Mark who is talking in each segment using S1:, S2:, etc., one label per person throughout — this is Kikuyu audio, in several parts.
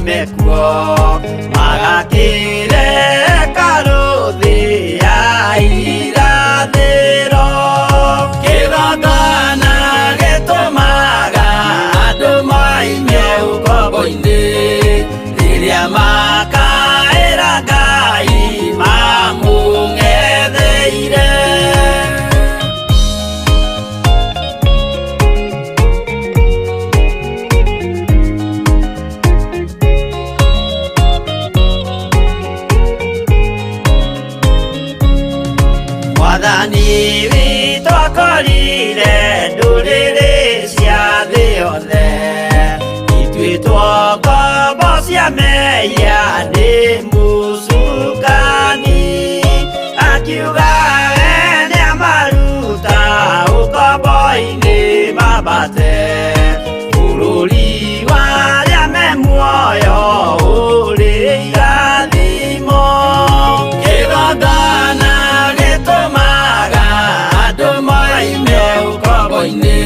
S1: moime kuo magakĩre karũthĩ ya irathĩro kĩgongona gĩtũmaga andũ moime ũkombo-inĩ rĩrĩa makaĩra Ngai mamũng'etheire. Mwathani witũ akorire ndũrĩrĩ cia thĩ yothe ithuĩ ngombo cia mehia nĩ mũcukani akiuga we nĩamaruta ũkombo-inĩ mambate bũrũri wa arĩa me muoyo ũrĩ irathimo kĩgongona gĩtũmaga andũ moime ũkombo-inĩ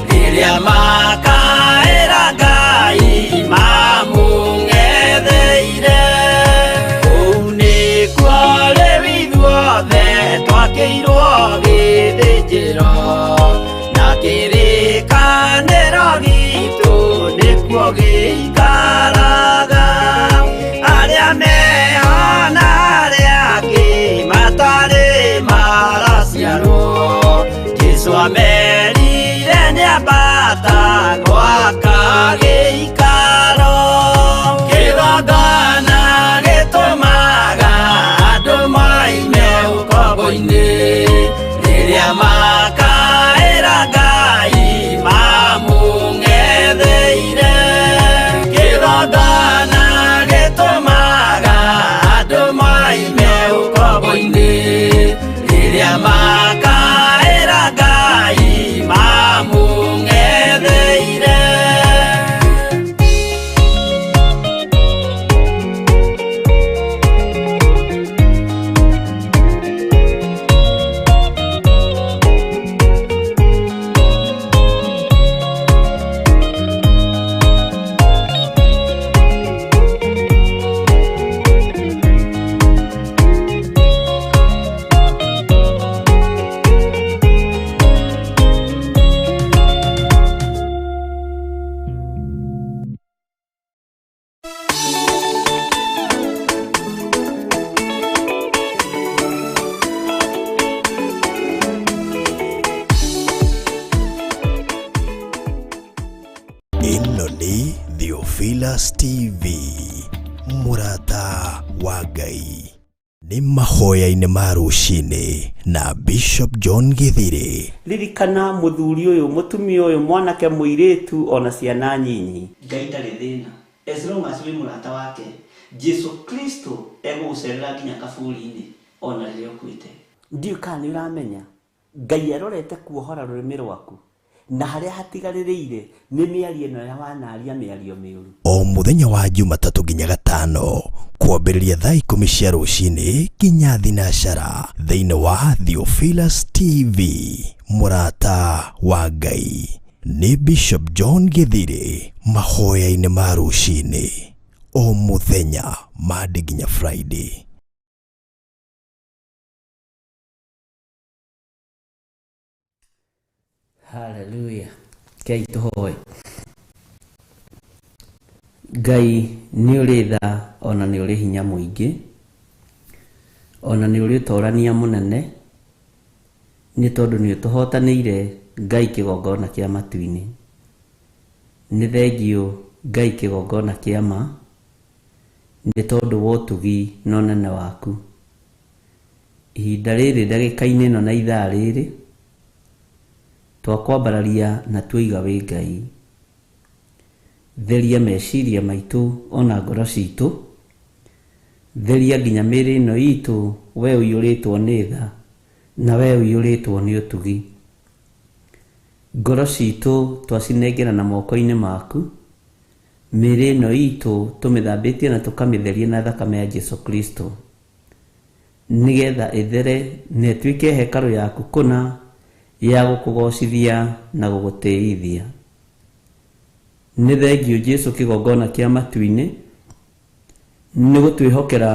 S1: rĩrĩa makaĩra Ngai mamũng'etheire kũu nĩkuo rĩu ithuothe twakĩirwo gĩthĩnjĩro na kĩrĩkanĩro gitũ nĩkuo gĩikaraga arĩa meho na arĩa angĩ matarĩ maraciarwo Jesũ amerire nĩambata gwaka gĩikaro kĩgongona gĩtũmaga andũ moime ũkombo-inĩ rĩrĩa makaĩra Ngai mamũng'etheire kĩgongona gĩtũmaga andũ moime ũkombo-inĩ rĩrĩa makaĩra Ngai mamũng'etheire.
S2: Ĩno nĩ Theophilus TV, mũrata wa Ngai. Nĩ mahoya-inĩ ma rũcinĩ na Bishop John Githiri.
S3: Ririkana mũthuri ũyũ, mũtumia ũyũ, mwanake, mũirĩtu ona ciana nyinyi. Ngai ndarĩ thĩna as long as wĩ mũrata wake. Jesu Kristo egũgũcerera nginya kaburi-inĩ ona rĩrĩa ũkuĩte. Ndiũĩ kana nĩ ũramenya Ngai arorete kuohora rũrĩmĩ rwaku na harĩa hatigarĩrĩire nĩ mĩario ĩno ya wanaria mĩario mĩũru.
S2: O mũthenya wa Jumatatũ nginya Gatano kwambĩrĩria thaa 10 cia rũcinĩ nginya 12 thĩinĩ wa Theophilus TV, mũrata wa Ngai. Nĩ Bishop John Githiri mahoya-inĩ ma rũcinĩ o mũthenya Monday nginya Friday.
S3: Haleluya. Ngai tũhoe. Ngai nĩ ũrĩ tha ona nĩ ũrĩ hinya mũingĩ ona nĩ ũrĩ ũtorania mũnene nĩ tondũ nĩ ũtũhotanĩire Ngai kĩgongona kĩa matu-inĩ. Nĩ thengiũ Ngai kĩgongona kĩa ma nĩ tondũ wa ũtugi na ũnene waku. Ihinda rĩrĩ ndagĩka-inĩ ĩno na ithaa rĩrĩ twakwambararia na tuoiga wĩ Ngai. Theria meciria maitũ ona ngoro citũ, theria nginya mĩĩrĩ ĩno itũ we ũiyũrĩtwo nĩ tha na we ũiyũrĩtwo nĩ ũtugi. Ngoro citũ twacinengera na moko-inĩ maku, mĩĩrĩ ĩno itũ tũmĩthambĩtie na tũkamĩtheria na thakame ya Jesu Kristo nĩgetha ĩthere na ĩtuĩke hekarũ yaku kũna ya gũkũgocithia na gũgũtĩithia. Nĩ thengiũ Jesu kĩgongona kĩa matu-inĩ nĩ gũtwĩhokera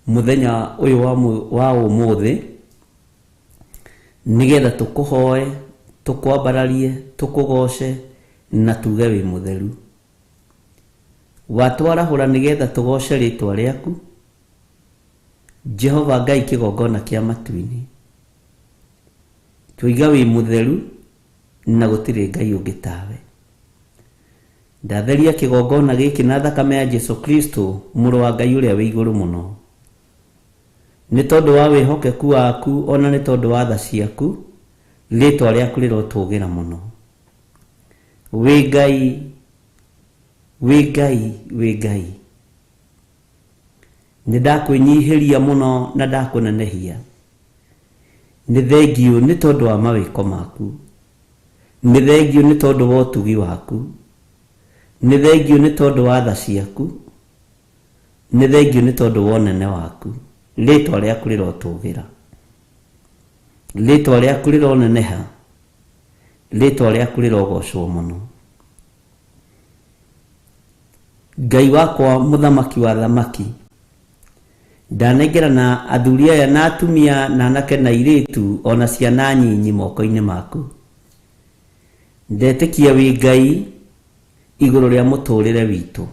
S3: mũthenya ũyũ wa ũmũthĩ nĩgetha tũkũhoe, tũkwambararie, tũkũgoce na tuge wĩ mũtheru. Watwarahũra nĩgetha tũgoce rĩtwa rĩaku Jehova Ngai kĩgongona kĩa matu-inĩ. Tũiga wĩ mũtheru na gũtirĩ Ngai ũngĩ tawe. Ndatheria kĩgongona gĩkĩ na thakame ya Jesu Kristo mũrũ wa Ngai ũrĩa wĩ igũrũ mũno. Nĩ tondũ wa wĩhokeku waku ona nĩ tondũ wa tha ciaku, rĩtwa rĩaku rĩrotũgĩra mũno. Wĩ Ngai, wĩ Ngai, wĩ Ngai. Nĩ ndakwĩnyihĩria mũno na ndakũnenehia. Nĩ thengiũ nĩ tondũ wa mawĩko maku. Nĩ thengiũ nĩ tondũ wa ũtugi waku. Nĩ thengiũ nĩ tondũ wa tha ciaku. Nĩ thengiũ nĩ tondũ wa ũnene waku. Rĩtwa rĩaku rĩrotũgĩra. Rĩtwa rĩaku rĩroneneha. Rĩtwa rĩaku rĩrogocwo mũno. Ngai wakwa mũthamaki wa thamaki, ndanengerana athuri aya na atumia na anake na airĩtu ona ciana nyinyi moko-inĩ maku. Ndetĩkia wĩ Ngai igũrũ rĩa mũtũrĩre witũ.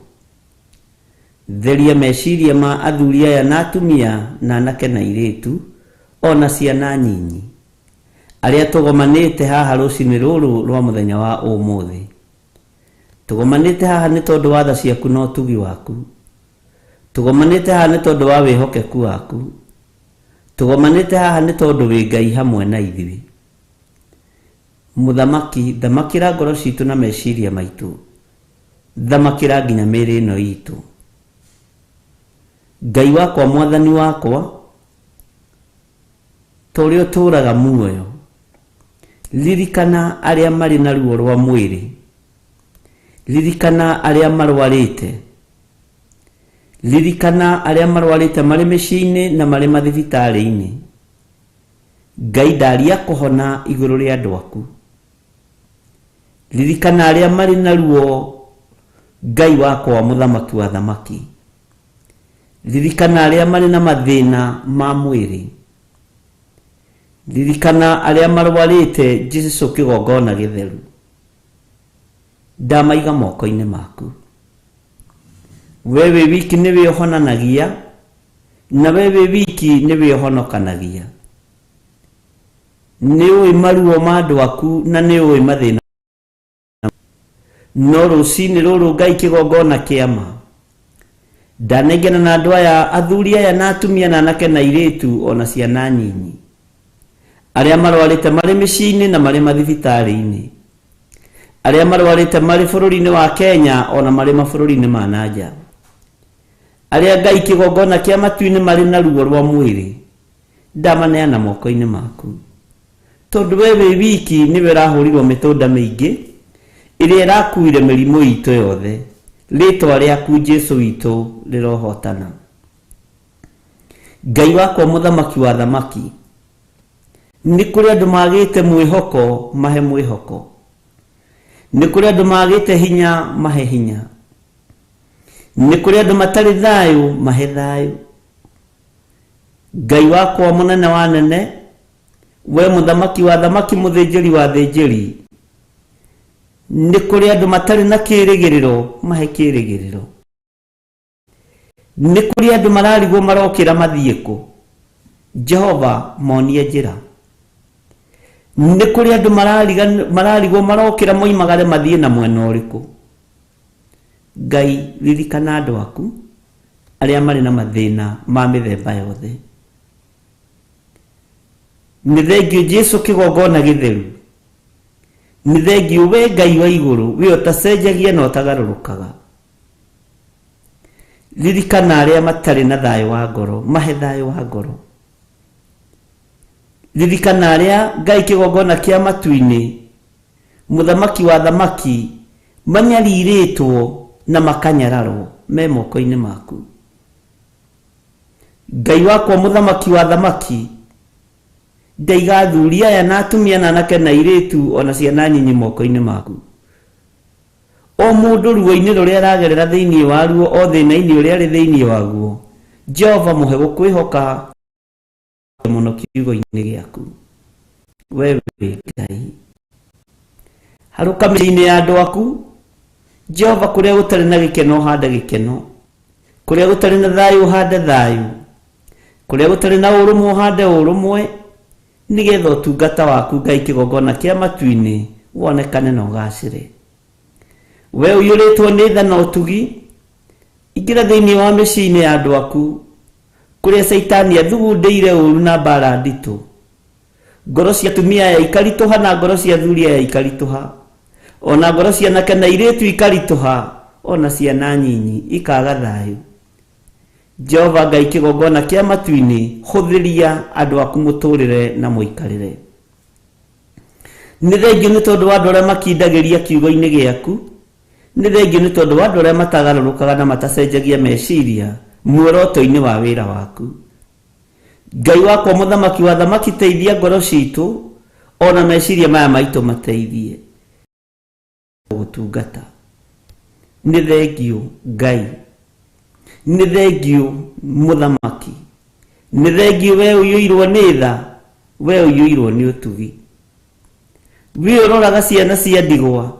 S3: Theria meciria ma athuri aya na atumia na anake na airĩtu ona ciana nyinyi arĩa tũgomanĩte haha rũcinĩ rũrũ rwa mũthenya wa ũmũthĩ. Tũgomanĩte haha nĩ tondũ wa tha ciaku na ũtugi waku. Tũgomanĩte haha nĩ tondũ wa wĩhokeku waku. Tũgomanĩte haha nĩ tondũ wĩ Ngai hamwe na ithuĩ. Mũthamaki, thamakĩra ngoro citũ na meciria maitũ. Thamakĩra nginya mĩĩrĩ ĩno itũ. Ngai wakwa, mwathani wakwa, ta ũrĩa ũtũũraga muoyo, ririkana arĩa marĩ na ruo rwa mwĩrĩ. Ririkana arĩa marwarĩte. Ririkana arĩa marwarĩte marĩ mĩciĩ-inĩ na marĩ mathibitarĩ-inĩ. Ngai ndaria kũhona igũrũ rĩa andũ aku. Ririkana arĩa marĩ na ruo, Ngai wakwa mũthamaki wa thamaki. Ririkana arĩa marĩ na mathĩna ma mwĩrĩ. Ririkana arĩa marwarĩte Jesu kĩgongona gĩtheru. Ndamaiga moko-inĩ maku. We wĩ wiki nĩwe ũhonanagia, na we wĩ wiki nĩwe ũhonokanagia. Nĩ ũĩ maruo ma andũ aku na nĩ ũĩ mathĩna. No rũcinĩ rũrũ Ngai kĩgongona kĩa ma, ndanengera na andũ aya, athuri aya na atumia na anake na airĩtu ona ciana nyinyi arĩa marwarĩte marĩ mĩciĩ-inĩ na marĩ mathibitarĩ-inĩ, arĩa marwarĩte marĩ bũrũri-inĩ wa Kenya ona marĩ mabũrũri-inĩ ma na nja, arĩa Ngai kĩgongona kĩa matu-inĩ marĩ na ruo rwa mwĩrĩ, ndamaneana moko-inĩ maku. Tondũ we wĩ wiki nĩwe ũrahũrirwo mĩtũnda mĩingĩ ĩrĩa ĩrakuire mĩrimũ itũ yothe. Rĩtwa rĩaku Jesu witũ rĩrohotana. Ngai wakwa mũthamaki wa thamaki, nĩ kũrĩ andũ magĩte mwĩhoko, mahe mwĩhoko. Nĩ kũrĩ andũ magĩte hinya, mahe hinya. Nĩ kũrĩ andũ matarĩ thayũ, mahe thayũ. Ngai wakwa mũnene wa nene, we mũthamaki wa thamaki, mũthĩnjĩri wa thĩnjĩri, nĩ kũrĩ andũ matarĩ na kĩrĩgĩrĩro, mahe kĩrĩgĩrĩro. Nĩ kũrĩ andũ mararigwo marokĩra mathiĩ kũ, Jehova monie njĩra. Nĩ kũrĩ andũ mararigwo marokĩra moimagare mathiĩ na mwena ũrĩkũ. Ngai ririkana andũ aku arĩa marĩ na mathĩna ma mĩthemba yothe. Nĩ thengiũ Jesu kĩgongona gĩtheru. Nĩ thengiũ we Ngai wa igũrũ, we ũtacenjagia na ũtagarũrũkaga. Ririkana arĩa matarĩ na thayũ wa ngoro, mahe thayũ wa ngoro. Ririkana arĩa Ngai kĩgongona kĩa matu-inĩ, mũthamaki wa thamaki, manyarirĩtwo na makanyararwo me moko-inĩ maku. Ngai wakwa mũthamaki wa thamaki, ndaiga athuri aya na atumia na anake na airĩtu ona ciana nyinyi moko-inĩ maku. O mũndũ ruo-inĩ rũrĩa aragerera thĩinĩ waruo, o thĩna-inĩ ũrĩa arĩ thĩinĩ waguo, Jehova mũhe gũkwĩhoka mũno kiugo-inĩ gĩaku. We wĩ Ngai. Harũka mĩciĩ-inĩ ya andũ aku, Jehova, kũrĩa gũtarĩ na gĩkeno ũhande gĩkeno, kũrĩa gũtarĩ na thayũ ũhande thayũ, kũrĩa gũtarĩ na ũrũmwe ũhande ũrũmwe, nĩgetha ũtungata waku Ngai kĩgongona kĩa matu-inĩ wonekane na ũgacĩre. We ũiyũrĩtwo nĩ tha na ũtugi, ingĩra thĩinĩ wa mĩciĩ-inĩ ya andũ aku, kũrĩa Caitani athugundĩire ũru na mbara nditũ. Ngoro cia atumia aya ikaritũha na ngoro cia athuri aya ikaritũha, ona ngoro cia anake na airĩtu ikaritũha, ona ciana nyinyi ikaga thayũ. Jehova Ngai kĩgongona kĩa matu-inĩ, hũthĩria andũ aku mũtũrĩre na mũikarĩre. Nĩ thengio nĩ tondũ wa andũ arĩa makindagĩria kiugo-inĩ gĩaku, nĩ thengio nĩ tondũ wa andũ arĩa matagarũrũkaga na matacenjagia meciria muoroto-inĩ wa wĩra waku. Ngai wakwa mũthamaki wa thamaki, teithia ngoro citũ ona meciria maya maitũ mateithie gũtungata. Nĩ thengio Ngai, nĩ thengio mũthamaki, nĩ thengio we ũiyũirwo nĩ tha, we ũiyũirwo nĩ ũtugi. We ũroraga ciana cia ndigwa,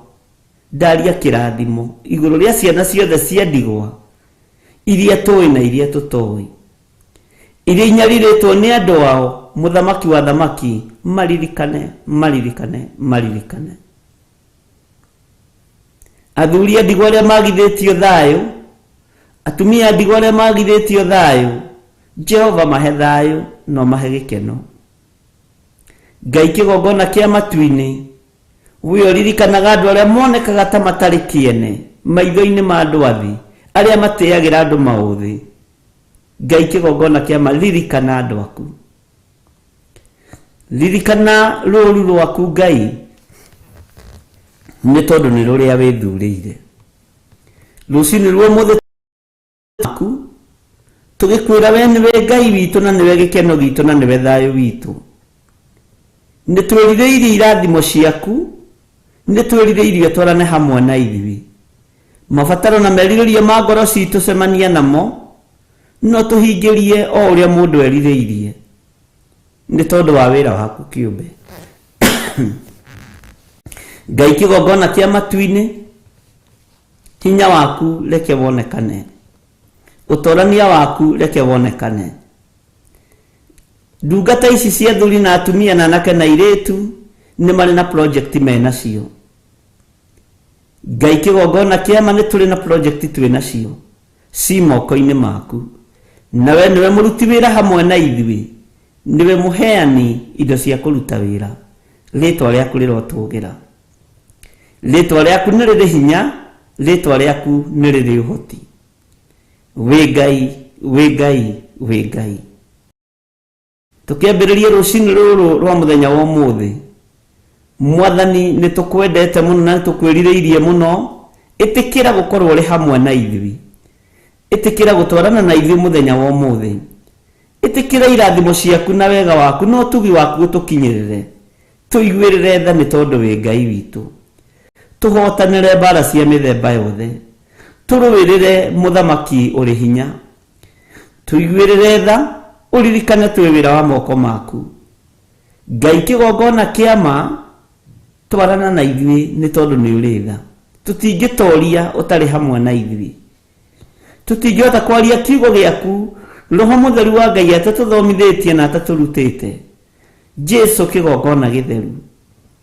S3: ndaria kĩrathimo igũrũ rĩa ciana ciothe cia ndigwa, iria tũĩ na iria tũtoĩ, iria inyarirĩtwo nĩ andũ ao, mũthamaki wa thamaki, maririkane, maririkane, maririkane. Athuri a ndigwa arĩa magithĩtio thayũ, atumia a ndigwa arĩa magithĩtio thayũ, Jehova mahe thayũ no mahe gĩkeno. Ngai kĩgongona kĩa matu-inĩ, we ũririkanaga andũ arĩa monekaga ta matarĩ kĩene maitho-inĩ ma andũ athĩ, arĩa matĩagĩra andũ maũthĩ. Ngai kĩgongona kĩa ma, ririkana andũ aku, ririkana rũũru rwaku Ngai, nĩ tondũ nĩ rũrĩa wĩthurĩire. Rũcinĩ rwa ũmũthĩ aku tũgĩkwĩra we nĩwe Ngai witũ na nĩwe gĩkeno gitũ na nĩwe thayũ witũ. Nĩ twĩrirĩirie irathimo ciaku, nĩ twĩrirĩirie twarane hamwe na ithuĩ. Mabataro na merirĩria ma ngoro citũ cemania namo, no tũhingĩrie o ũrĩa mũndũ erirĩirie, nĩ tondũ wa wĩra waku kĩũmbe. Ngai kĩgongona kĩa matu-inĩ, hinya waku reke wonekane, ũtorania waku reke wonekane. Ndungata ici cia athuri na atumia na anake na airĩtu nĩ marĩ na project menacio. Ngai kĩgongona kĩa ma, nĩ tũrĩ na project twĩ nacio ci moko-inĩ maku, na we nĩwe mũruti wĩra hamwe na ithuĩ, nĩwe mũheani indo cia kũruta wĩra. Rĩtwa rĩaku rĩrotũgĩra, rĩtwa rĩaku nĩ rĩrĩ hinya, rĩtwa rĩaku nĩ rĩrĩ ũhoti. Wĩ Ngai, wĩ Ngai, wĩ Ngai. Tũkĩambĩrĩria rũcinĩ rũrũ rwa mũthenya wa ũmũthĩ, Mwathani, nĩ tũkwendete mũno na nĩ tũkwĩrirĩirie mũno. Ĩtĩkĩra gũkorwo ũrĩ hamwe na ithuĩ, ĩtĩkĩra gũtwarana na ithuĩ mũthenya wa ũmũthĩ, ĩtĩkĩra irathimo ciaku na wega waku na ũtugi waku ũtũkinyĩrĩre. Tũiguĩrĩre tha nĩ tondũ wĩ Ngai witũ. Tũhotanĩre mbara cia mĩthemba yothe, tũrũĩrĩre mũthamaki ũrĩ hinya. Tũiguĩrĩre tha, ũririkane twĩ wĩra wa moko maku. Ngai kĩgongona kĩa ma, twarana na ithuĩ nĩ tondũ nĩ ũrĩ tha. Tũtingĩtoria ũtarĩ hamwe na ithuĩ, tũtingĩhota kwaria kiugo gĩaku Roho Mũtheru wa Ngai atatũthomithĩtie na atatũrutĩte. Jesu kĩgongona gĩtheru,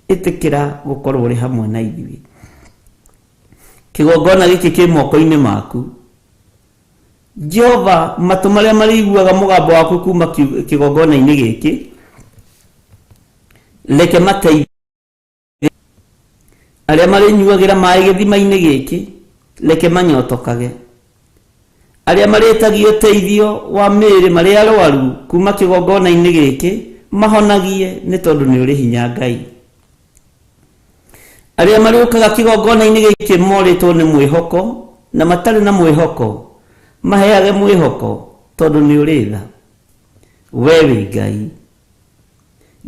S3: ĩtĩkĩra gũkorwo ũrĩ hamwe na ithuĩ. Kĩgongona gĩkĩ kĩ moko-inĩ maku Jehova, matũ marĩa marĩiguaga mũgambo waku kuma kĩgongona-inĩ gĩkĩ, reke mateithie. Arĩa marĩnyuagĩra maĩ gĩthima-inĩ gĩkĩ, reke manyotokage. Arĩa marĩtagia ũteithio wa mĩĩrĩ marĩ arwaru kuma kĩgongona-inĩ gĩkĩ, mahonagie nĩ tondũ nĩ ũrĩ hinya Ngai. Arĩa marĩũkaga kĩgongona-inĩ gĩkĩ morĩtwo nĩ mwĩhoko na matarĩ na mwĩhoko, maheage mwĩhoko tondũ nĩ ũrĩ tha. We wĩ Ngai.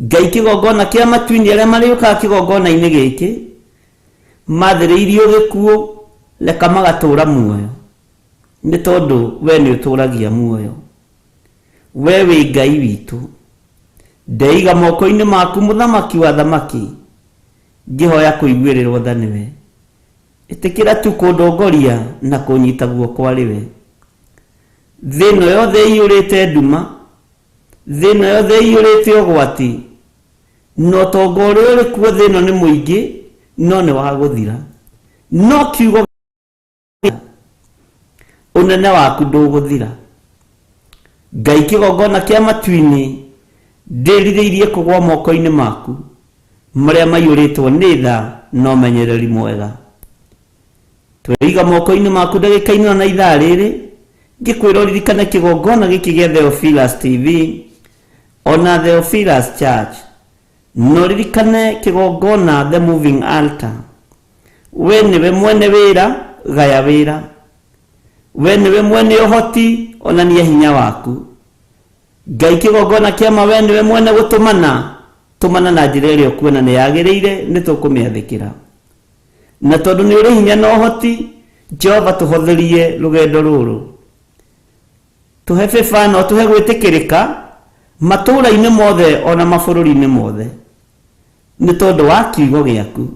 S3: Ngai kĩgongona kĩa matu-inĩ, arĩa marĩũkaga kĩgongona-inĩ gĩkĩ mathĩrĩirio gĩkuũ, Reka magatũra muoyo, nĩ tondũ we nĩ ũtũragia muoyo. We wĩ Ngai witũ. Ndeiga moko-inĩ maku, mũthamaki wa thamaki, ngĩhoya kũiguĩrĩrwo tha nĩwe. Ĩtĩkĩra tu kũndongoria na kũnyita guoko arĩ we. Thĩ ĩno yothe ĩiyũrĩte nduma, thĩ ĩno yothe ĩiyũrĩte ũgwati, na ũtonga ũrĩa ũrĩ kuo thĩ ĩno nĩ mũingĩ, no nĩ wa gũthira. No kiugo ũnene waku ndũgũthira. Ngai kĩgongona kĩa matu-inĩ, ndĩrirĩirie kũgwa moko-inĩ maku marĩa maiyũrĩtwo nĩ tha na ũmenyereri mwega. Tweiga moko-inĩ maku ndagĩka-inĩ ĩno na ithaa rĩrĩ, ngĩkwĩra ũririkane kĩgongona gĩkĩ gĩa Theophilus TV ona Theophilus Church, na ũririkane kĩgongona The Moving Altar. We nĩwe mwene wĩra, gaya wĩra. We nĩwe mwene ũhoti, onania hinya waku. Ngai kĩgongona kĩa ma, we nĩwe mwene gũtũmana, tũmana na njĩra ĩrĩa ũkuona nĩ yagĩrĩire, nĩ tũkũmĩathĩkĩra. Na tondũ nĩ ũrĩ hinya na ũhoti, Jehova tũhotherie rũgendo rũrũ. Tũhe bĩba na ũtũhe gwĩtĩkĩrĩka matũũra-inĩ mothe ona mabũrũri-inĩ mothe, nĩ tondũ wa kiugo gĩaku.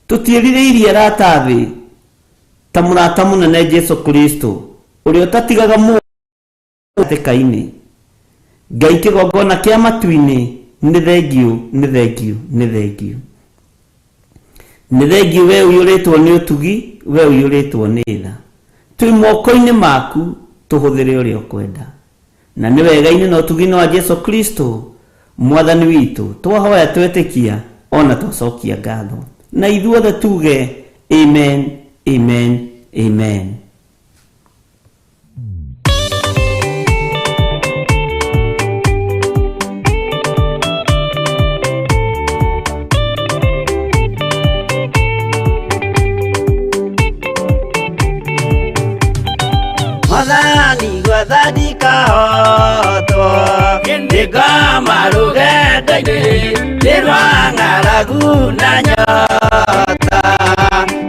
S3: Tũtiĩrirĩirie arata thĩ ta mũrata mũnene Jesu Kristo, ũrĩa ũtatigaga mũndũ hatĩka-inĩ. Ngai kĩgongona kĩa matu-inĩ, nĩ thengiũ, nĩ thengiũ, nĩ thengiũ. Nĩ thengiũ we ũiyũrĩtwo nĩ ũtugi, we ũiyũrĩtwo nĩ tha. Twĩ moko-inĩ maku, tũhũthĩre ũrĩa ũkwenda. Na nĩ wega-inĩ na ũtugi-inĩ wa Jesu Kristo mwathani witũ, twahoya twetĩkia ona twacokia ngatho. Na ithuothe tuge amen, amen, amen.
S1: Mwathani gwetha ndikahotwo, nĩngoma rũgendo-inĩ nĩ rwa ng'aragu na nyota.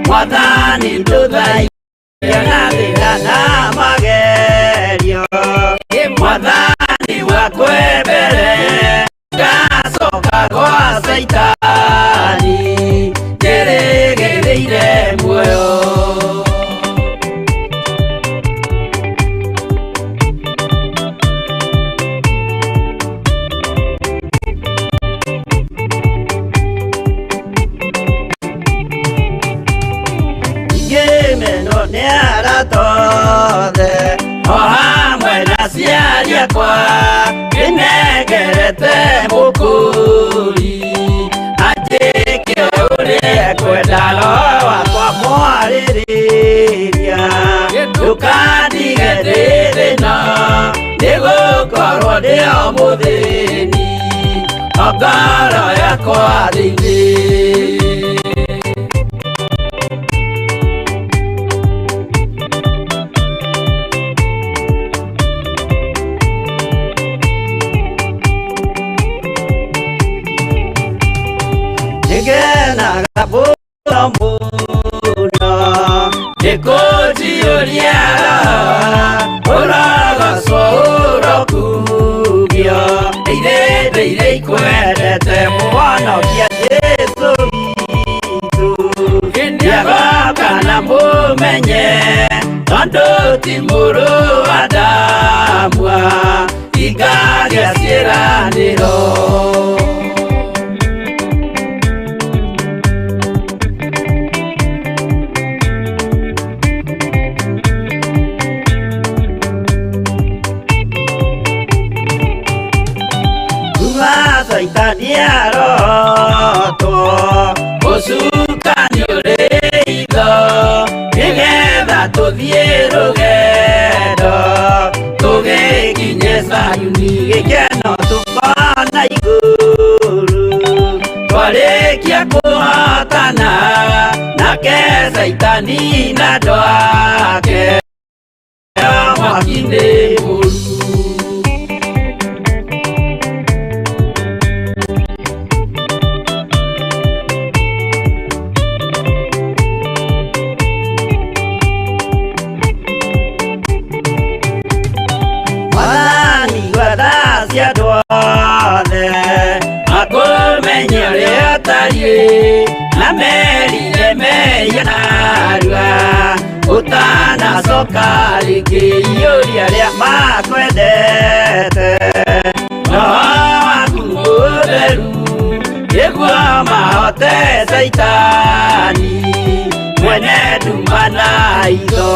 S1: Mwathani ndũthaithia na thĩna na magerio, Mwathani wakwe mbere ngacoka gwa Caitani njĩrĩgĩrĩire muoyo. Ngĩmenwo nĩ arata othe o hamwe na aciari akwa, ndĩnengerete mũkũri anjĩke ũrĩa ekwenda, roho wakwa mwarĩrĩria, ndũkandige ndĩ thĩna, nĩgũkorwo ndĩ o mũthĩni o ngoro yakwa thĩinĩ. Nĩngenaga mũno mũno nĩkũnjiyũria roho, ũrogocwo ũrokugio, irĩndĩ iria ikwendete mũhonokia Jesũ witũ. Nĩagoka na mũmenye, tondũ ti mũrũ wa Adamu ingagĩa ciĩranĩro. Kuma Caitani arotwo, ũcukani ũrĩ itho, nĩgetha tũthiĩ rũgendo tũgĩkinye Zayuni, gĩkeno tũkona igũrũ. Twarĩkia kũhotana nake Caitani na andũ ake mwaki-inĩ mũru. Ngai na merire mehia narua ũtanacoka rĩngĩ iyũria arĩa makwendete roho waku mũtheru nĩguo mahote Caitani mwene nduma na itho.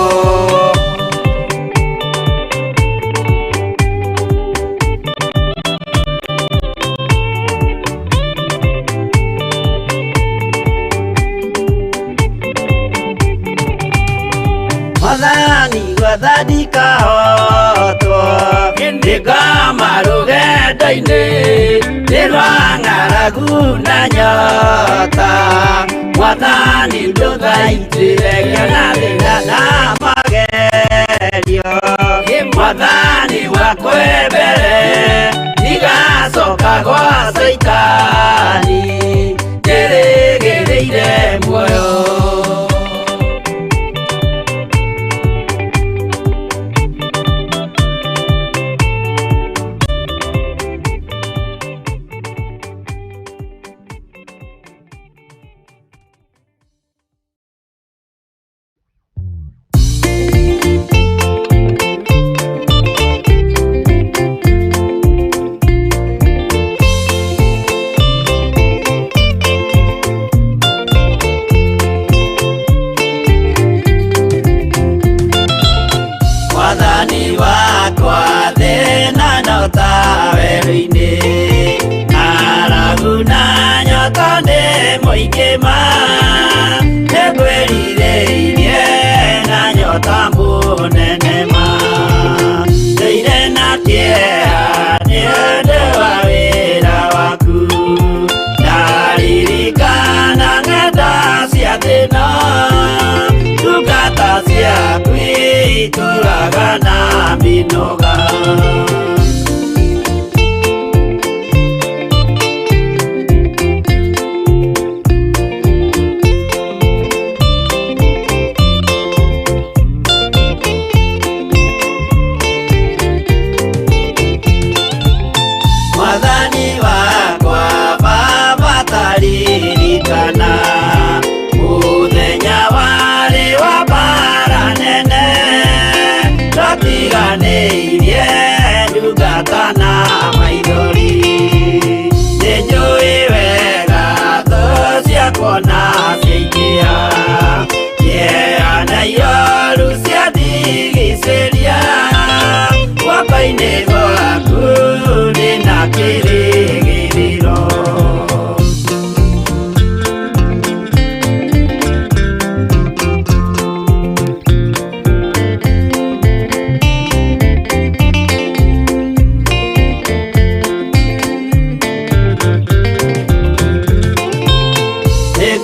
S1: Mwathani gwatha ndikahotwo ndĩkoma rũgendo-inĩ nĩ rwa ng'aragu na nyota Mwathani ndũthaitĩre ngĩona thĩna na magerio Mwathani wakwe mbere ndigacoka gwa Caitani njĩrĩgĩrĩire muoyo. Mwathani wakwa thĩna no ta werũ-inĩ ng'aragu na nyota nĩ mũingĩ ma nĩngwĩrirĩirie na nyota mũnene ma ndũire na kĩeha nĩ ũndũ wa wĩra waku ndaririkana ng'enda cia thĩna ndungata ciaku itũraga na mĩnoga. Mwathani wakwa Baba taririkana mũthenya warĩ wa mbara nene twatiganĩirie ndungata na maithori nĩnjũĩ wega thũ ciakwa na ciaingĩha kĩeha na ioru ciandigicĩria guoko-inĩ gwaku ndĩna kĩrĩgĩrĩro.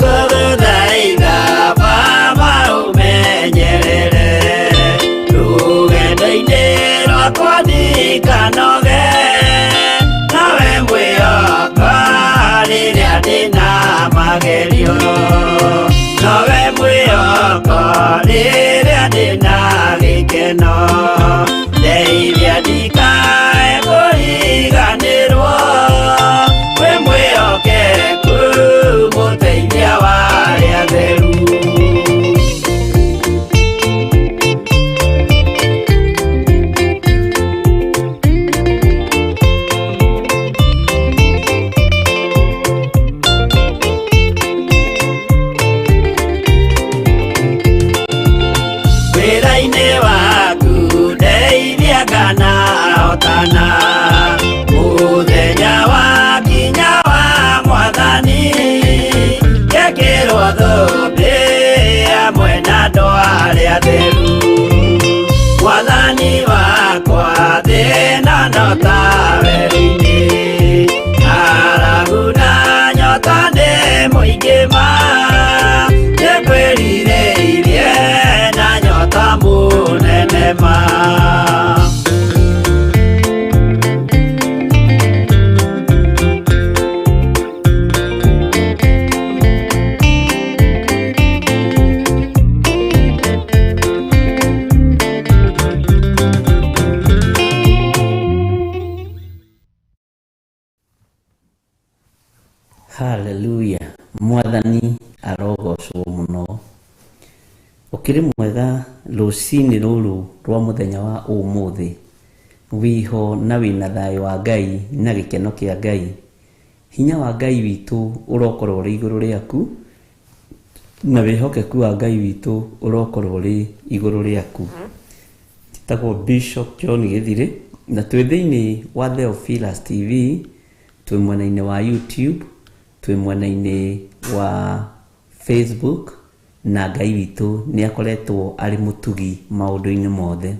S1: Nĩngũgũthaitha Baba ũmenyerere rũgendo-inĩ rwakwa ndikanoge nawe mwĩhoko rĩrĩa ndĩna magerio nowe mwĩhoko rĩrĩa ndĩna gĩkeno ndeithia ndikae kũriganĩrwo wĩ mwĩhokeku mũteithia wa arĩa atheru. Wĩra-inĩ waku ndeithia kana hotana mũthenya wa kinya wa Mwathani ngekĩrwo thũmbĩ hamwe na andũ arĩa atheru Mwathani wakwa thĩna no ta werũ-inĩ ng'aragu na nyota nĩ mũingĩ ma nĩngwĩrirĩirie na nyota mũnene ma.
S3: Haleluya. Mwathani arogocwo mũno. Ũkĩrĩ mwega rũcinĩ rũrũ rwa mũthenya wa ũmũthĩ, wĩho na wĩna thayũ wa Ngai na gĩkeno kĩa Ngai. Hinya wa Ngai witũ ũrokorwo ũrĩ igũrũ rĩaku, na wĩhokeku wa Ngai witũ ũrokorwo ũrĩ igũrũ rĩaku. Njĩtagwo Bishop John Gĩthirĩ, na twĩ thĩinĩ wa Theophilus TV, twĩ mwena-inĩ wa YouTube, twĩ mwena-inĩ wa Facebook, na Ngai witũ nĩ akoretwo arĩ mũtugi maũndũ-inĩ mothe.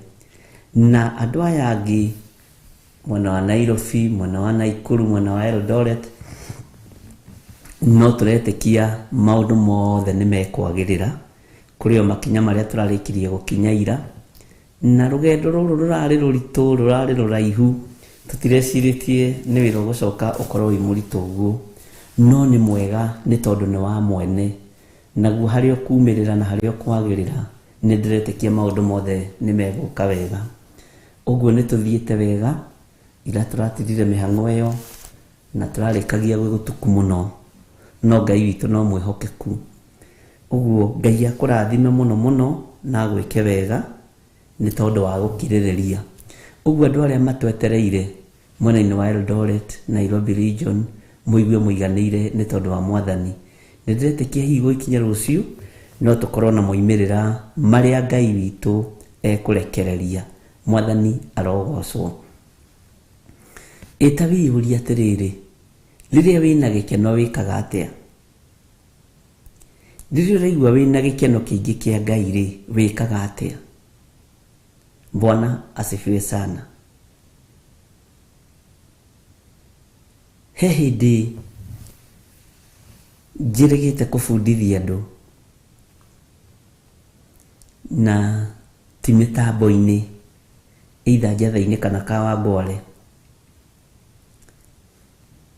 S3: Na andũ aya angĩ mwena wa Nairobi, mwena wa Nakuru, mwena wa Eldoret, no tũretĩkia maũndũ mothe nĩ mekwagĩrĩra. Kũrĩ o makinya marĩa tũrarĩkirie gũkinya ira, na rũgendo rũrũ rũrarĩ rũritũ, rũrarĩ rũraihu, tũtirecirĩtie nĩ wĩra ũgũcoka ũkorwo wĩ mũritũ ũguo, no nĩ mwega nĩ tondũ nĩ wa mwene, naguo harĩa ũkumĩrĩra na harĩa ũkwagĩrĩra, nĩ ndĩretĩkia maũndũ mothe nĩ megũka wega. Ũguo nĩ tũthiĩte wega, ira tũratirire mĩhang'o ĩyo na tũrarĩkagia gwĩ gũtuku mũno, no Ngai witũ no mwĩhokeku. Ũguo Ngai akũrathime mũno mũno na agwĩke wega nĩ tondũ wa gũkirĩrĩria. Ũguo andũ arĩa matwetereire mwena-inĩ wa Eldoret, Nairobi region, mũigue mũiganĩire nĩ tondũ wa Mwathani. Nĩ ndĩretĩkia hihi gũgĩkinya rũciũ no tũkorwo na moimĩrĩra marĩa Ngai witũ ekũrekereria. Mwathani arogocwo. Ĩta wĩyũrie atĩrĩrĩ, rĩrĩa wĩna gĩkeno wĩkaga atĩa? Rĩrĩa ũraigua wĩna gĩkeno kĩingĩ kĩa Ngai rĩ, wĩkaga atĩa? Bwana asifiwe sana. He hĩndĩ njĩrĩgĩte kũbundithia andũ na ti mĩtambo-inĩ, either njatha-inĩ kana Kawangware,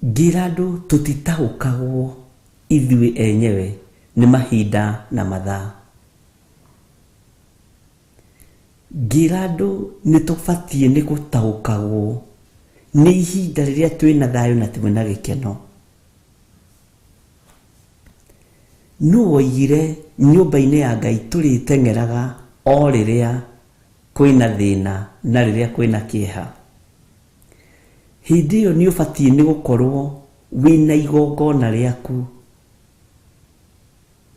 S3: ngĩra andũ tũtitaũkagwo ithuĩ enyewe nĩ mahinda na mathaa. Ngĩra andũ nĩ tũbatiĩ nĩ gũtaũkagwo nĩ ihinda rĩrĩa twĩna thayũ na twĩna gĩkeno. Nũ woigire nyũmba-inĩ ya Ngai tũrĩteng'eraga o rĩrĩa kwĩna thĩna na rĩrĩa kwĩna kĩeha? Hĩndĩ ĩyo nĩ ũbatiĩ nĩ gũkorwo wĩna igongona rĩaku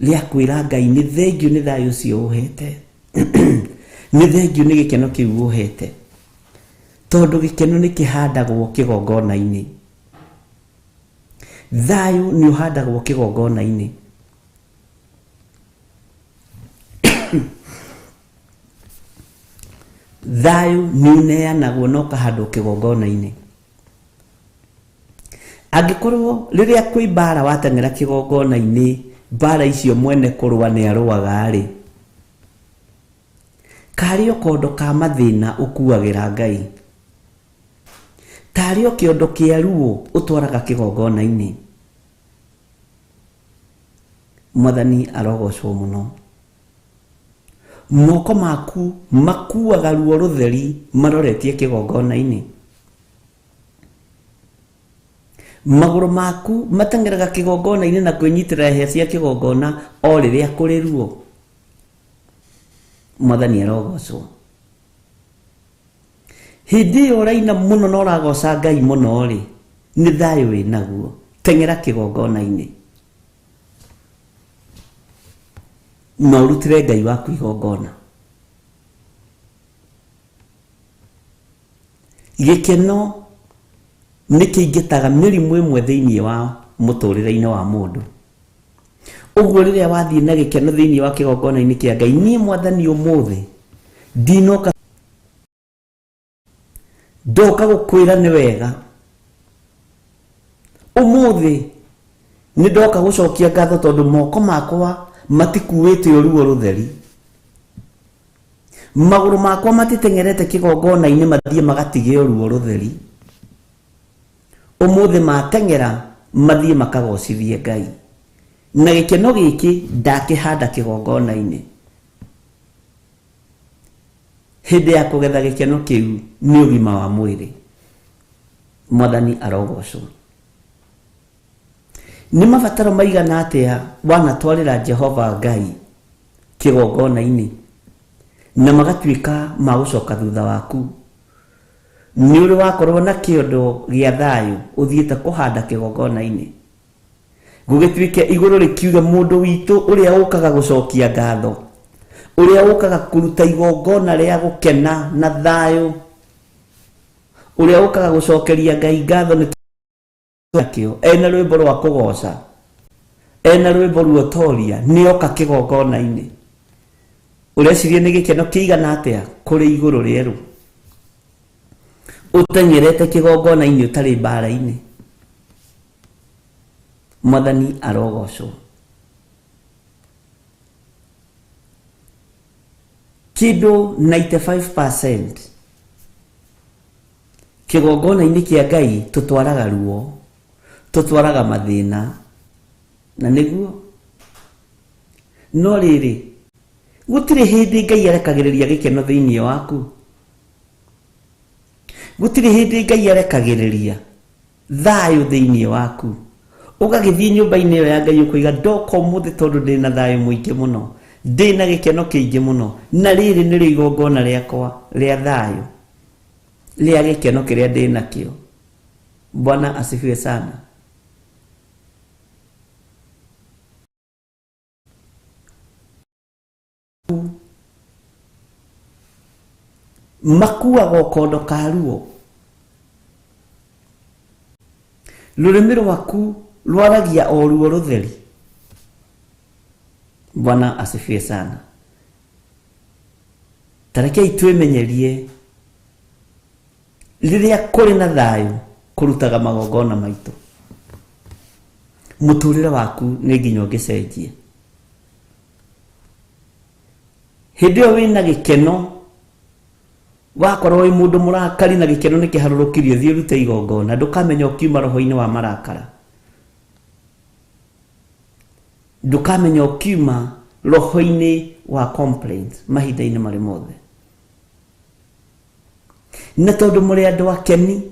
S3: rĩa kwĩra Ngai nĩ thengiũ nĩ thayũ ũcio ũhete, nĩ thengiũ nĩ gĩkeno kĩu ũhete, tondũ gĩkeno nĩ kĩhandagwo kĩgongona-inĩ, thayũ nĩ ũhandagwo kĩgongona-inĩ. Thayũ nĩ ũneanagwo na ũkahandwo kĩgongona-inĩ. Angĩkorwo rĩrĩa kwĩ mbara wateng'era kĩgongona-inĩ, mbara icio mwene kũrũa nĩ arũaga rĩ, karĩ o kondo ka mathĩna ũkuagĩra Ngai, tarĩ o kĩondo kĩa ruo ũtwaraga kĩgongona-inĩ. Mwathani arogocwo mũno. Moko maku makuaga ruo rũtheri maroretie kĩgongona-inĩ. Magũrũ maku mateng'eraga kĩgongona-inĩ na kwĩnyitĩrĩra hĩa cia kĩgongona o rĩrĩa kũrĩ ruo. Mwathani arogocwo. Hĩndĩ ĩyo ũraina mũno na ũragoca Ngai mũno rĩ, nĩ thayũ wĩnaguo, teng'era kĩgongona-inĩ na ũrutĩre Ngai waku igongona. Gĩkeno nĩ kĩingĩtaga mĩrimũ ĩmwe thĩinĩ wa mũtũrĩre-inĩ wa mũndũ. Ũguo rĩrĩa wathiĩ na gĩkeno thĩinĩ wa kĩgongona-inĩ kĩa Ngai, niĩ Mwathani ũmũthĩ ndinoka ndoka gũkwĩra nĩ wega. Ũmũthĩ nĩ ndoka gũcokia ngatho tondũ moko makwa matikuĩte ruo rũtheri, magũrũ makwa matiteng'erete kĩgongona-inĩ mathiĩ magatige ruo rũtheri. Ũmũthĩ mateng'era mathiĩ makagocithie Ngai, na gĩkeno gĩkĩ ndakĩhanda kĩgongona-inĩ. Hĩndĩ ya kũgetha gĩkeno kĩu nĩ ũgima wa mwĩrĩ. Mwathani arogocwo. Nĩ mabataro maigana atĩa wanatwarĩra Jehova Ngai kĩgongona-inĩ na magatuĩka ma gũcoka thutha waku? Nĩ ũrĩ wakorwo na kĩondo gĩa thayũ ũthiĩte kũhanda kĩgongona-inĩ, gũgĩtuĩke igũrũ rĩkiuge mũndũ witũ ũrĩa ũkaga gũcokia ngatho, ũrĩa ũkaga kũruta igongona rĩa gũkena na thayũ, ũrĩa ũkaga gũcokeria Ngai ngatho nĩ nakĩo, ena rwĩmbo rwa kũgoca, ena rwĩmbo ruotoria, nĩoka kĩgongona-inĩ. Ũreciria nĩ gĩkeno kĩigana atĩa kũrĩ igũrũ rĩerũ ũteng'erete kĩgongona-inĩ ũtarĩ mbara-inĩ? Mwathani arogocwo. Kĩndũ 95% kĩgongona-inĩ kĩa Ngai tũtwaraga ruo, tũtwaraga mathĩna, na nĩguo. No rĩrĩ, gũtirĩ hĩndĩ Ngai arekagĩrĩria gĩkeno thĩinĩ waku. Gũtirĩ hĩndĩ Ngai arekagĩrĩria thayũ thĩinĩ waku. Ũgagĩthiĩ nyũmba-inĩ ĩyo ya Ngai ũkoiga ndoka ũmũthĩ tondũ ndĩna thayũ mũingĩ mũno, ndĩna gĩkeno kĩingĩ mũno, na rĩrĩ nĩrĩo igongona rĩakwa rĩa thayũ, rĩa gĩkeno kĩrĩa ndĩnakĩo. Bwana asifiwe sana. Makuaga ũkondo ka ruo. Rũrĩmĩ rwaku rwaragia o ruo rũtheri. Bwana asifiwe sana. Tarekei twĩmenyerie rĩrĩa kũrĩ na thayũ kũrutaga magongona maitũ. Mũtũrĩre waku nĩ nginya ũngĩcenjia. Hĩndĩ ĩyo wĩna gĩkeno, wakorwo wĩ mũndũ mũrakari na gĩkeno nĩ kĩharũrũkirio, thiĩ ũrute igongona, ndũkamenya ũkiuma roho-inĩ wa marakara, ndũkamenya ũkiuma roho-inĩ wa complaints mahinda-inĩ marĩ mothe. Na tondũ mũrĩ andũ akeni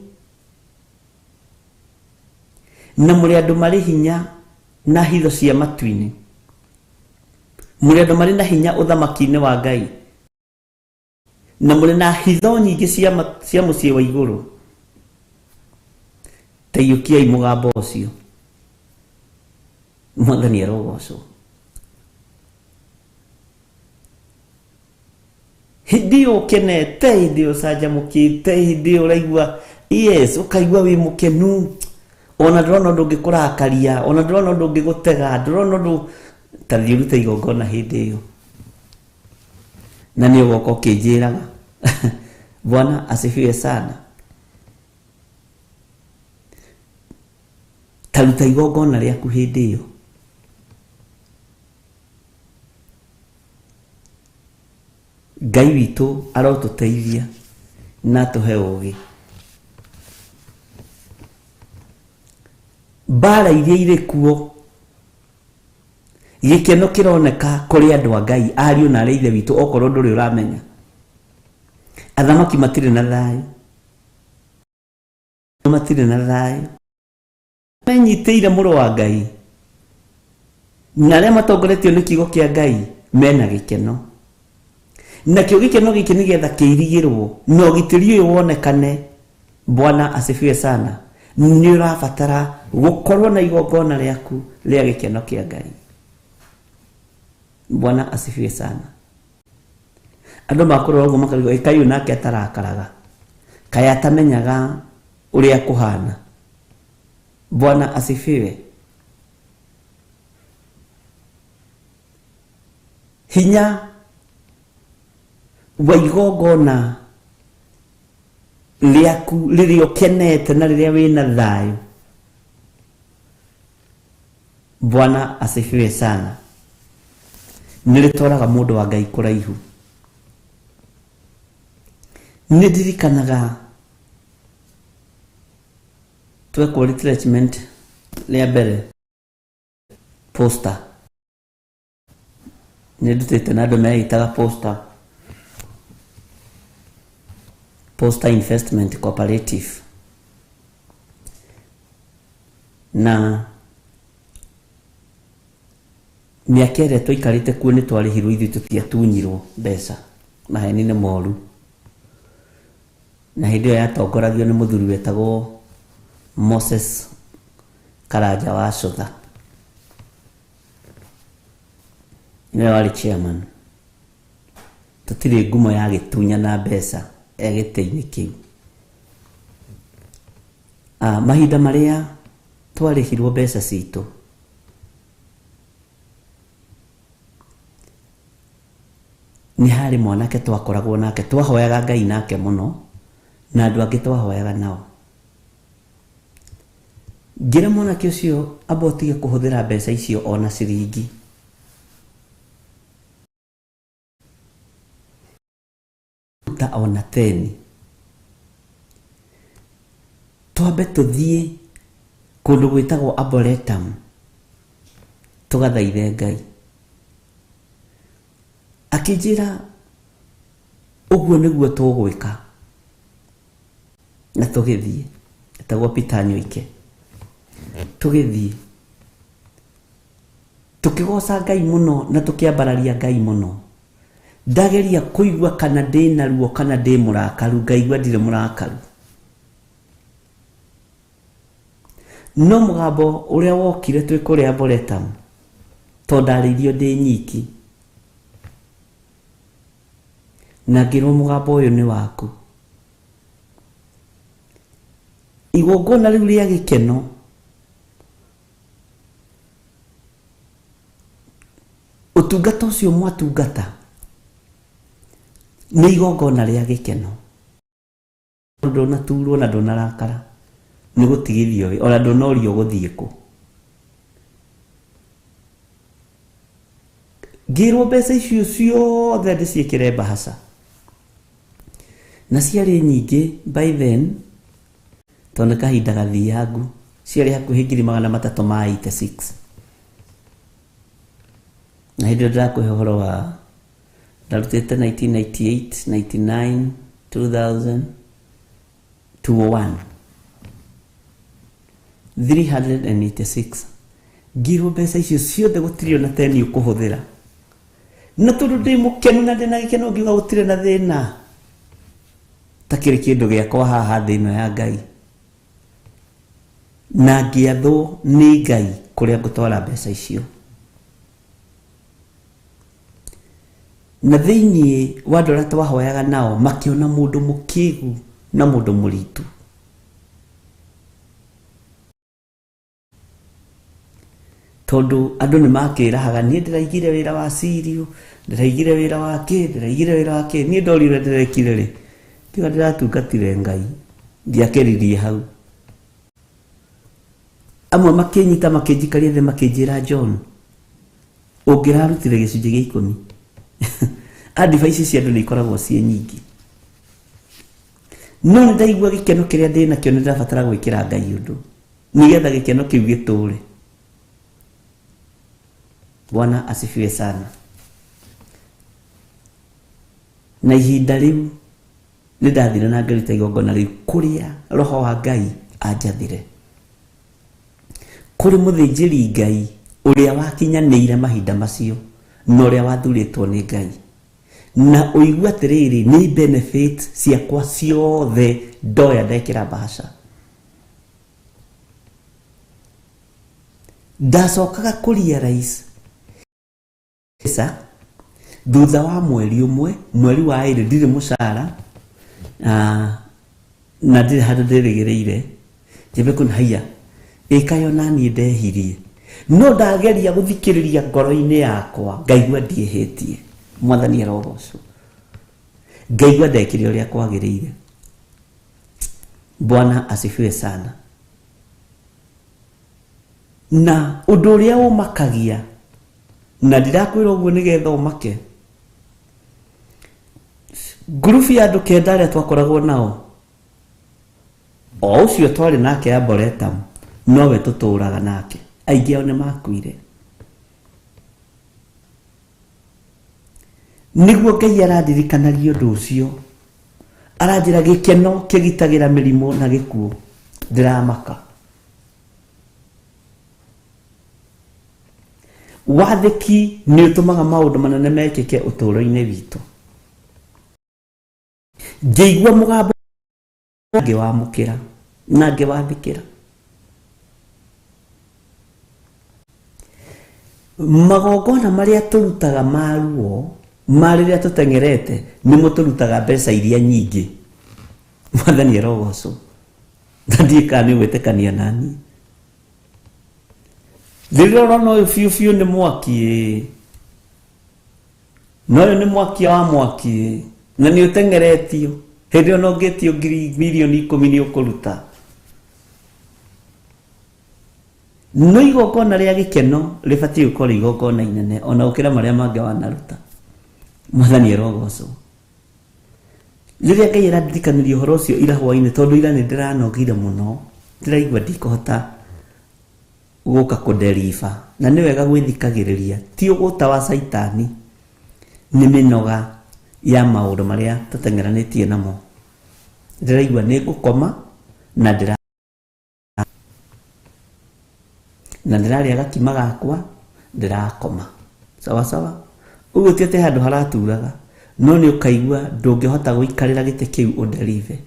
S3: na mũrĩ andũ marĩ hinya na hitho cia matu-inĩ, mũrĩ andũ marĩ na hinya ũthamaki-inĩ wa Ngai, na mũrĩ na hitho nyingĩ cia mũciĩ wa igũrũ, taiyũkiai mũgambo ũcio. Mwathani arogocwo. Hĩndĩ ĩyo ũkenete, hĩndĩ ĩyo ũcanjamũkĩte, hĩndĩ ĩyo ũraigua yes, ũkaigua wĩ mũkenu, ona ndũrona ũndũ ũngĩkũrakaria, ona ndũrona ũndũ ũngĩgũtega, ndũrona ũndũ, ta thiĩ ũrute igongona hĩndĩ ĩyo, na nĩ ũgoka ũkĩnjĩraga. Bwana asifiwe sana. Ta ruta igongona rĩaku hĩndĩ ĩyo. Ngai witũ arotũteithia na atũhe ũũgĩ. Mbara iria irĩ kuo, gĩkeno kĩroneka kũrĩ andũ a Ngai, ariũ na arĩa ithe witũ, okorwo ndũrĩ ũramenya. Athamaki matirĩ na thayũ, matirĩ na thayũ, menyitĩire mũrũ wa Ngai, na arĩa matongoretio nĩ kiugo kĩa Ngai mena gĩkeno. Nakĩo gĩkeno gĩkĩ nĩgetha kĩirigĩrwo na ũgitĩri ũyũ wonekane. Bwana asifiwe sana. Nĩ ũrabatara gũkorwo na igongona rĩaku rĩa gĩkeno kĩa Ngai. Bwana asifiwe sana. Andũ makũrora ũguo makarigwo, ĩ kaĩ ũyũ nake atarakaraga, kaĩ atamenyaga ũrĩa kũhana. Bwana asifiwe. Hinya wa igongona rĩaku rĩrĩa ũkenete na rĩrĩa wĩna thayũ. Bwana asifiwe sana. Nĩ rĩtwaraga mũndũ wa Ngai kũraihu. Nĩ ndirikanaga twekwo retrenchment rĩa mbere posta, nĩ ndutĩte na andũ meitaga posta, Posta Investment Cooperative, na Mĩaka ĩrĩa twaikarĩte kuo nĩ twarĩhirwo ithuĩ tũtiatunyirwo mbeca maheni nĩ moru. Na hĩndĩ ĩyo yatongoragio nĩ mũthuri wetagwo Moses Karanja wa Cũtha, nĩwe warĩ chairman. Tũtirĩ ngumo ya gĩtunyana mbeca e gĩtĩ-inĩ kĩu. Mahinda marĩa twarĩhirwo mbeca citũ nĩ harĩ mwanake twakoragwo nake, twahoyaga Ngai nake mũno na andũ angĩ twahoyaga nao. Ngĩra mwanake ũcio amba ũtige kũhũthĩra mbeca icio ona ciringi. Ta ona teni. Twambe tũthiĩ kũndũ gwĩtagwo Arboretum tũgathaithe Ngai. Akĩnjĩra ũguo nĩguo tũgwĩka na tũgĩthiĩ. Etagwo Peter Nyoike. Tũgĩthiĩ tũkĩgoca Ngai mũno na tũkĩambararia Ngai mũno. Ndageria kũigua kana ndĩna ruo kana ndĩ mũrakaru, ngaigua ndirĩ mũrakaru. No mũgambo ũrĩa wokire twĩ kũrĩa Arboretum, tondũ ndarĩirio ndĩ nyiki, na ngĩrwo mũgambo ũyũ nĩ waku. Igongona rĩu rĩa gĩkeno ũtungata ũcio mwatungata nĩ igongona rĩa gĩkeno. Ndũnaturwo na ndũnarakara nĩ gũtigithio ona ndũnorio gũthiĩ kũ. Ngĩrwo mbeca icio ciothe ndĩciĩkĩre mbahaca, na ciarĩ nyingĩ by then tondũ nĩ kahinda gathiangu, ciarĩ hakuhĩ 386,000. Na hĩndĩ ĩyo ndĩrakũhe ũhoro wa ndarutĩte 1998, 99, 2000, 201. 386. Ngirwo mbeca icio ciothe gũtirĩ ona teni ũkũhũthĩra. Na tondũ ndĩ mũkenu na ndĩna gĩkeno ngiuga gũtirĩ na thĩna ta kĩrĩ kĩndũ gĩakwa haha thĩ ĩno ya Ngai. Na ngĩathwo nĩ Ngai kũrĩa ngũtwara mbeca icio. Na thĩinĩ wa andũ arĩa twahoyaga nao makĩona mũndũ mũkĩgu na mũndũ mũritu. Tondũ andũ nĩ makĩrahaga niĩ ndĩraigire wĩra wa Siriu, ndĩraigire wĩra wa kĩ, ndĩraigire wĩra wa kĩ. Niĩ ndorire ndĩrekire rĩ, tiga ndĩratungatire Ngai, ndiakĩririe hau. Amwe makĩnyita makĩnjikaria thĩ makĩnjĩra John, ũngĩrarutire gĩcunjĩ gĩa 10. Advice cia andũ nĩ ikoragwo ciĩ nyingĩ. No nĩ ndaigua gĩkeno kĩrĩa ndĩ nakĩo nĩ ndĩrabatara gwĩkĩra Ngai ũndũ nĩgetha gĩkeno kĩu gĩtũre. Bwana asifiwe sana. Na ihinda rĩu nĩ ndathire na ngĩruta igongona rĩu kũrĩa roho wa Ngai anjathire. Kũrĩ mũthĩnjĩri Ngai ũrĩa wakinyanĩire mahinda macio na ũrĩa wathurĩtwo nĩ Ngai. Na ũigue atĩrĩrĩ nĩ benefit ciakwa ciothe ndoya ndekĩra mbahaca. Ndacokaga kũ realize thutha wa mweri ũmwe, mweri wa ĩrĩ ndirĩ mũcara na ndirĩ handũ ndĩrĩgĩrĩire. Njambe kuona haiya ĩkayo na niĩ ndehirie. No ndageria gũthikĩrĩria ngoro-inĩ yakwa ngaigua ndiĩhĩtie. Mwathani arogocwo. Ngaigua ndekire ũrĩa kwagĩrĩire. Bwana asifiwe sana. Na ũndũ ũrĩa ũmakagia na ndirakwĩra ũguo nĩgetha ũmake, ngurubu ya andũ 9 arĩa twakoragwo nao, o ũcio twarĩ nake Arboretum nowe tũtũraga nake, aingĩ ao nĩ makuire. Nĩguo Ngai arandirikanagia ũndũ ũcio, aranjĩra gĩkeno kĩgitagĩra mĩrimũ na gĩkuũ. Ndĩramaka. Wathĩki nĩ ũtũmaga maũndũ manene mekĩke ũtũũro-inĩ witũ. Ngĩigua mũgambo ngĩwamũkĩra na ngĩwathĩkĩra. Magongona marĩa tũrutaga ma ruo ma rĩrĩa tũteng'erete nĩmo tũrutaga mbeca iria nyingĩ. Mwathani arogocwo. Na ndiĩ kana nĩ ũgwĩtĩkania naniĩ. Rĩrĩa ũrona ũyũ biũ biũ nĩ mwaki ĩĩ, na ũyũ nĩ mwaki wa mwaki ĩĩ, na nĩ ũteng'eretio, hĩndĩ ĩyo no ũngĩtio ngiri mirioni 10 nĩ ũkũruta. No igongona rĩa gĩkeno rĩbatiĩ gũkorwo igongona inene ona gũkĩra marĩa mangĩ wanaruta. Mwathani arogocwo. Rĩrĩa Ngai arandirikanirie ũhoro ũcio ira hwaĩ-inĩ, tondũ ira nĩ ndĩranogire mũno, ndĩraigua ndikũhota gũka kũnderiba, na nĩ wega gwĩthikagĩrĩria, ti ũgũta wa caitani, nĩ mĩnoga ya maũndũ marĩa tũteng'eranĩtie namo. Ndĩraigua nĩ ngũkoma na ndĩrarĩa gakima gakwa, ndĩrakoma. Sawa sawa. Ũguo ti atĩ handũ haraturaga, no nĩ ũkaigua ndũngĩhota gũikarĩra gĩtĩ kĩu ũnderibe.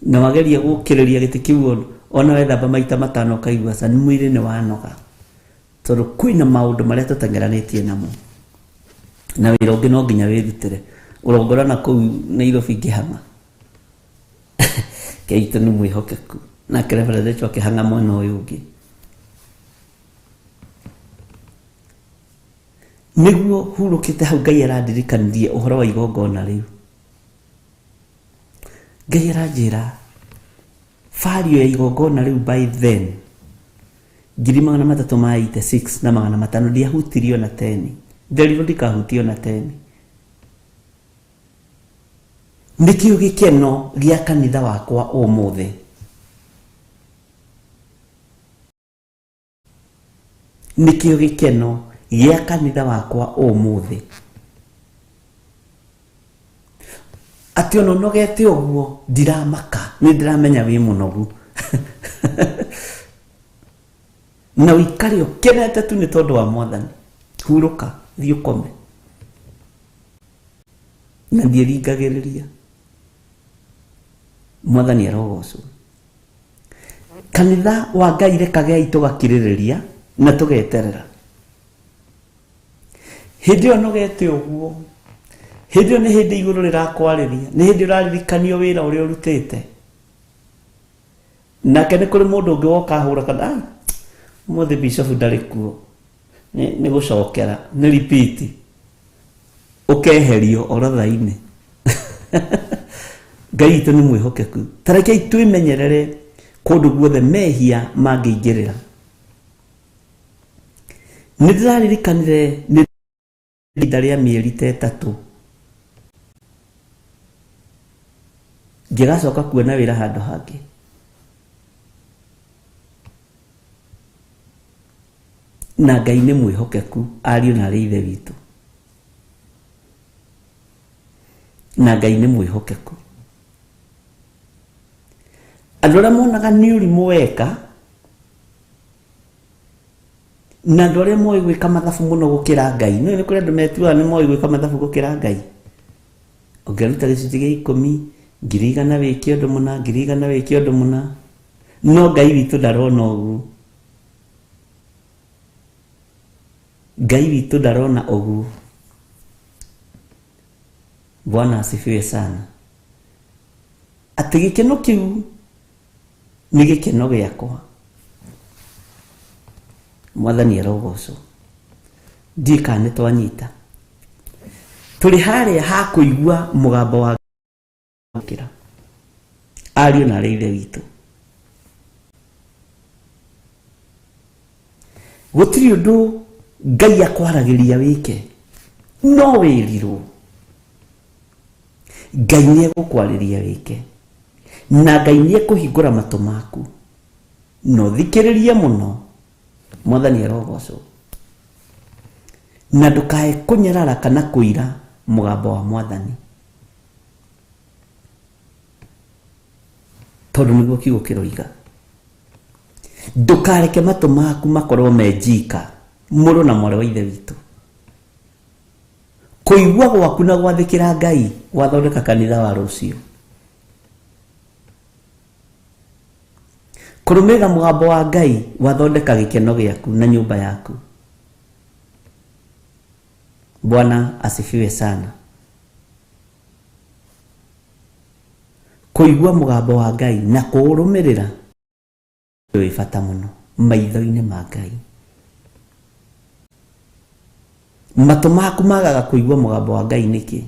S3: Na wageria gũkĩrĩria gĩtĩ kĩu ona wethamba maita matano ũkaigua ca mwĩrĩ nĩ wanoga. Tondũ kwĩna maũndũ marĩa tũteng'eranĩtie namo. Na wĩra ũngĩ no nginya wĩrutĩre. Ũrongora na kũu Nairobi ngĩhang'a. Keitũ nĩ mwĩhokeku. Nake Reverend Rachel akĩhang'a mwena ũyũ ũngĩ. Nĩguo hurũkĩte hau Ngai arandirikanirie ũhoro wa igongona rĩu. Ngai aranjĩra value ya igongona rĩu by then 386 na 500 ndiahutirio na 10. Nderirwo ndikahutio na 10. Nĩkĩo gĩkeno gĩa kanitha wakwa ũmũthĩ. Nĩkĩo gĩkeno gĩa kanitha wakwa ũmũthĩ. Atĩ ona ũnogete ũguo ndiramaka, nĩ ndĩramenya wĩ mũnogu. Na ũikare ũkenete tu nĩ tondũ wa Mwathani. Hurũka, thiĩ ũkome. Na ndiĩringagĩrĩria. Mwathani arogocwo. Kanitha wa Ngai rekagei tũgakirĩrĩria na tũgeterera. Hĩndĩ ĩyo nogete ũguo, hĩndĩ ĩyo nĩ hĩndĩ igũrũ rĩrakwarĩria, nĩ hĩndĩ ũraririkanio wĩra ũrĩa ũrutĩte. Nake nĩ kũrĩ mũndũ ũngĩ woka ahũra kana, ũmũthĩ bishop ndarĩ kuo, nĩ gũcokera, nĩ repeat. Ũkeherio orodha-inĩ. Ngai witũ nĩ mwĩhokeku. Ta rekei twĩmenyerere kũndũ guothe mehia mangĩingĩrĩra. Nĩ ndĩraririkanire nĩ ihinda rĩa mĩeri ta 3 ngĩgacoka kuona wĩra handũ hangĩ. Na Ngai nĩ mwĩhokeku, ariũ na arĩ ithe witũ. Na Ngai nĩ mwĩhokeku. Andũ arĩa monaga nĩ ũrimũ weka, na andũ arĩa moĩ gwĩka mathabu mũno gũkĩra Ngai. No nĩ kũrĩ andũ metuaga nĩ moĩ gwĩka mathabu gũkĩra Ngai. Ũngĩruta gĩcunjĩ gĩa 10, 100,000 wĩke ũndũ mũna, 100,000 wĩke ũndũ mũna. No Ngai witũ ndarona ũguo. Ngai witũ ndarona ũguo. Bwana asifiwe sana. Atĩ gĩkeno kĩu nĩ gĩkeno gĩakwa. Mwathani arogocwo. Ndiĩ kana nĩ twanyita. Tũrĩ harĩa ha kũigua mũgambo wa gũkĩra. Ariũ na arĩ ithe witũ. Gũtirĩ ũndũ Ngai akwaragĩria wĩke, no wĩrirwo. Ngai nĩ egũkwarĩria wĩke, na Ngai nĩ ekũhingũra matũ maku. Na ũthikĩrĩrie mũno. Mwathani arogocwo. Na ndũkae kũnyarara kana kũira mũgambo wa Mwathani. Tondũ nĩguo kiugo kĩroiga. Ndũkareke matũ maku makorwo me njika, mũrũ na mwarĩ wa Ithe witũ. Kũigua gwaku na gwathĩkĩra Ngai gwathondeka kanitha wa rũciũ. Kũrũmĩrĩra mũgambo wa Ngai gwathondeka gĩkeno gĩaku na nyũmba yaku. Bwana asifiwe sana. Kũigua mũgambo wa Ngai na kũũrũmĩrĩra wĩ bata mũno maitho-inĩ ma Ngai. Matũ maku magaga kũigua mũgambo wa Ngai nĩkĩ?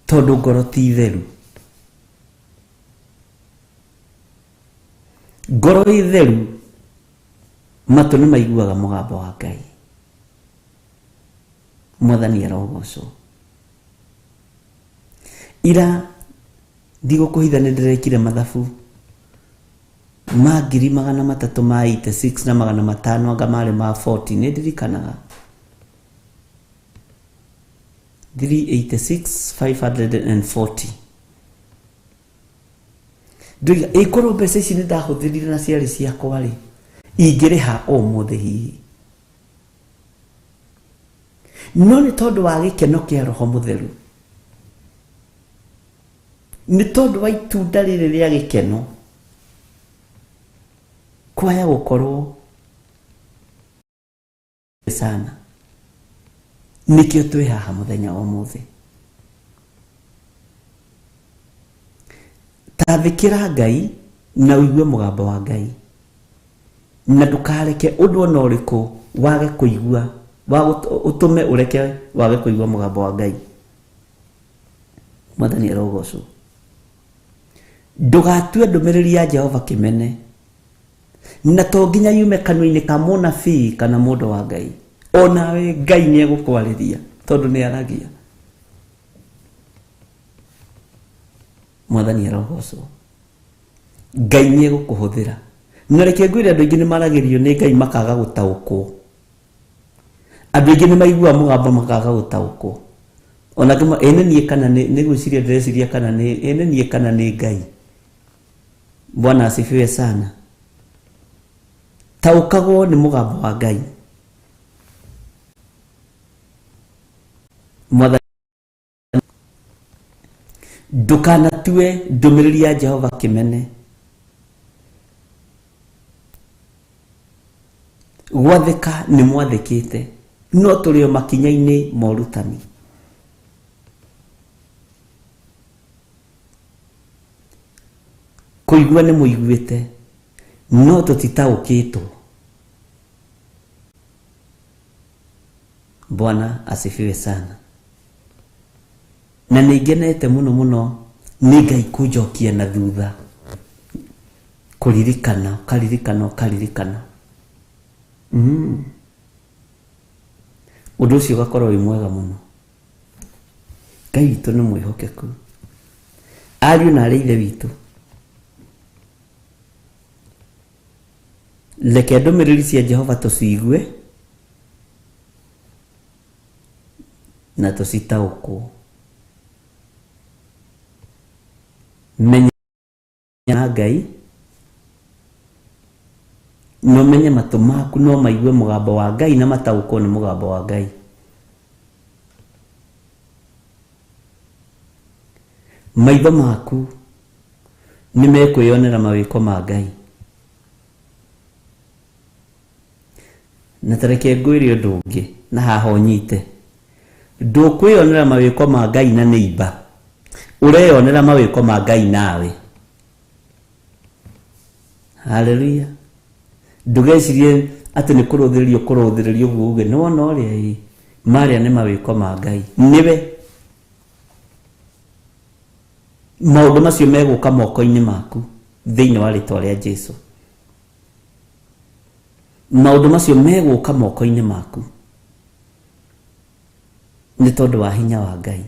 S3: Tondũ ngoro ti theru. Ngoro ĩ theru, matũ nĩ maiguaga mũgambo wa Ngai. Mwathani arogocwo. Ira ndigũkũhitha nĩ ndĩrekire mathabu ma 386 na 500 anga marĩ ma 40, nĩ ndirikanaga 386 540. Ndoiga ĩkorwo mbeca ici nĩ ndahũthĩrire na ciarĩ ciakwa rĩ, ingĩrĩha ũmũthĩ hihi. No nĩ tondũ wa gĩkeno kĩa Roho Mũtheru, nĩ tondũ wa itunda rĩrĩ rĩa gĩkeno, kwaya gũkorwo sana, nĩkĩo twĩ haha mũthenya wa ũmũthĩ. Tathĩkĩra Ngai na ũigue mũgambo wa Ngai, na ndũkareke ũndũ ona ũrĩkũ wage kũigua, ũtũme ũreke wage kũigua mũgambo wa Ngai. Mwathani arogocwo. Ndũgatue ndũmĩrĩri ya Jehova kĩmene, na to nginya yume kanua-inĩ ka mũnabii kana mũndũ wa Ngai. Onawe Ngai nĩ egũkwarĩria tondũ nĩ aragia. Mwathani arogocwo. Ngai nĩ egũkũhũthĩra. Na reke ngwĩre andũ aingĩ nĩ maragĩrio nĩ Ngai makaga gũtaũkwo. Andũ aingĩ nĩ maiguaga mũgambo makaga gũtaũkwo. Ona kama ĩ nĩ niĩ kana nĩ gwĩciria ndĩreciria kana nĩ ĩ nĩ niĩ kana nĩ Ngai. Bwana asifiwe sana. Taũkagwo nĩ mũgambo wa Ngai. Mwathani, ndũkanatue ndũmĩrĩri ya Jehova kĩmene. Gwathĩka nĩ mwathĩkĩte, no tũrĩ o makinya-inĩ ma ũrutani. Kũigua nĩ mũiguĩte, no tũtitaũkĩtwo. Bwana asifiwe sana. Na nĩ ngenete mũno mũno nĩ Ngai kũnjokia na thutha, kũririkana, ũkaririkana, ũkaririkana. Ũndũ ũcio ũgakorwo wĩ mwega mũno. Ngai witũ nĩ mwĩhokeku. Ariũ na arĩ Ithe witũ, reke ndũmĩrĩri cia Jehova tũciigue na tũcitaũkwo. Menya Ngai, no menye matũ maku no maigue mũgambo wa Ngai na mataũkwo nĩ mũgambo wa Ngai. Maitho maku nĩ mekwĩyonera mawĩko ma Ngai. Na tareke ngwĩre ũndũ ũngĩ na haha ũnyite. Ndũkwĩyonera mawĩko ma Ngai na nĩimba, ũreyonera mawĩko ma Ngai nawe. Haleluya. Ndũgecirie atĩ nĩ kũrũthĩrĩrio kũrũthĩrĩrio ũguo uge nĩ wona ũrĩa ĩ, marĩa nĩ mawĩko ma Ngai. Nĩwe. Maũndũ macio megũka moko-inĩ maku thĩinĩ wa rĩtwa rĩa Jesu. Maũndũ macio megũka moko-inĩ maku nĩ tondũ wa hinya wa Ngai.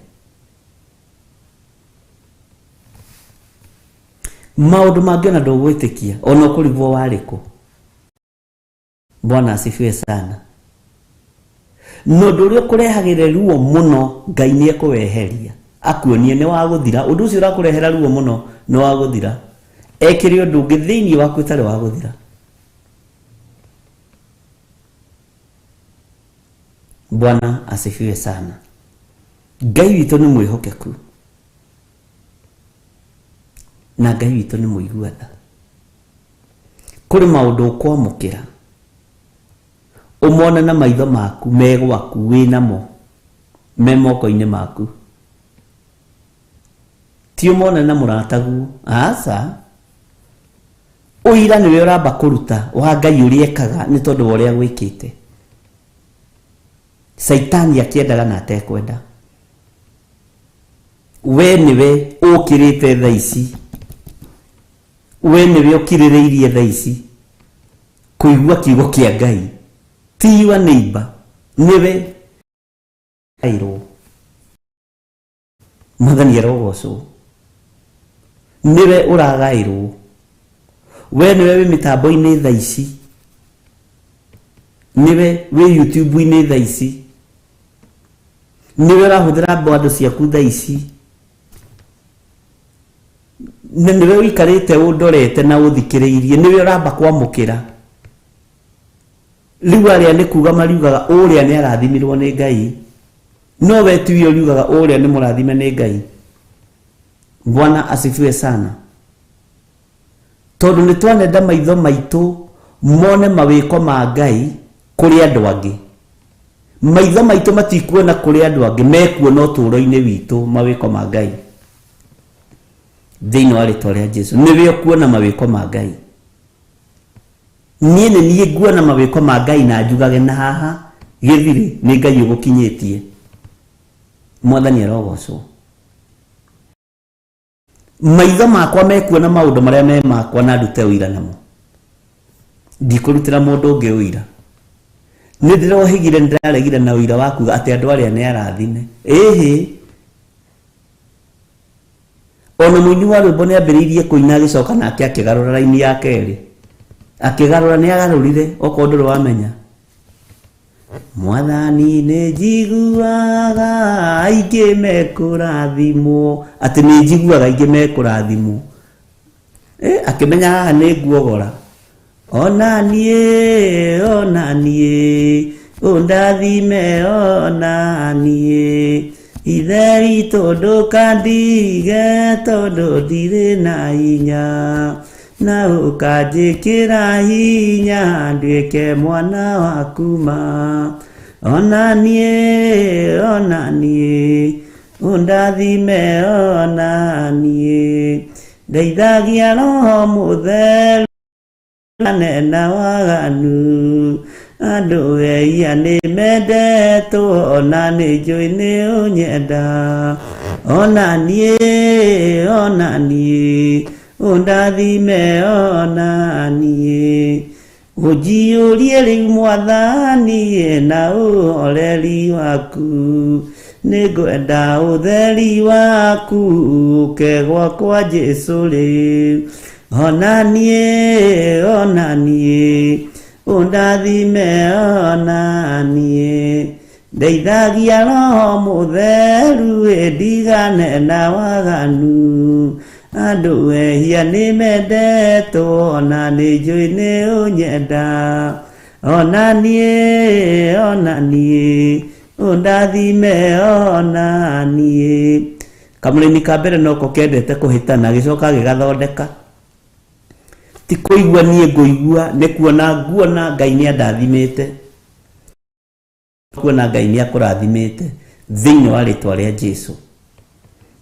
S3: Maũndũ mangĩ ona ndũgwĩtĩkia ona ũkũrigwo warĩ kũ. Bwana asifiwe sana. No ũndũ ũrĩa ũkũrehagĩra ruo mũno Ngai nĩ ekũweheria, akuonie nĩ wa gũthira. Ũndũ ũcio ũrakũrehera ruo mũno nĩ wa gũthira, ekĩre ũndũ ũngĩ thĩinĩ waku ũtarĩ wa gũthira. Bwana asifiwe sana. Ngai witũ nĩ mwĩhokeku na Ngai witũ nĩ mũigua tha. Kũrĩ maũndũ ũkwamũkĩra ũmone na maitho maku me gwaku wĩ namo me moko-inĩ maku, ti ũmone na mũrataguo, aca. Ũira nĩwe ũramba kũruta wa Ngai ũrĩa ekaga nĩ tondũ wa ũrĩa gwĩkĩte. Caitani akĩendaga na atekwenda, we nĩwe ũkĩrĩte thaa ici, we nĩwe ũkirĩrĩirie thaa ici kũigua kiugo kĩa Ngai, ti your neighbor, nĩwe airwo. Mwathani arogocwo, nĩwe ũragaĩrwo, we nĩwe wĩ mĩtambo-inĩ thaa ici, nĩwe wĩ YouTube-inĩ thaa ici, nĩwe ũrahũthĩra bando ciaku thaa ici, na nĩwe ũikarĩte ũndorete na ũthikĩrĩirie, nĩwe ũramba kwamũkĩra. Rĩu arĩa nĩ kuga mariugaga ũrĩa nĩ arathimirwo nĩ Ngai, no we tiwe ũriugaga ũrĩa nĩ mũrathime nĩ Ngai. Bwana asifiwe sana. Tondũ nĩ twanenda maitho maitũ mone mawĩko ma Ngai kũrĩ andũ angĩ. Maitho maitũ matikuona kũrĩ andũ angĩ, mekuona ũtũũro-inĩ witũ mawĩko ma Ngai. Thĩinĩ wa rĩtwa rĩa Jesu nĩwe ũkuona mawĩko ma Ngai. Niĩ nĩ niĩ nguona mawĩko ma Ngai na njugage na haha gĩthirĩ nĩ Ngai ũgũkinyĩtie. Mwathani arogocwo. Maitho makwa mekuona maũndũ marĩa me makwa na ndute ũira namo, ndikũrutĩra mũndũ ũngĩ ũira. Nĩ ndĩrohĩgire, nĩ ndĩraregire na ũira wa kuga atĩ andũ arĩa nĩ arathime. Ĩhĩ, ona mũini wa rwĩmbo nĩ ambĩrĩirie kũina agĩcoka nake akĩgarũra raini ya kerĩ, akĩgarũra, nĩ agarũrire okorwo ndũrĩ wamenya. Mwathani nĩ njiguaga aingĩ mekũrathimwo, atĩ nĩ njiguaga aingĩ mekũrathimwo. Akĩmenya haha nĩ nguogora. Ona niĩ, ona niĩ, ũndathime ona niĩ, Ithe witũ ndũkandige tondũ ndirĩ na hinya, na ũkanjĩkĩra hinya nduĩke mwana waku ma. Ona niĩ, ona niĩ, ũndathime ona niĩ, ndeithagia Roho Mũtheru na waganu, andũ ehia nĩ mendetwo na nĩ njũĩ nĩ ũnyenda. Ona niĩ, ona niĩ, ũndathime ona niĩ, ũnjiyũrie rĩu Mwathani na ũhoreri waku, nĩngwenda ũtheri waku ũke gwakwa Jesũ rĩu. Ona niĩ, ona niĩ, ũndathime ona niĩ, ndeithagia Roho Mũtheru ndigane na waganu, andũ ehia nĩ mendetwo na nĩ njũĩ nĩ ũnyenda. Ona niĩ, ona niĩ, ũndathime ona niĩ. Kamũrĩmi ka mbere noko kendete kũhĩtana, agĩcoka agĩgathondeka. Ti kũigua niĩ ngũigua, nĩ kuona nguona Ngai nĩ andathimĩte, kuona Ngai nĩ akũrathimĩte thĩinĩ wa rĩtwa rĩa Jesu.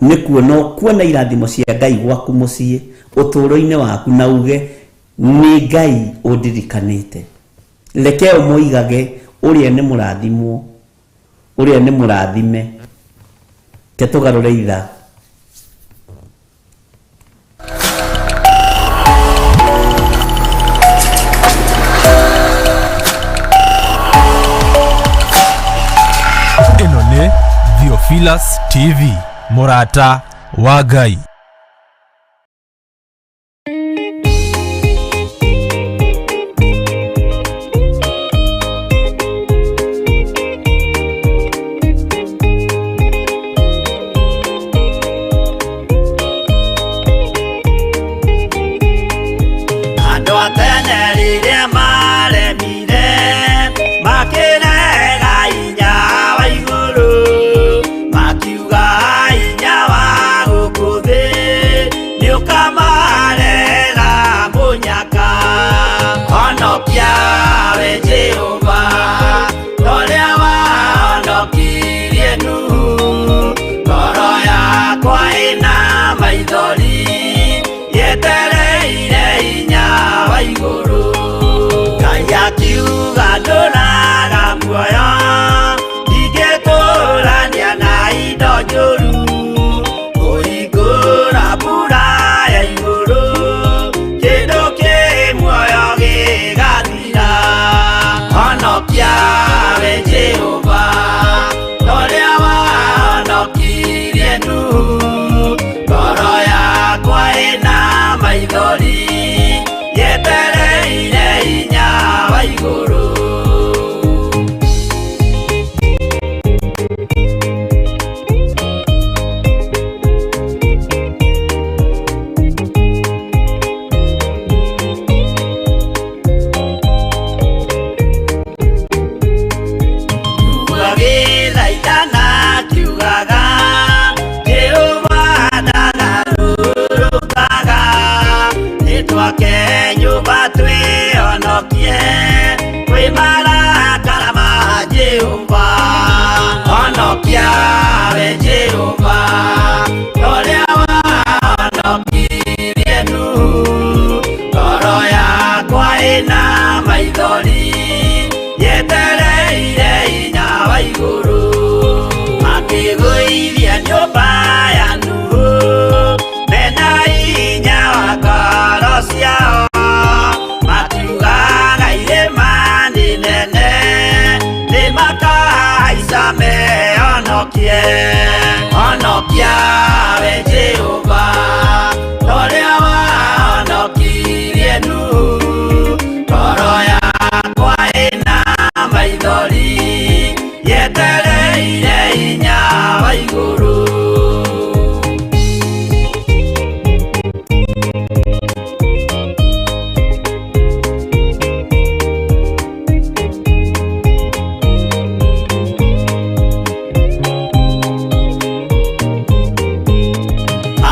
S3: Nĩ kuona ũkuona irathimo cia Ngai gwaku mũciĩ, ũtũũro-inĩ waku, na uge nĩ Ngai ũndirikanĩte. Reke ũmoigage ũrĩa nĩ mũrathimwo, ũrĩa nĩ mũrathime. Ke tũgarũre ithaa.
S4: Ĩno nĩ Theophilus TV, mũrata wa Ngai.
S1: Andũ a tene rĩrĩa maremire makĩrega inya Ũcame honokie, honokia we Jehova, torĩa wahonokirie Nuhu. Ngoro yakwa ĩna maithori, yetereire hinya wa igũrũ.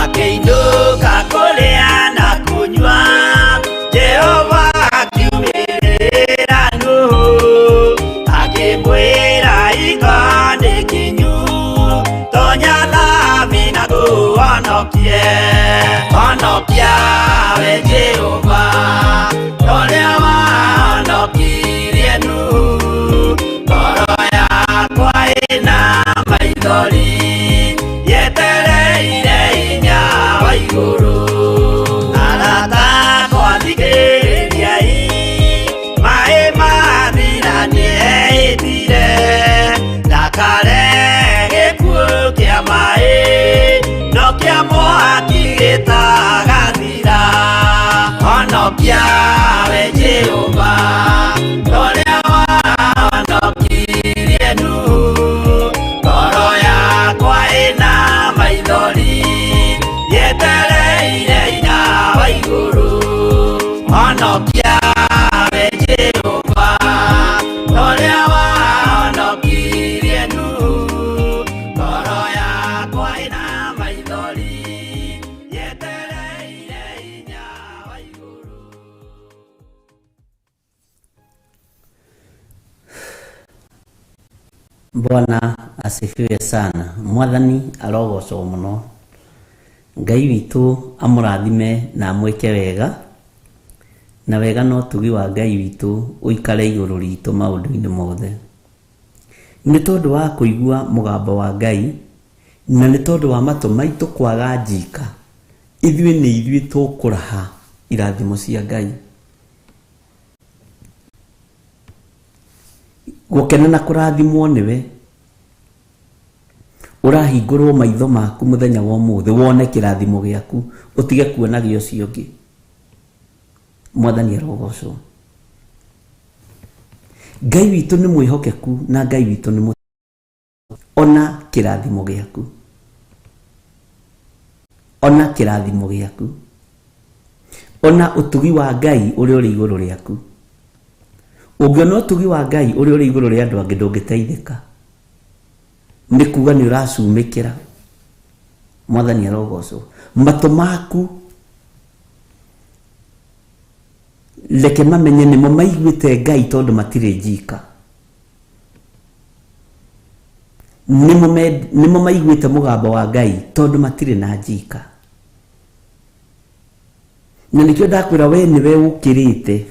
S1: Akĩinũka kũrĩa na kũnyua, Jehova akiumĩrĩra Nuhu, akĩmwĩra iga nĩ kinyu, tonya thabina ngũhonokie. Honokia we Jehova, torĩa wahonokirie Nuhu. Ngoro yakwa ĩna maithori, yetereire hinya wa igũrũ. Arata akwa thikĩrĩriai, maĩ mathira nĩehĩtire, ndakare gĩkuũ kĩa maĩ, no kĩa mwaki gĩtagathira. Honokia we Jehova, torĩa wahonokirie Nuhu. Ngoro yakwa ĩna maithori, yetereire hinya wa igũrũ. Honokia we Jehova, torĩa wahonokirie Nuhu. Ngoro yakwa ĩna maithori, yetereire hinya wa igũrũ.
S3: Bwana asifiwe sana. Mwathani arogocwo mũno. Ngai witũ amũrathime na amwĩke wega, na wega no ũtugi wa Ngai witũ ũikare igũrũ ritũ maũndũ-inĩ mothe. Nĩ tondũ wa kũigua mũgambo wa Ngai, na nĩ tondũ wa matũ maitũ kwaga njika, ithuĩ nĩ ithuĩ tũkũraha irathimo cia Ngai. Gũkena na kũrathimwo nĩwe, ũrahingũrwo maitho maku mũthenya wa ũmũthĩ, wone kĩrathimo gĩaku, ũtige kuona gĩa ũcio ũngĩ. Mwathani arogocwo. Ngai witũ nĩ mwĩhokeku na Ngai witũ nĩ ona kĩrathimo gĩaku, ona kĩrathimo gĩaku, ona ũtugi wa Ngai ũrĩa ũrĩ igũrũ rĩaku. Ũngĩona ũtugi wa Ngai ũrĩa ũrĩ igũrũ rĩa andũ angĩ ndũngĩteithĩka, nĩ kuga nĩ ũracumĩkĩra. Mwathani arogocwo. Matũ maku reke mamenye nĩmo maiguĩte Ngai tondũ matirĩ njika. Nĩmo maiguĩte mũgambo wa Ngai tondũ matirĩ na njika. Na nĩkĩo ndakwĩra we nĩwe ũkĩrĩte,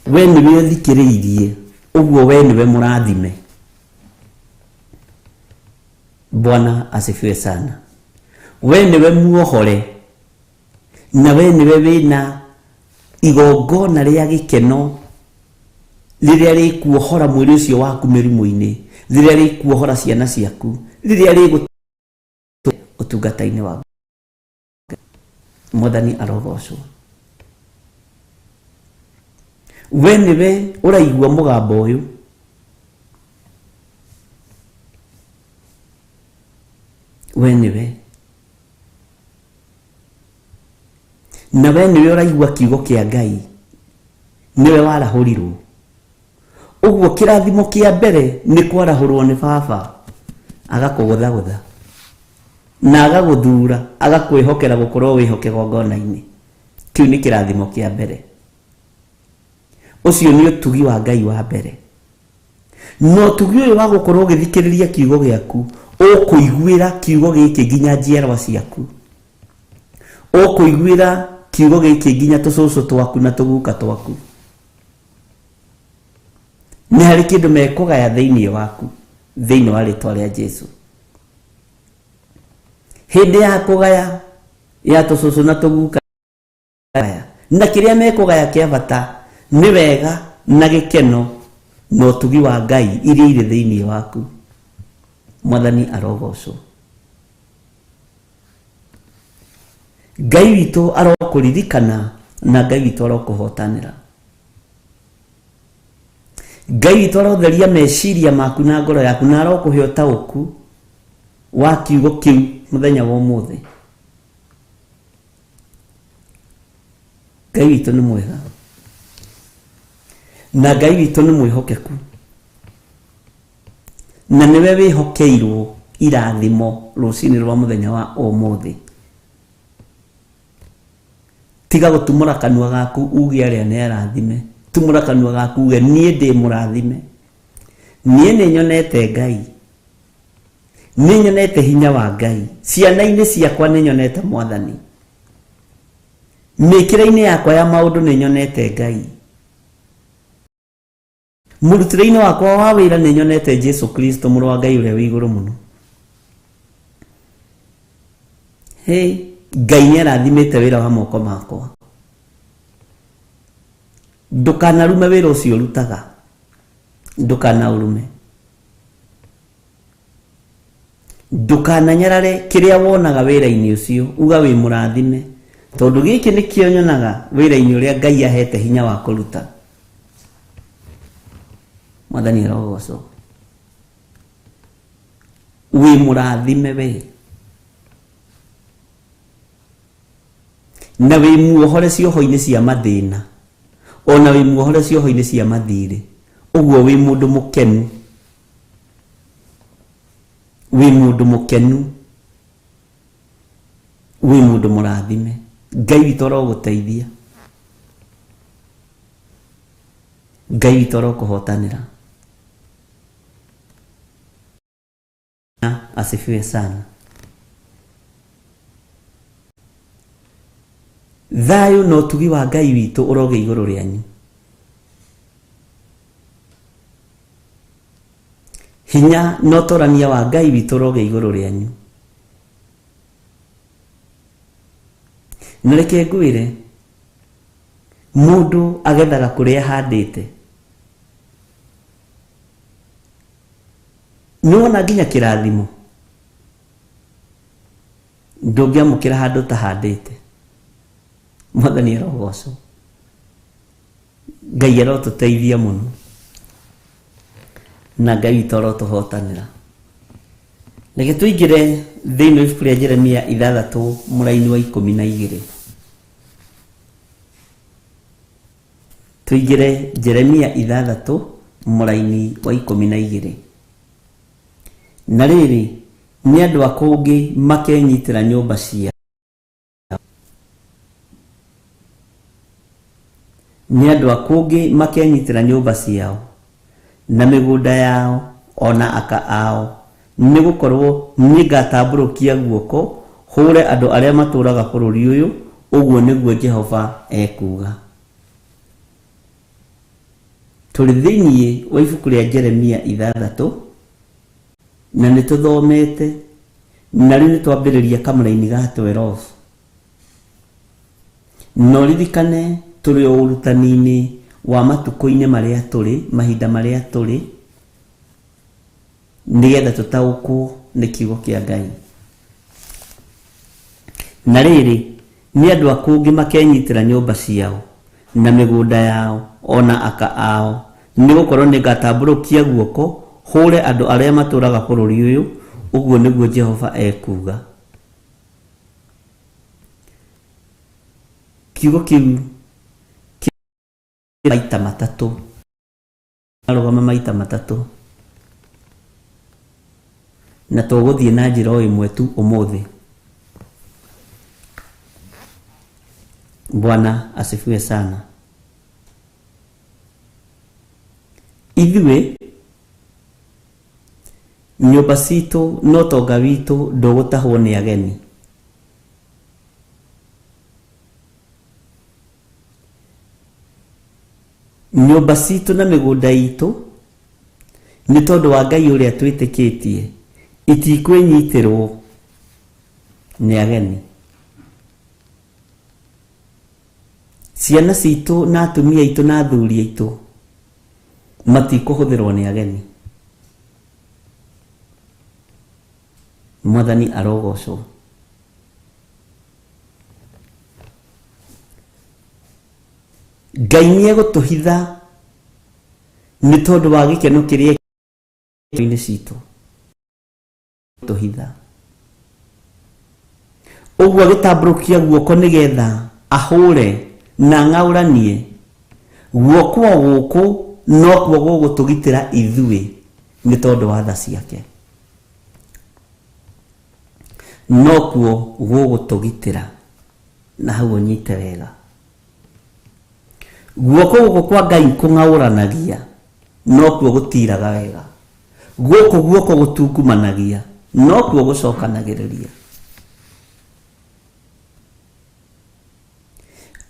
S3: we nĩwe ũthikĩrĩirie, ũguo we nĩwe mũrathime. Bwana asifiwe sana. We nĩwe muohore, na we nĩwe wĩna igongona rĩa gĩkeno rĩrĩa rĩkuohora mwĩrĩ ũcio waku mĩrimũ-inĩ, rĩrĩa rĩkuohora ciana ciaku, rĩrĩa rĩgũ ũtungata-inĩ wa Ngai. Mwathani arogocwo. We nĩwe ũraigua mũgambo ũyũ, we nĩwe, na we nĩwe ũraigua kiugo kĩa Ngai, nĩwe warahũrirwo. Ũguo kĩrathimo kĩa mbere nĩ kwarahũrwo nĩ baba, agakũgũthagũtha na agagũthura, agakwĩhokera gũkorwo wĩho kĩgongona-inĩ. Kĩu nĩ kĩrathimo kĩa mbere. Ũcio nĩ ũtugi wa Ngai wa mbere. Na ũtugi ũyũ wa gũkorwo ũgĩthikĩrĩria kiugo gĩaku, ũkũiguĩra kiugo gĩkĩ nginya njiarwa ciaku, ũkũiguĩra kiugo gĩkĩ nginya tũcũcũ twaku na tũguka twaku. Nĩ harĩ kĩndũ mekũgaya thĩinĩ waku, thĩinĩ wa rĩtwa rĩa Jesu. Hĩndĩ ya kũgaya ya tũcũcũ na tũguka, na kĩrĩa mekũgaya kĩa bata nĩ wega na gĩkeno Na ũtugi wa Ngai iria irĩ thĩinĩ waku. Mwathani arogocwo. Ngai witũ arokũririkana na Ngai witũ arokũhotanĩra. Ngai witũ arotheria meciria maku na ngoro yaku na arokũhe ũtaũku wa kiugo kĩu mũthenya wa ũmũthĩ. Ngai witũ nĩ mwega na Ngai witũ nĩ mwĩhokeku na nĩwe wĩhokeirwo irathimo rũcinĩ rwa mũthenya wa ũmũthĩ. Tiga gũtumũra kanua gaku uge arĩa nĩ arathime. Tumũra kanua gaku uge niĩ ndĩ mũrathime. Niĩ nĩ nyonete Ngai, nĩ nyonete hinya wa Ngai, ciana-inĩ ciakwa nĩ nyonete Mwathani, mĩkĩre-inĩ yakwa ya maũndũ nĩ nyonete Ngai, mũrutĩre-inĩ wakwa wa wĩra nĩ nyonete Jesu Kristo mũrũ wa Ngai ũrĩa wĩ igũrũ mũno. Hey, Ngai nĩ arathimĩte wĩra wa moko makwa. Ndũkanarume wĩra ũcio ũrutaga, ndũkanaurume, ndũkananyarare kĩrĩa wonaga wĩra-inĩ ũcio, uga wĩ mũrathime, tondũ gĩkĩ nĩkĩo nyonaga wĩra-inĩ ũrĩa Ngai ahete hinya wa kũruta. Mwathani arogocwo. Wĩ mũrathime we na wĩ muohore cioho-inĩ cia mathĩna, ona wĩ muohore cioho-inĩ cia mathirĩ, ũguo wĩ mũndũ mũkenu, wĩ mũndũ mũkenu, wĩ mũndũ mũrathime. Ngai witũ arogũteithia, Ngai witũ arokũhotanĩra. Asifiwe sana. Thayũ na ũtugi wa Ngai witũ ũroge igũrũ rĩanyu. Hinya na ũtorania wa Ngai witũ ũroge igũrũ rĩanyu. Na reke ngwĩre, mũndũ agethaga kũrĩa ahandĩte. Nĩwona nginya kĩrathimo ndũngĩamũkĩra handũ ũtahandĩte. Mwathani arogocwo. Ngai arotũteithia mũno na Ngai witũ arotũhotanĩra. Reke tũingĩre thĩinĩ wa ibuku rĩa Jeremia 6 mũraini wa 12. Tũingĩre Jeremia 6 mũraini wa 12. Na rĩrĩ, nĩ andũ a kũngĩ makenyitĩra nyũmba ciao. Nĩ andũ a kũngĩ makenyitĩra nyũmba ciao na mĩgũnda yao ona aka ao, nĩgũkorwo nĩngatambũrũkia guoko hũre andũ arĩa matũũraga bũrũri ũyũ, ũguo nĩguo Jehova ekuuga. Tũrĩ thĩinĩ wa ibuku rĩa Jeremia 6 na nĩtũthomete na rĩu nĩtwambĩrĩria kamũraini ga 12. Na ũririkane tũrĩ o ũrutani-inĩ wa matukũ-inĩ marĩa tũrĩ, mahinda marĩa tũrĩ, nĩgetha tũtaũkwo nĩ kiugo kĩa Ngai. Na rĩrĩ, nĩ andũ a kũngĩ makenyitĩra nyũmba ciao na mĩgũnda yao ona aka ao, nĩgũkorwo nĩngatambũrũkia guoko hũre andũ arĩa matũũraga bũrũri ũyũ, ũguo nĩguo Jehova ekuuga. Kiugo kĩu kĩ maita matatũ, arũgama maita matatũ, na tũgũthiĩ na njĩra o ĩmwe tu ũmũthĩ. Bwana asifiwe sana. Ithuĩ nyũmba citũ na ũtonga witũ ndũgũtahwo nĩ ageni. Nyũmba citũ na mĩgũnda itũ nĩ tondũ wa Ngai ũrĩa twĩtĩkĩtie itikwĩnyitĩrwo nĩ ageni. Ciana citũ na atumia aitũ na athuri aitũ Matikũhũthĩrwo nĩ ageni. Mwathani arogocwo. Ngai nĩ egũtũhitha nĩ tondũ wa gĩkeno kĩrĩa inĩ citũ tũhitha. Ũguo agĩtambũrũkia guoko nĩgetha ahũre na ng'aũranie. Guoko gũkũ nokuo gũgũtũgitĩra ithuĩ nĩ tondũ wa tha ciake. Nokuo gũgũtũgitĩra na hau ũnyite wega. Guoko gũkũ kwa Ngai kũng'aũranagia nokuo gũtiraga wega. Gũkũ guoko gũtungumanagia nokuo gũcokanagĩrĩria.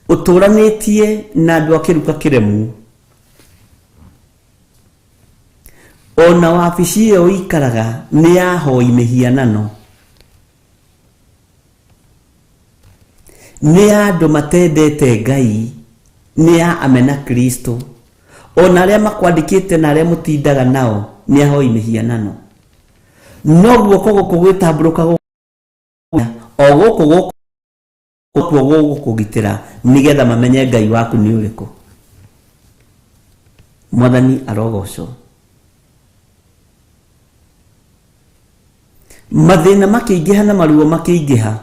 S3: Ũtũranĩtie na andũ a kĩruka kĩremu. Ona wabici ĩyo ũikaraga nĩ ya ahoi mĩhianano. Nĩ ya andũ matendete Ngai, nĩ ya amena Kristo. Ona arĩa makwandĩkĩte na arĩa mũtindaga nao nĩ ahoi mĩhianano. No guoko gũkũ gwĩtambũrũka o gũkũ gũkũ gũgũkũgitĩra nĩgetha mamenye Ngai waku nĩ ũrĩkũ. Mwathani arogocwo. Mathĩna makĩingĩha na maruo makĩingĩha.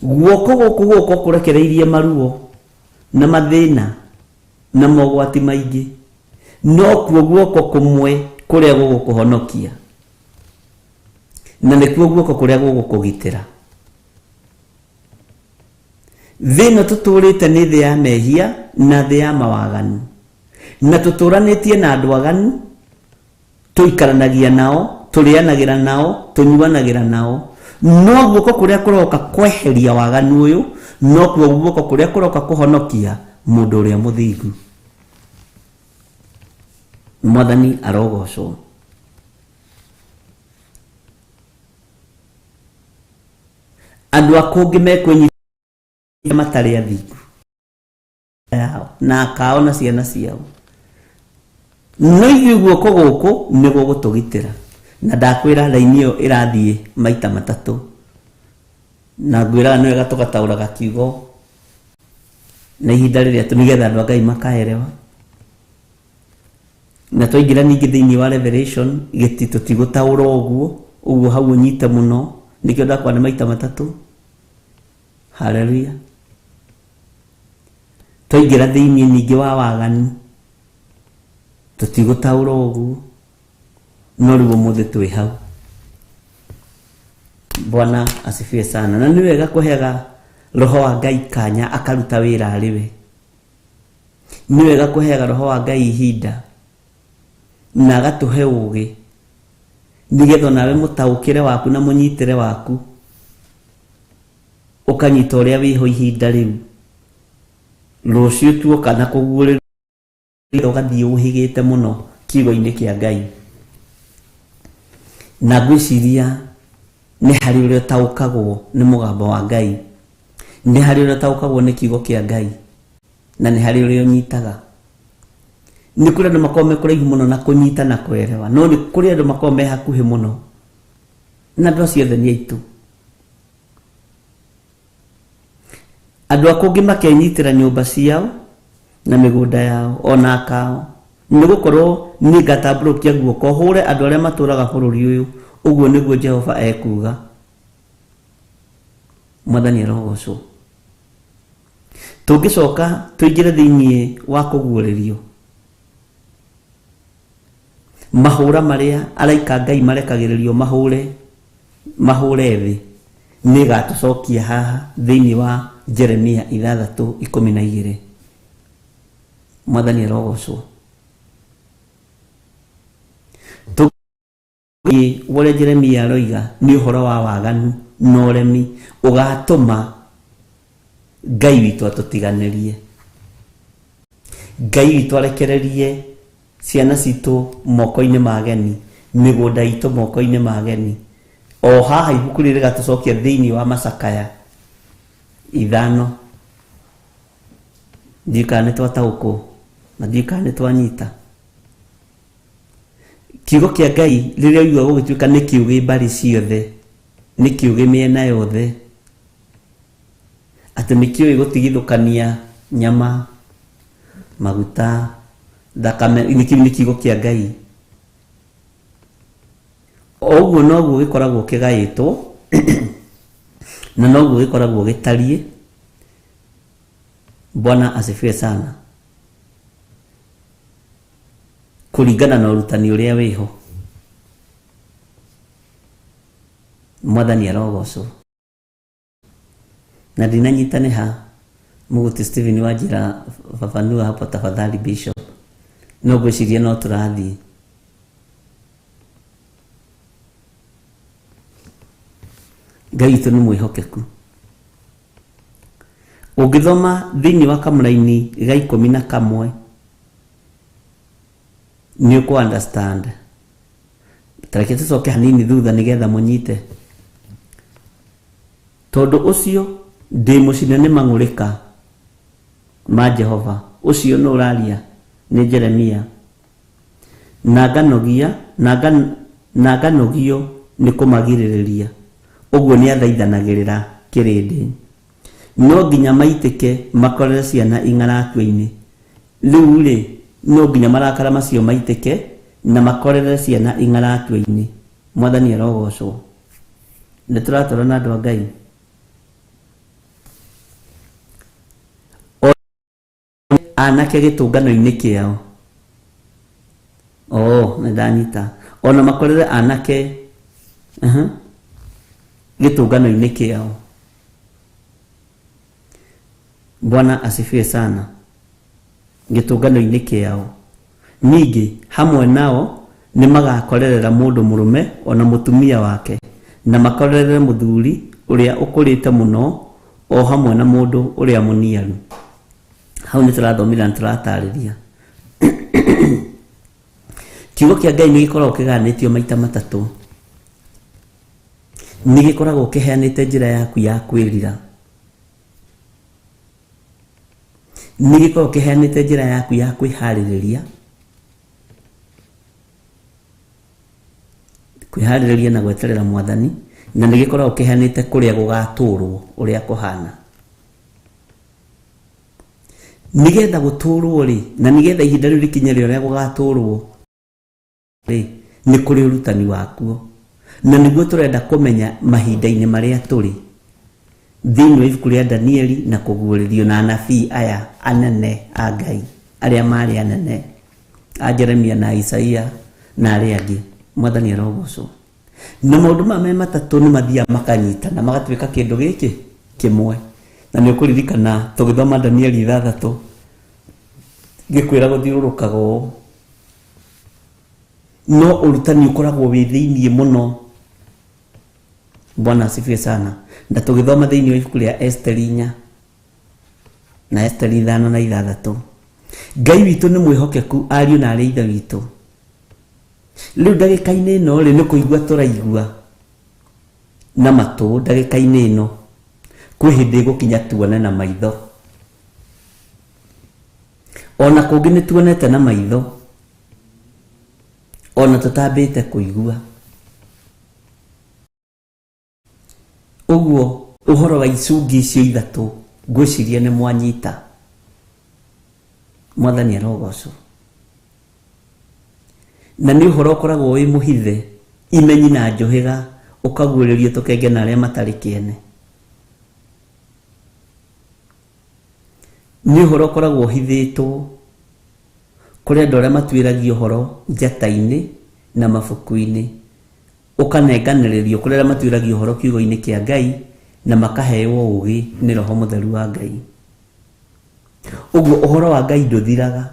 S3: Guoko gũkũ guoko kũrekereirie maruo na mathĩna na mogwati maingĩ. Nokuo guoko kũmwe kũrĩa gũgũkũhonokia. Na nĩkuo guoko kũrĩa gũgũkũgitĩra. Thĩ ĩno tũtũrĩte nĩ thĩ ya mehia na thĩ ya mawaganu. Na tũtũranĩtie na andũ aganu, tũikaranagia nao, tũrĩanagĩra nao, tũnyuanagĩra nao. No guoko kũrĩa kũroka kweheria waganu ũyũ, nokuo guoko kũrĩa kũroka kũhonokia mũndũ ũrĩa mũthingu. Mwathani arogocwo. Andũ a kũngĩ mekwĩnyita matarĩ athingu yao na akao na ciana ciao. No ithuĩ guoko gũkũ nĩ gũgũtũgitĩra. Na ndakwĩra raini ĩyo ĩrathiĩ maita matatũ. Na ngwĩraga nĩ wega tũgataũraga kiugo na ihinda rĩrĩa nĩgetha andũ a Ngai makaerewa. Na twaingĩra ningĩ thĩinĩ wa Revelation gĩti tũtigũtaũra ũguo, ũguo hau ũnyite mũno, nĩkĩo ndakwa nĩ maita matatũ. Haleluya. Twaingĩra thĩinĩ ningĩ wa waganu tũtigũtaũra ũguo, no rĩu ũmũthĩ twĩ hau. Bwana asifiwe sana. Na nĩ wega kũheaga roho wa Ngai kanya akaruta wĩra arĩ we. Nĩ wega kũheaga roho wa Ngai ihinda na agatũhe ũũgĩ nĩgetha nawe mũtaũkĩre waku na mũnyitĩre waku ũkanyita ũrĩa wĩho ihinda rĩu. Rũciũ tuoka na kũguũrĩrio ũgathiĩ ũhĩgĩte mũno kiugo-inĩ kĩa Ngai. Na ngwĩciria nĩ harĩ ũrĩa ũtaũkagwo nĩ mũgambo wa Ngai, nĩ harĩ ũrĩa ũtaũkagwo nĩ kiugo kĩa Ngai, na nĩ harĩ ũrĩa ũnyitaga. Nĩ kũrĩ andũ makoragwo me kũraihu mũno na kũnyita na kũerewa, no nĩ kũrĩ andũ makoragwo me hakuhĩ mũno, na andũ acio othe nĩ aitũ. Andũ a kũngĩ makenyitĩra nyũmba ciao na mĩgũnda yao ona akao, nĩ gũkorwo nĩ ngatambũrũkia guoko hũre andũ arĩa matũraga bũrũri ũyũ. Ũguo nĩguo Jehova ekuuga. Mwathani arogocwo. Tũngĩcoka tũingĩre thĩinĩ wa kũguũrĩrio, mahũra marĩa araika Ngai marekagĩrĩrio mahũre thĩ nĩ ĩgatũcokia haha thĩinĩ wa Jeremia 6:12. Mwathani arogocwo. Tũgĩ ũrĩa Jeremia aroiga nĩ ũhoro wa waganu na ũremi ũgatũma Ngai witũ atũtiganĩrie. Ngai witũ arekererie ciana citũ moko-inĩ ma ageni, mĩgũnda itũ moko-inĩ ma ageni. O haha ibuku rĩrĩ rĩgatũcokia thĩinĩ wa Macakaya 5. Ndiũĩ kana nĩ twataũkwo. Na ndiũĩ kana nĩ twanyita. Kiugo kĩa Ngai rĩrĩa ũigua gũgĩtuĩka nĩ kĩũgĩ mbarĩ ciothe, nĩ kĩũgĩ mĩena yothe, atĩ nĩ kĩũĩ gũtigithũkania nyama, maguta, thakame, nĩ kĩu nĩ kiugo kĩa Ngai. O ũguo noguo gĩkoragwo kĩgaĩtwo na noguo gĩkoragwo gĩtariĩ. Bwana asifiwe sana. Kũringana na ũrutani ũrĩa wĩho. Mwathani arogocwo. Na ndinanyita nĩ ha Mũgũti Stephen wanjĩra fafanua hapo tafadhali Bishop. No ngwĩciria no tũrathiĩ. Ngai witũ nĩ mwĩhokeku. Ũngĩthoma thĩinĩ wa kamũraini ga 11 nĩ ũkũ understand. Tareke tũcoke hanini thutha nĩgetha mũnyite. Tondũ ũcio ndĩ mũcine nĩ mang'ũrĩka ma Jehova. Ũcio nũ ũraria? Nĩ Jeremia. Na nganogia, na nganogio nĩ kũmagirĩrĩria. Ũguo nĩ athaithanagĩrĩra kĩrĩndĩ. No nginya maitĩke makorere ciana ing'aratua-inĩ. Rĩu-rĩ, no nginya marakara macio maitĩke na makorere ciana ing'aratua-inĩ. Mwathani arogocwo. Nĩ tũratwarana andũ a Ngai. Anake gĩtũngano-inĩ kĩao. Oh, nĩ ndanyita. Ona makorere anake gĩtũngano-inĩ kĩao. Bwana asifiwe sana. Gĩtũngano-inĩ kĩao. Ningĩ hamwe nao nĩ magakorerera mũndũ mũrũme ona mũtumia wake, na makorerere mũthuri ũrĩa ũkũrĩte mũno o hamwe na mũndũ ũrĩa mũniaru. Hau nĩ tũrathomire na tũratarĩria. Kiugo kĩa Ngai nĩ gĩkoragwo kĩgayanĩtio maita matatũ. Nĩ gĩkoragwo kĩheanĩte njĩra yaku ya kwĩrira. Nĩ gĩkoragwo kĩheanĩte njĩra yaku ya kwĩharĩrĩria. Kwĩharĩrĩria na gweterera Mwathani, na nĩ gĩkoragwo kĩheanĩte kũrĩa gũgatũrwo ũrĩa kũhana. Nĩgetha gũtũrwo rĩ, na nĩgetha ihinda rĩu rĩkinye rĩ ũrĩa gũgatũrwo rĩ, nĩ kũrĩ ũrutani wakuo. Na nĩguo tũrenda kũmenya mahinda-inĩ marĩa tũrĩ thĩinĩ wa ibuku rĩa Danieli na kũguũrĩrio na anabii aya anene a Ngai arĩa marĩ anene a Jeremia na Isaia na arĩa angĩ. Mwathani arogocwo. Na maũndũ maya me matatũ nĩ mathiaga makanyitana magatuĩka kĩndũ gĩkĩ kĩmwe. Na nĩ ũkũririkana tũgĩthoma Danieli 6 gĩkwĩra gũthiũrũrũkaga ũũ, no ũrutani ũkoragwo wĩ thĩiniĩ mũno. Bwana asifiwe sana. Na tũgĩthoma thĩinĩ wa ibuku rĩa Esteri 4 na Esteri 5 na 6, Ngai witũ nĩ mwĩhokeku ariũ na arĩ ithe witũ. Rĩu ndagĩka-inĩ ĩno rĩ, nĩ kũigua tũraigua na matũ. Ndagĩka-inĩ ĩno kwĩ hĩndĩ ĩgũkinya tuone na maitho. Ona kũngĩ nĩ tuonete na maitho ona tũtambĩte kũigua. Ũguo ũhoro wa icungi icio ithatũ ngwĩciria nĩ mwanyita. Mwathani arogocwo. Na nĩ ũhoro ũkoragwo wĩ mũhithe, imenyi na njũhĩga, ũkaguũrĩrio tũkenge na arĩa matarĩ kĩene. Nĩ ũhoro ũkoragwo ũhithĩtwo kũrĩ andũ arĩa matuĩragia ũhoro njata-inĩ na mabuku-inĩ, ũkanenganĩrĩrio kũrĩ arĩa matuĩragia ũhoro kiugo-inĩ kĩa Ngai na makaheo ũũgĩ nĩ Roho Mũtheru wa Ngai. Ũguo ũhoro wa Ngai ndũthiraga,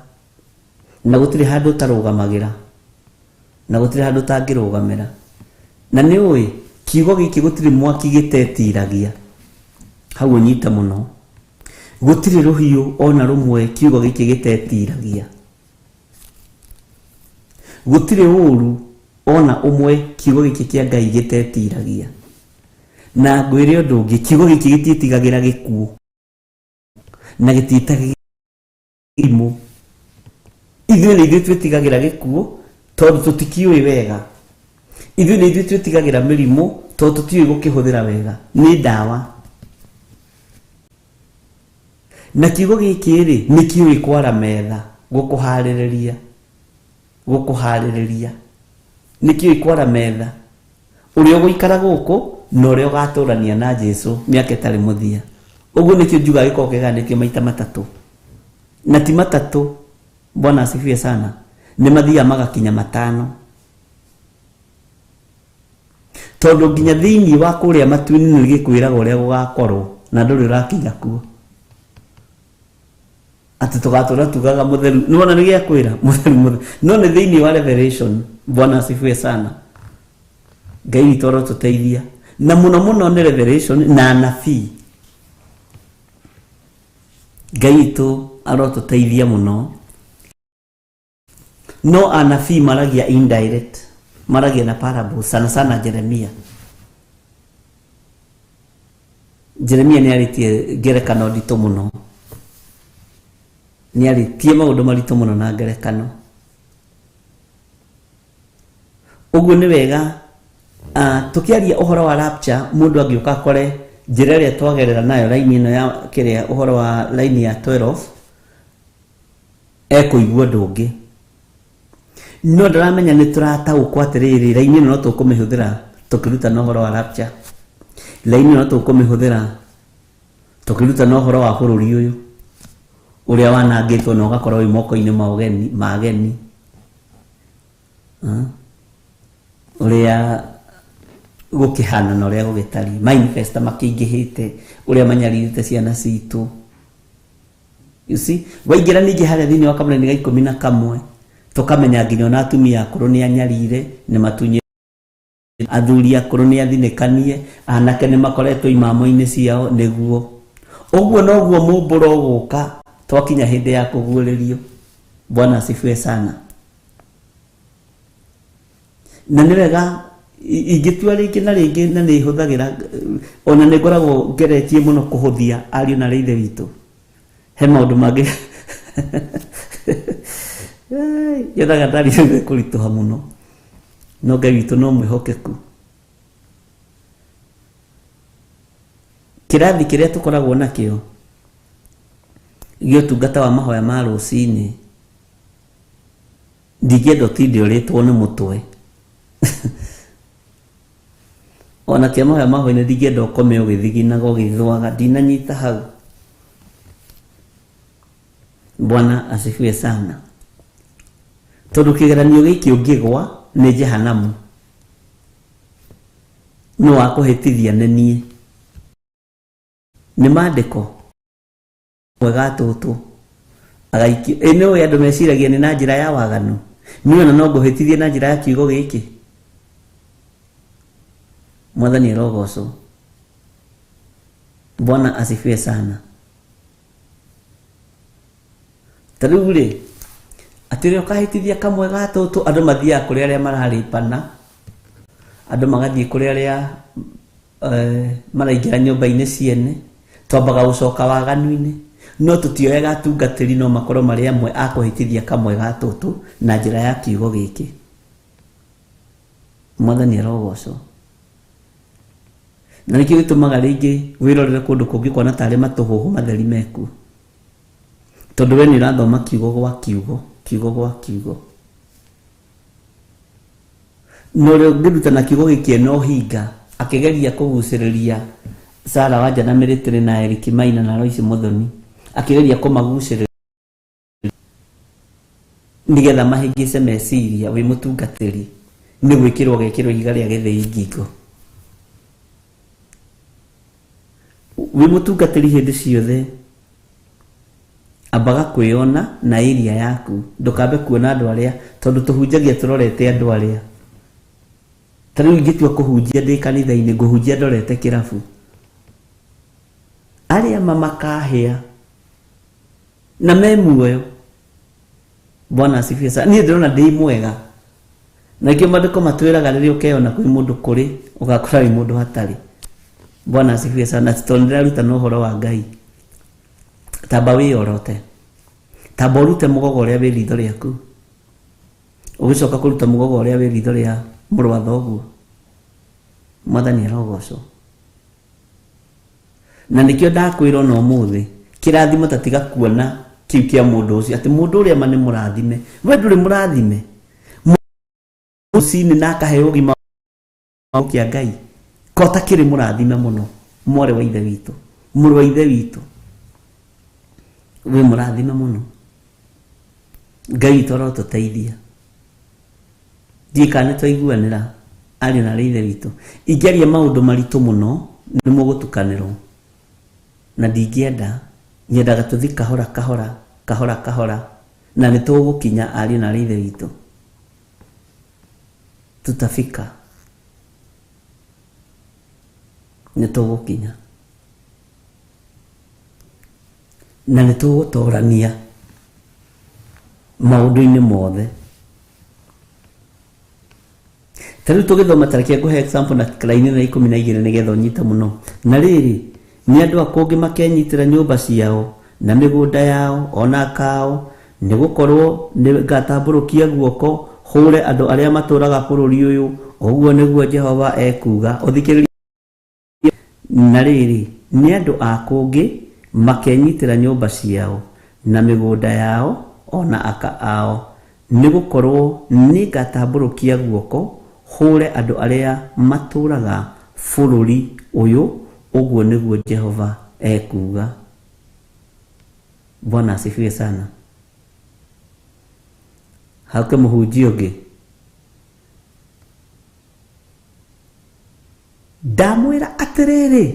S3: na gũtirĩ handũ ũtarũgamagĩra, na gũtirĩ handũ ũtangĩrũgamĩra. Na nĩ ũĩ kiugo gĩkĩ gũtirĩ mwaki gĩtetiragia. Hau ũnyite mũno. Gũtirĩ rũhiũ ona rũmwe kiugo gĩkĩ gĩtetiragia. Gũtirĩ ũũru ona ũmwe kiugo gĩkĩ kĩa Ngai gĩtetiragia. Na ngwĩre ũndũ ũngĩ, kiugo gĩkĩ gĩtiĩtigagĩra gĩkuũ na gĩtiĩtagĩra irimũ. Ithuĩ nĩ ithuĩ twĩtigagĩra gĩkuũ tondũ tũtikĩũĩ wega. Ithuĩ nĩ ithuĩ twĩtigagĩra mĩrimũ tondũ tũtiũĩ gũkĩhũthĩra wega. Nĩ ndawa. Na kiugo gĩkĩ rĩ nĩ kĩũĩ kwara metha gũkũharĩrĩria, gũkũharĩrĩria. Nĩ kĩũĩ kwara metha ũrĩa ũgũikara gũkũ na ũrĩa ũgatũrania na Jesu mĩaka ĩtarĩ mũthia. Ũguo nĩkĩo njugaga gĩkoragwo kĩgayanĩtio maita matatũ, na ti matatũ, Bwana asifiwe sana, nĩ mathiaga magakinya matano, tondũ nginya thĩinĩ wa kũrĩa matu-inĩ nĩ gĩkwĩraga ũrĩa gũgakorwo na ndũrĩ ũrakinya kuo. Atĩ tũgatũra tugaga mũtheru, nĩwona nĩ gĩakwĩra mũtheru mũtheru, no nĩ thĩinĩ wa Revelation. Bwana asifiwe sana. Ngai witũ arotũteithia, na mũno mũno nĩ Revelation na anabii. Ngai witũ arotũteithia mũno. No anabii maragia indirect, maragia na parables, sana sana Jeremia. Jeremia nĩ arĩtie ngerekano nditũ mũno, nĩ arĩtie maũndũ maritũ mũno na ngerekano. Ũguo nĩ wega tũkĩaria ũhoro wa rapture, mũndũ angĩũka akore njĩra ĩrĩa twagerera nayo raini ĩno ya kĩrĩa ũhoro wa raini ya 12 ekũigua ũndũ ũngĩ, no ndaramenya nĩ tũrataũkwo atĩrĩrĩ, raini ĩno no tũkũmĩhũthĩra tũkĩrutana ũhoro wa rapture, raini ĩno no tũkũmĩhũthĩra tũkĩrutana ũhoro wa bũrũri ũyũ ũrĩa wanangĩtwo na ũgakorwo wĩ moko-inĩ ma ageni, ũrĩa gũkĩhana na ũrĩa gũgĩtariĩ, manifesta makĩingĩhĩte, ũrĩa manyarirĩte ciana citũ. You see, waingĩra ningĩ harĩa thĩinĩ wa kamũraini ga 11 tũkamenya nginya ona atumia akũrũ nĩ anyarire, nĩ matunyĩte, athuri akũrũ nĩ athinĩkanie, anake nĩ makoretwo imamo-inĩ ciao. Nĩguo ũguo noguo mũmbũro ũgũka twakinya hĩndĩ ya kũguũrĩrio. Bwana asifiwe sana. Na nĩ wega ingĩtua rĩngĩ na rĩngĩ, na nĩ hũthagĩra ona nĩ ngoragwo ngeretie mũno kũhũthia ariũ na ithe witũ. He maũndũ mangĩ nyonaga ndarĩ kũritũha mũno, no Ngai witũ no mwĩhokeku. Kĩrathi kĩrĩa tũkoragwo nakĩo gĩa ũtungata wa mahoya ma rũcinĩ, ndingĩenda ũtinde ũrĩtwo nĩ mũtwe. Ona kĩa mahoya ma hwaĩ-inĩ ndingĩenda ũkome ũgĩthiginaga ũgĩthwaga, ndinanyita hau. Bwana asifiwe sana. Tondũ kĩgeranio gĩkĩ ũngĩgwa nĩ jehanamu, no wakũhĩtithia nĩ niĩ. Nĩ maandĩko mwega tũtũ agaikio. Ĩ nĩ ũĩ andũ meciragia nĩ na njĩra ya waganu, niĩ ona no ngũhĩtithie na njĩra ya kiugo gĩkĩ. Mwathani arogocwo. Bwana asifiwe sana. Ta rĩu rĩ, atĩ ũrĩa ũkahĩtithia kamwe ga tũtũ, andũ mathiaga kũrĩ arĩa mararĩpana, andũ magathiĩ kũrĩ arĩa maraingĩra nyũmba-inĩ ciene, twambaga gũcoka waganu-inĩ, no tũtioyaga atungatĩri no makorwo marĩ amwe a kũhĩtithia kamwe ga tũtũ na njĩra ya kiugo gĩkĩ. Mwathani arogocwo. Na nĩkĩo gĩtũmaga rĩngĩ wĩrorere kũndũ kũngĩ kuona tarĩ matũhũhũ matheri mekuo, tondũ we nĩ ũrathoma kiugo gwa kiugo, kiugo gwa kiugo. Na ũrĩa ũngĩrutana kiugo gĩkĩ ena ũhinga, akĩgeria kũgucĩrĩria Sarah Wanja na Mĩrĩtĩrĩ na Eric Maina na Lois Muthoni, akĩgeria kũmagucĩrĩria nĩgetha mahĩngĩce meciria wĩ mũtungatĩri, nĩ gwĩkĩrwo gekĩrwo ihiga rĩa gĩthĩi ngingo. Wĩ mũtungatĩri hĩndĩ ciothe ambaga kwĩona na area yaku, ndũkambe kuona andũ arĩa, tondũ tũhunjagia tũrorete andũ arĩa. Ta rĩu ingĩtua kũhunjia ndĩ kanitha-inĩ, ngũhunjia ndorete kĩrabu, arĩa mamakahĩa na me muoyo. Bwana asifiwe sana. Niĩ ndĩrona ndĩ mwega, na nĩkĩo maandĩko matwĩraga rĩrĩa ũkeyona kwĩ mũndũ kũrĩ, ũgakora wĩ mũndũ hatarĩ. Bwana asifiwe sana. Tondũ ndĩrarutana ũhoro wa Ngai, tamba wĩyorote. Tamba ũrute mũgogo ũrĩa wĩ ritho rĩaku, ũgĩcoka kũruta mũgogo ũrĩa wĩ ritho rĩa mũrũ wa thoguo. Mwathani arogocwo. Na nĩkĩo ndakwĩra ona ũmũthĩ, kĩrathimo ta tiga kuona kĩu kĩa mũndũ ũcio, atĩ mũndũ ũrĩa ma nĩ mũrathime. We ndũrĩ mũrathime. Rũcinĩ na akaheo ũgima kĩa Ngai, ko ũtakĩrĩ mũrathime mũno, mwarĩ wa ithe witũ, mũrũ wa ithe witũ, wĩ mũrathime mũno. Ngai witũ arotũteithia. Ndiũĩ kana nĩ twaiguanĩra, ariũ na aarĩ a ithe witũ. Ingĩaria maũndũ maritũ mũno, nĩ mũgũtukanĩrwo. Na ndingĩenda, nyendaga tũthiĩ kahora kahora, kahora kahora, na nĩ tũgũkinya, ariũ na aarĩ a ithe witũ. Tutafika. Nĩ tũgũkinya. Na nĩ tũgũtorania maũndũ-inĩ mothe. Ta rĩu tũgĩthoma, ta reke ngũhe example na raini na 12 nĩgetha ũnyite mũno. Na rĩrĩ, nĩ andũ a kũngĩ makenyitĩra nyũmba ciao na mĩgũnda yao ona kao, nĩ gũkorwo nĩ ngatambũrũkia guoko hũre andũ arĩa matũũraga bũrũri ũyũ, ũguo nĩguo Jehova ekuuga. Ũthikĩrĩrie. Na rĩrĩ, nĩ andũ a kũngĩ makenyitĩra nyũmba ciao na mĩgũnda yao ona aka ao, nĩ gũkorwo nĩ ngatambũrũkia guoko hũre andũ arĩa matũũraga bũrũri ũyũ, ũguo nĩguo Jehova ekuuga. Bwana asifiwe sana. Hauke mũhunjia ũngĩ. Ndamwĩra atĩrĩrĩ,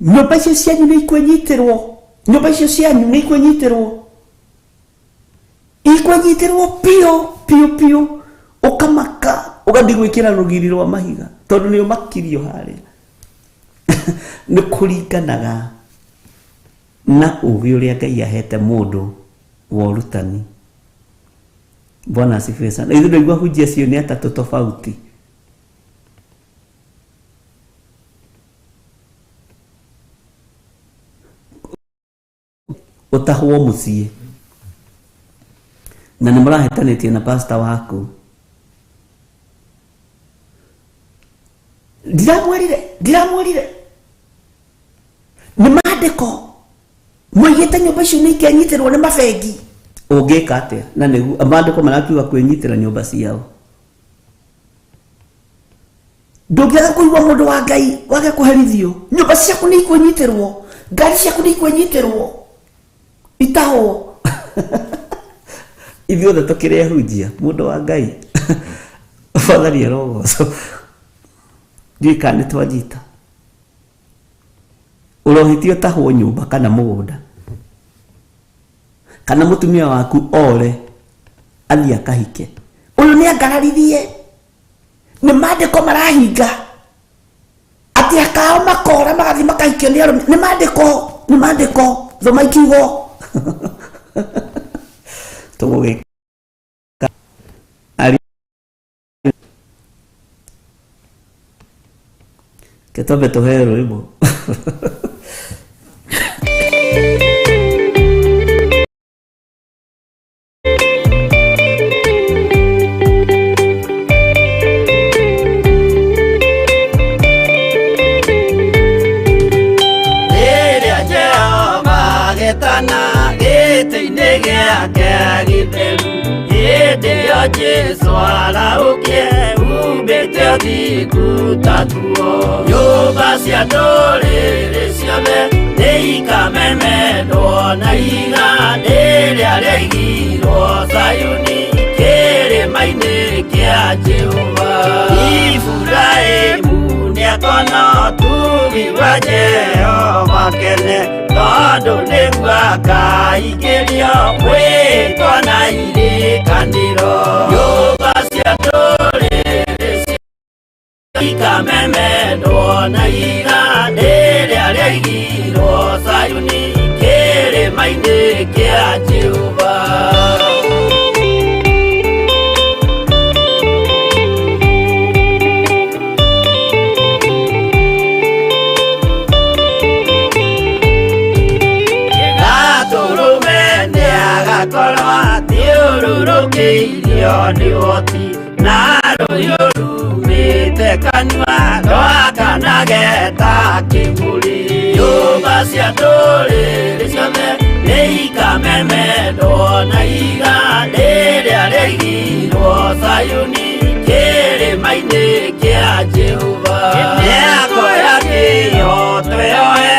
S3: nyũmba icio cianyu nĩ ikwĩnyitĩrwo, nyũmba icio cianyu nĩ ikwĩnyitĩrwo, ikwĩnyitĩrwo piũ piũ piũ, ũkamaka ũgathiĩ gwĩkĩra rũgiri rwa mahiga tondũ nĩ ũmakirio harĩa. Nĩ kũringanaga na ũgĩ ũrĩa Ngai ahete mũndũ wa ũrutani. Bwana asifiwe sana. Ithuĩ ndaigua hunjia acio nĩ atatũ tofauti. Ũtahwo mũciĩ na nĩ mũrahĩtanĩtie na pastor waku. Ndiramwĩrire, ndiramwĩrire nĩ maandĩko moigĩte nyũmba icio nĩ ikenyitĩrwo nĩ mabengi. Ũngĩka atĩa? Na nĩguo maandĩko marakiuga kwĩnyitĩra nyũmba ciao. Ndũngĩaga kũigua mũndũ wa Ngai wage kũherithio. Nyũmba ciaku nĩ ikwĩnyitĩrwo, ngari ciaku nĩ ikwĩnyitĩrwo, itahwo. Ithuothe tũkĩrĩ ahunjia, mũndũ wa Ngai. Mwathani arogocwo. Ndiũĩ kana nĩ twanyita. Ũrohĩtia ũtahwo nyũmba kana mũgũnda, kana mũtumia waku ore athiĩ akahike. Ũyũ nĩ angararirie, nĩ maandĩko marahinga atĩ akao makora magathiĩ makahikio nĩ arũme. Nĩ maandĩko, nĩ maandĩko, thoma ikiugo. Tũgũgĩka Ke twambe tũheo rwĩmbo.
S1: Rĩrĩa Jehova agetana gĩtĩ-inĩ gĩake gĩtheru, hĩndĩ ĩyo Jesũ arahũkie umbĩte ũthingu ta nguo. Nyũmba cia ndũrĩrĩ ciothe nĩ ikamemendwo na ihiga rĩrĩa rĩaigirwo Zayuni kĩrĩma-inĩ kĩa Jehova. Iburahĩmu nĩakona ũtugi wa Jehova kene, tondũ nĩguo akaingĩrio mwĩtwa na irĩkanĩro. Nyũmba cia ndũrĩrĩ ikamemendwo na ihiga rĩrĩa rĩaigirwo Zayuni kĩrĩma-inĩ kĩa Jehova. Gatũrũme nĩaga Thiũrũrũkĩirio nĩ ũhoti na rũhiũ rumĩte kanua rwakanage ta kĩmũrĩ. Nyũmba cia ndũrĩrĩ ciothe nĩikamemendwo na ihiga rĩrĩa rĩaigirwo Zayuni kĩrĩma-inĩ kĩa Jehova. Mĩako ya kĩhooto yoe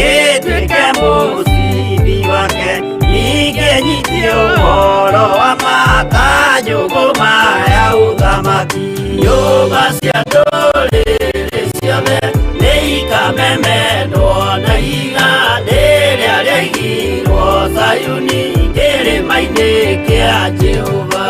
S1: ĩtuĩke mũcibi wake, ningĩ nyitie ũhoro wa ma ta njũgũma ya ũthamaki. Nyũmba cia ndũrĩrĩ ciothe nĩikamemendwo na ihiga rĩrĩa rĩaigirwo Zayuni kĩrĩma-inĩ kĩa Jehova.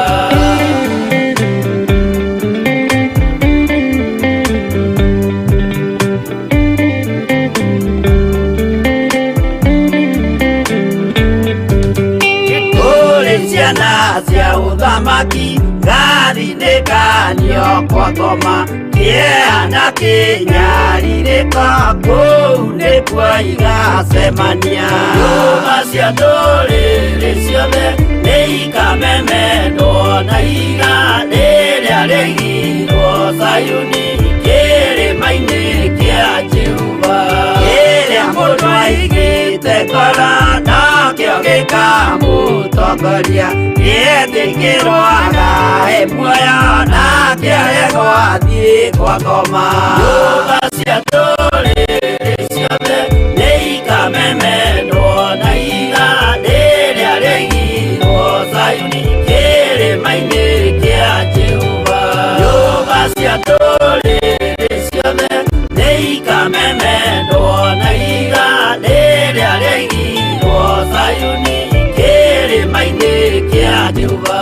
S1: Kũrĩ ciana cia ũthamaki ngathinĩkanio kwa ngoma, kĩeha na kĩnyarirĩko kũu nĩkuo igacemania. Nyũmba cia ndũrĩrĩ ciothe nĩikamemendwo na ihiga rĩrĩa rĩaigirwo Zayuni kĩrĩma-inĩ kĩa Jehova. Kĩrĩa mũndũ aigĩte ngoro nokĩo gĩkamũtongoria, gĩetĩkĩrwo agae muoyo nake aregwo athiĩ kwa ngoma. Nyũmba cia ndũrĩrĩ ciothe nĩikamemendwo na ihiga rĩrĩa rĩaigirwo Zayuni kĩrĩma-inĩ kĩa Jehova. Nyũmba cia ndũrĩrĩ ciothe nĩikamemendwo na ihiga rĩrĩa rĩaigirwo Zayuni kĩrĩma-inĩ kĩa Jehova.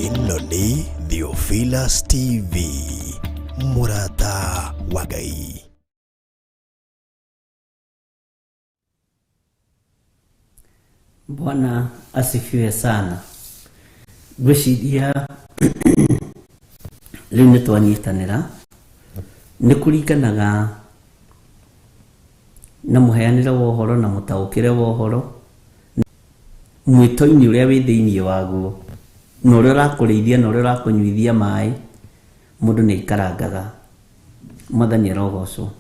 S2: Ĩno nĩ Theophilus TV, mũrata wa Ngai.
S3: Bwana asifiwe sana. Ngwĩciria rĩu nĩ twanyitanĩra, nĩ kũringanaga na mũheanĩre wa ũhoro na mũtaũkĩre wa ũhoro, mwĩto-inĩ ũrĩa wĩ thĩinĩ waguo, na ũrĩa ũrakũrĩithia na ũrĩa ũrakũnyuithia maĩ, mũndũ nĩ aikarangaga. Mwathani arogocwo.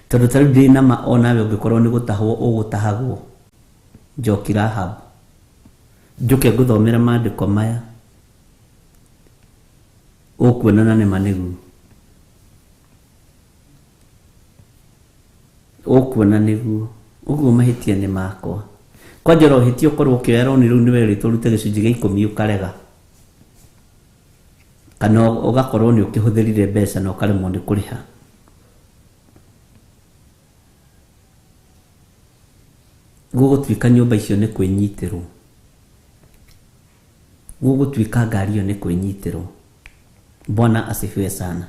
S3: Tondũ ta rĩu ndĩ na ma onawe ũngĩkorwo nĩ gũtahwo ũgũtahagwo, Njoki Rahab, njũke ngũthomere maandĩko maya, ũkuona na nĩma nĩguo. Ũkuona nĩguo. Ũguo mahĩtia nĩ makwa. Kwanja oro ũhĩtia ũkorwo ũkĩoya roni rĩu nĩwe ũrĩtwo ũrute gĩcunjĩ gĩa ikũmi ũkarega. Kana ũgakorwo nĩ ũkĩhũthĩrire mbeca na ũkaremwo nĩ kũrĩha. Gũgũtuĩka nyũmba icio nĩ kwĩnyitĩrwo. Gũgũtuĩka ngari ĩyo nĩ kwĩnyitĩrwo. Bwana asifiwe sana.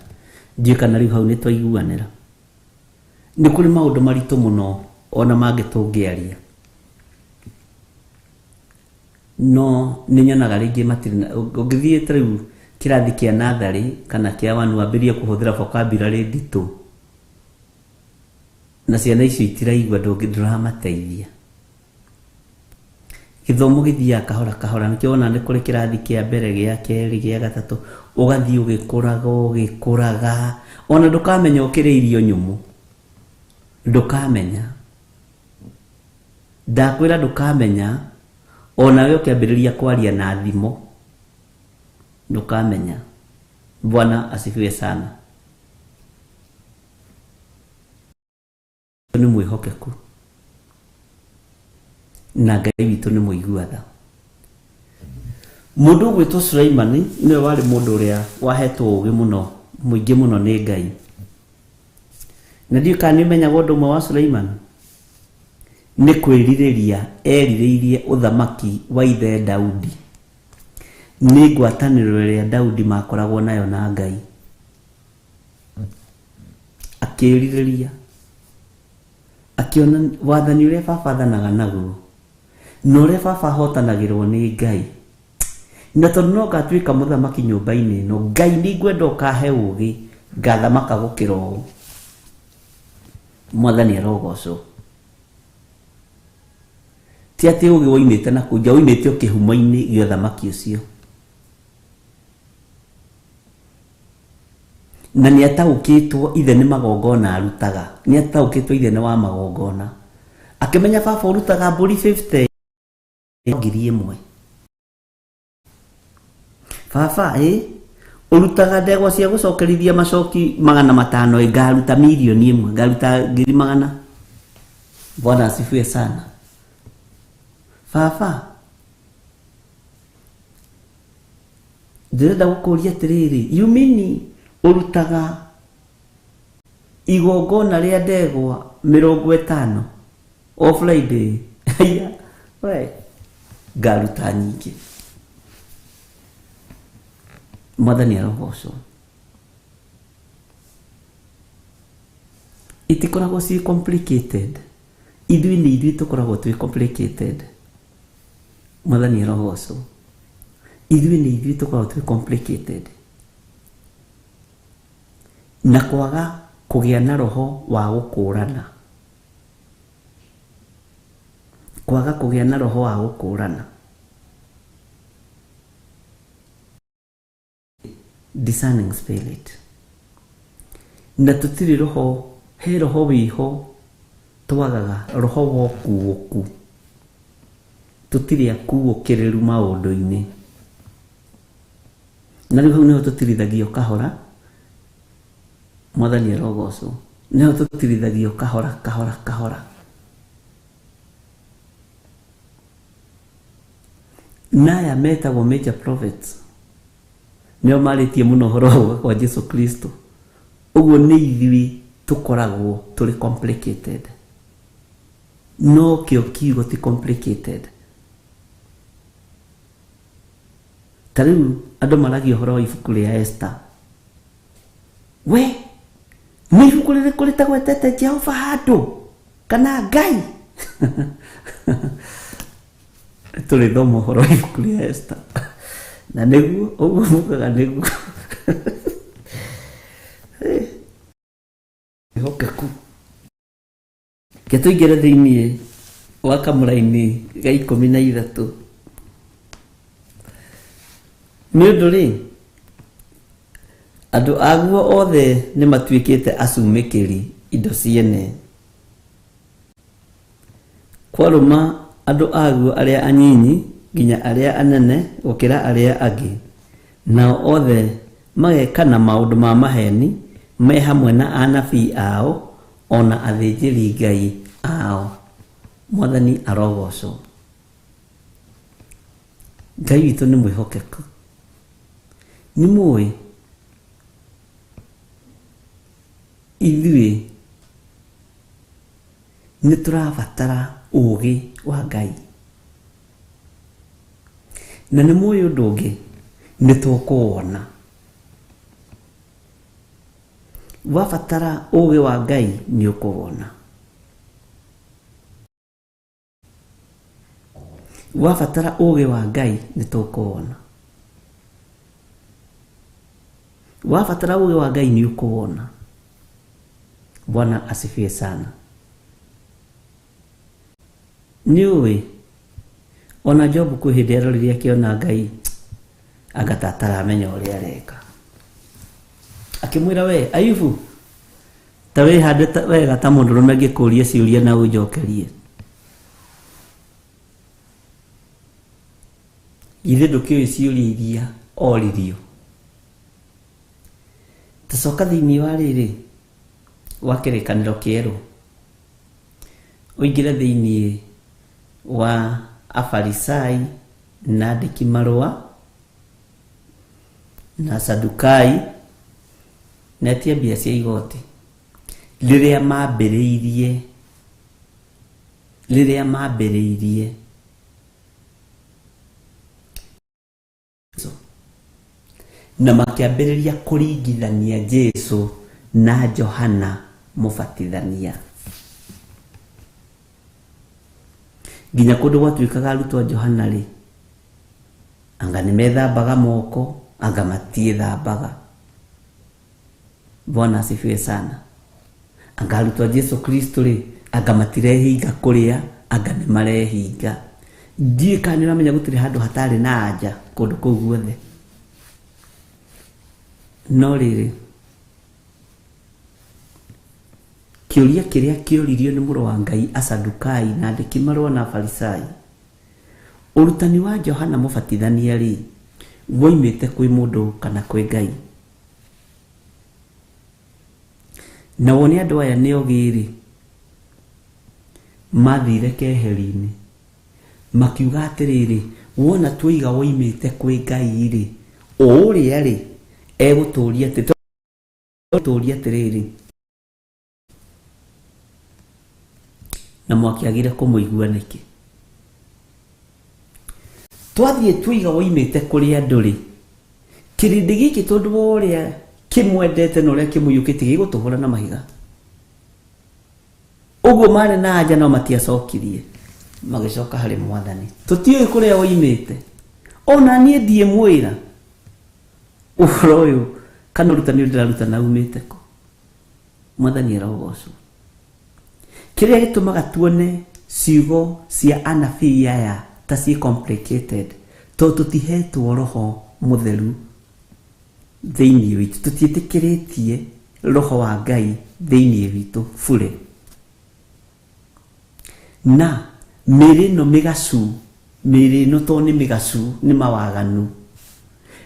S3: Ndiũĩ kana rĩu hau nĩ twaiguanĩra. Nĩ kũrĩ maũndũ maritũ mũno ona mangĩ tũngĩaria. No nĩ nyonaga rĩngĩ matirĩ na, ũngĩthiĩ ta rĩu kĩrathi kĩa natharĩ kana kĩa wanu wambĩrĩrie kũhũthĩra vocabulary nditũ na ciana icio itiraigua, ndũramateithia. Gĩthomo gĩthiaga kahora kahora, nĩkĩo wona nĩ kũrĩ kĩrathi kĩa mbere, gĩa kerĩ, gĩa gatatũ, ũgathiĩ ũgĩkũraga ũgĩkũraga, ona ndũkamenya ũkĩrĩa irio nyũmũ, ndũkamenya. Ndakwĩra ndũkamenya, onawe ũkĩambĩrĩria kwaria na thimo, ndũkamenya. Bwana asifiwe sana. Nĩ mwĩhokeku na Ngai witũ nĩ mũigua tha. Mũndũ ũgwĩtwo Sulaimani nĩwe warĩ mũndũ ũrĩa wahetwo ũũgĩ mũno, mũingĩ mũno nĩ Ngai. Na ndiũĩ kana nĩ ũmenyaga ũndũ ũmwe wa Sulaimani? Nĩ kwĩrirĩria erirĩirie ũthamaki wa ithe Daudi. Nĩ ngwatanĩro ĩrĩa Daudi makoragwo nayo na Ngai. Akĩrirĩria, akĩona wathani ũrĩa baba athanaga naguo, na ũrĩa baba ahotanagĩrwo nĩ Ngai. Na tondũ no ngatuĩka mũthamaki nyũmba-inĩ ĩno, Ngai nĩ ngwenda ũkahe ũũgĩ Ngathamaka gũkĩra ũũ. Mwathani arogocwo. Ti atĩ ũgĩ woimĩte na kũu nja, woimĩte o kĩhumo-inĩ gĩa ũthamaki ũcio. Na nĩ ataũkĩtwo ithe nĩ magongona arutaga, nĩ ataũkĩtwo ithe nĩ wa magongona. Akĩmenya baba ũrutaga mbũri 50 1,000. Baba ũrutaga ndegwa cia gũcokerithia macoki 500, ngaruta 1,000,000, ngaruta 100,000. Bwana asifiwe sana. Baba ndĩrenda gũkũria atĩrĩrĩ, you mean ũrutaga igongona rĩa ndegwa 50 o Friday? Aya, we ngaruta nyingĩ. Mwathani arogocwo. Itikoragwo ciĩ complicated. Ithuĩ nĩ ithuĩ tũkoragwo twĩ complicated. Mwathani arogocwo. Ithuĩ nĩ ithuĩ tũkoragwo twĩ complicated. Na kwaga kũgĩa na roho wa gũkũrana. Kwaga kũgĩa na roho wa gũkũrana. Discerning spirit. Na tũtirĩ roho, he roho wĩho twagaga, roho wa ũkuũku. Tũtirĩ akuũkĩrĩru maũndũ-inĩ. Na rĩu hau nĩho tũtirithagio kahora. Mwathani arogocwo. Nĩho tũtirithagio kahora kahora kahora. Naya metagwo major prophets nĩo marĩtie mũno ũhoro wa gũka kwa Jesu Kristo. Ũguo nĩ ithuĩ tũkoragwo tũrĩ complicated. No kĩo kiugo ti complicated. Ta rĩu andũ maragia ũhoro wa ibuku rĩa Esther. We nĩ ibuku rĩrĩkũ rĩtagwetete Jehova handũ kana Ngai? Tũrĩthoma ũhoro wa ibuku rĩa Esther. Na nĩguo ũguo mugaga nĩguo. Wĩhokeku. Reke tũingĩre thĩiniĩ wa kamũra-inĩ ga 13. Nĩ ũndũ rĩ, andũ aguo othe nĩ matuĩkĩte acumĩkĩri indo ciene. Kwarũma andũ aguo arĩa anyinyi nginya arĩa anene gũkĩra arĩa angĩ, nao othe magekana maũndũ ma maheni me hamwe na anabii ao ona athĩnjĩri Ngai ao. Mwathani arogocwo. Ngai witũ nĩ mwĩhokeku. Nĩ mũĩ ithuĩ nĩ tũrabatara ũũgĩ wa Ngai. Na nĩ mũĩ ũndũ ũngĩ, nĩ tũkũwona. Wabatara ũũgĩ wa Ngai nĩ ũkũwona. Wabatara ũũgĩ wa Ngai nĩ tũkũwona. Wabatara ũũgĩ wa Ngai nĩ ũkũwona. Bwana asifiwe sana. Nĩ ũĩ ona Job kwĩ hĩndĩ arorire akĩona Ngai anga ta ataramenya ũrĩa areka. Akĩmwĩra, we Ayubu, ta wĩhande wega ta mũndũrũme ngĩkũria ciũria na ũnjokerie. Githĩ ndũkĩũĩ ciũria iria oririo? Tũcoka thĩinĩ wa rĩrĩ wa kĩrĩkanĩro kĩerũ, ũingĩre thĩinĩ wa Afarisai na andĩki marũa na Sadukai na etia mbia cia igoti, rĩrĩa mambĩrĩirie na makĩambĩrĩria kũringithania Jesu na Johana Mũbatithania. Nginya kũndũ gwatuĩkaga arutwo a Johana rĩ, anga nĩ methambaga moko, anga matiĩthambaga. Bwana asifiwe sana. Anga arutwo a Jesu Kristo rĩ, anga matirehinga kũrĩa, anga nĩ marehinga. Ndiũĩ kana nĩ ũramenya gũtirĩ handũ hatarĩ na anja kũndũ kũu guothe. No rĩrĩ, kĩũria kĩrĩa kĩoririo nĩ mũrũ wa Ngai Asadukai na andĩki marũa na Afarisai, ũrutani wa Johana Mũbatithania rĩ, woimĩte kwĩ mũndũ kana kwĩ Ngai? Na wone andũ aya nĩ ogĩ rĩ, mathire keheri-inĩ makiuga atĩrĩrĩ, wona tuiga woimĩte kwĩ Ngai rĩ, ũrĩa rĩ egũtũria atĩrĩrĩ, na mwakĩagire kũmũigua nĩkĩ? Twathiĩ tuiga woimĩte kũrĩ andũ rĩ, kĩrĩndĩ gĩkĩ tondũ wa ũrĩa kĩmwendete na ũrĩa kĩmũiyũkĩtie gĩgũtũhũra na mahiga. Ũguo marĩ na anja no matiacokirie, magĩcoka harĩ Mwathani. Tũtiũĩ kũrĩa woimĩte, ona niĩ ndiĩmwĩra ũhoro ũyũ kana ũrutani ũyũ ndĩrarutana umĩte kũ. Mwathani arogocwo. Kĩrĩa gĩtũmaga tuone ciugo cia anabii aya ta ciĩ complicated, tondũ tũtihetwo roho mũtheru thĩinĩ witũ, tũtiĩtĩkĩrĩtie roho wa Ngai thĩinĩ witũ bure. Na mĩĩrĩ ĩno mĩgacu, mĩĩrĩ ĩno tondũ nĩ mĩgacu nĩ mawaganu,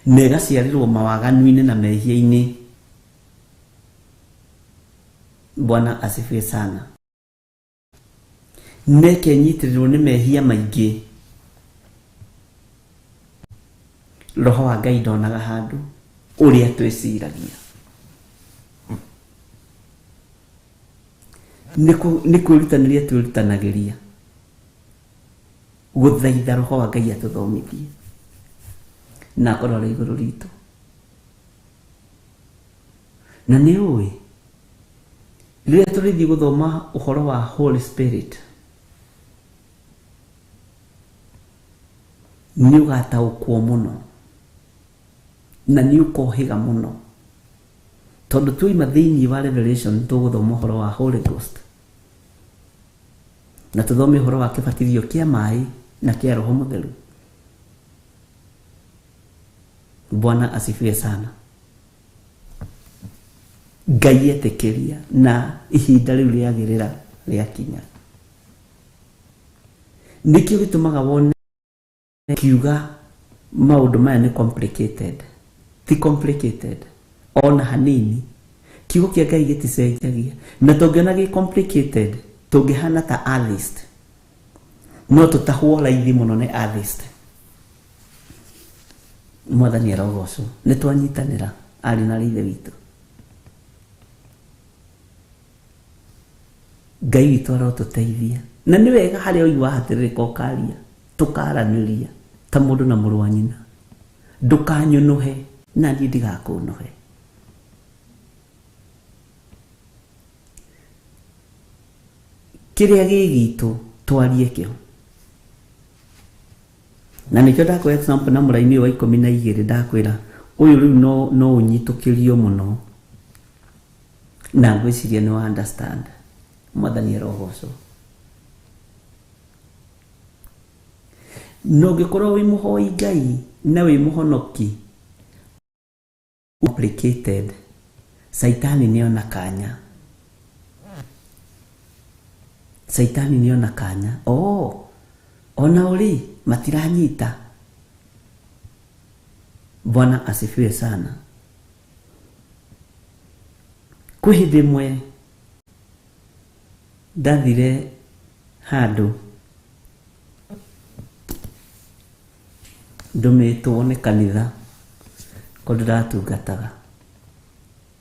S3: na ĩgaciarĩrwo mawaganu-inĩ na mehia-inĩ. Bwana asifiwe sana. Na ĩkenyitĩrĩrwo nĩ mehia maingĩ. Roho wa Ngai ndonaga handũ ũrĩa twĩciragia. Nĩ kwĩrutanĩria twĩrutanagĩria gũthaitha roho wa Ngai atũthomithie na akorwo arĩ igũrũ ritũ. Na nĩ ũĩ rĩrĩa tũrĩthiĩ gũthoma ũhoro wa Holy Spirit, nĩ ũgataũkwo mũno na nĩ ũkohĩga mũno, tondũ twaima thĩinĩ wa Revelation tũgũthoma ũhoro wa Holy Ghost na tũthome ũhoro wa kĩbatithio kĩa maĩ na kĩa Roho Mũtheru. Bwana asifiwe sana. Ngai etĩkĩria na ihinda rĩu rĩagĩrĩra rĩakinya. Nĩkĩo gĩtũmaga wone kiuga maũndũ maya nĩ complicated. Ti complicated ona hanini. Kiugo kĩa Ngai gĩticenjagia, na tũngĩona gĩ complicated tũngĩhana ta atheist, no tũtahwo raithi mũno nĩ atheist. Mwathani arogocwo. Nĩ twanyitanĩra arĩ na ithe witũ. Ngai witũ arotũteithia. Na nĩ wega harĩa ũigua hatĩrĩrĩka ũkaria, tũkaranĩria ta mũndũ na mũrũ wa nyina. Ndũkanyũnũhe na niĩ ndigakũnũhe. Kĩrĩa gĩ gitũ twarie kĩo. Na nĩkĩo ndakũhe example na mũraini wa 12 ndakwĩra ũyũ rĩu no ũnyitũkĩrio mũno, na ngwĩciria nĩ wa understand. Mwathani arogocwo. No ũngĩkorwo wĩ mũhoi Ngai na wĩ mũhonoki complicated, Saitani nĩona kanya. Saitani nĩona kanya. Oh, ona ũrĩ matiranyita. Bwana asifiwe sana. Kwĩ hĩndĩ ĩmwe ndathire handũ ndũmĩtwo nĩ kanitha kũndũ ndatungataga,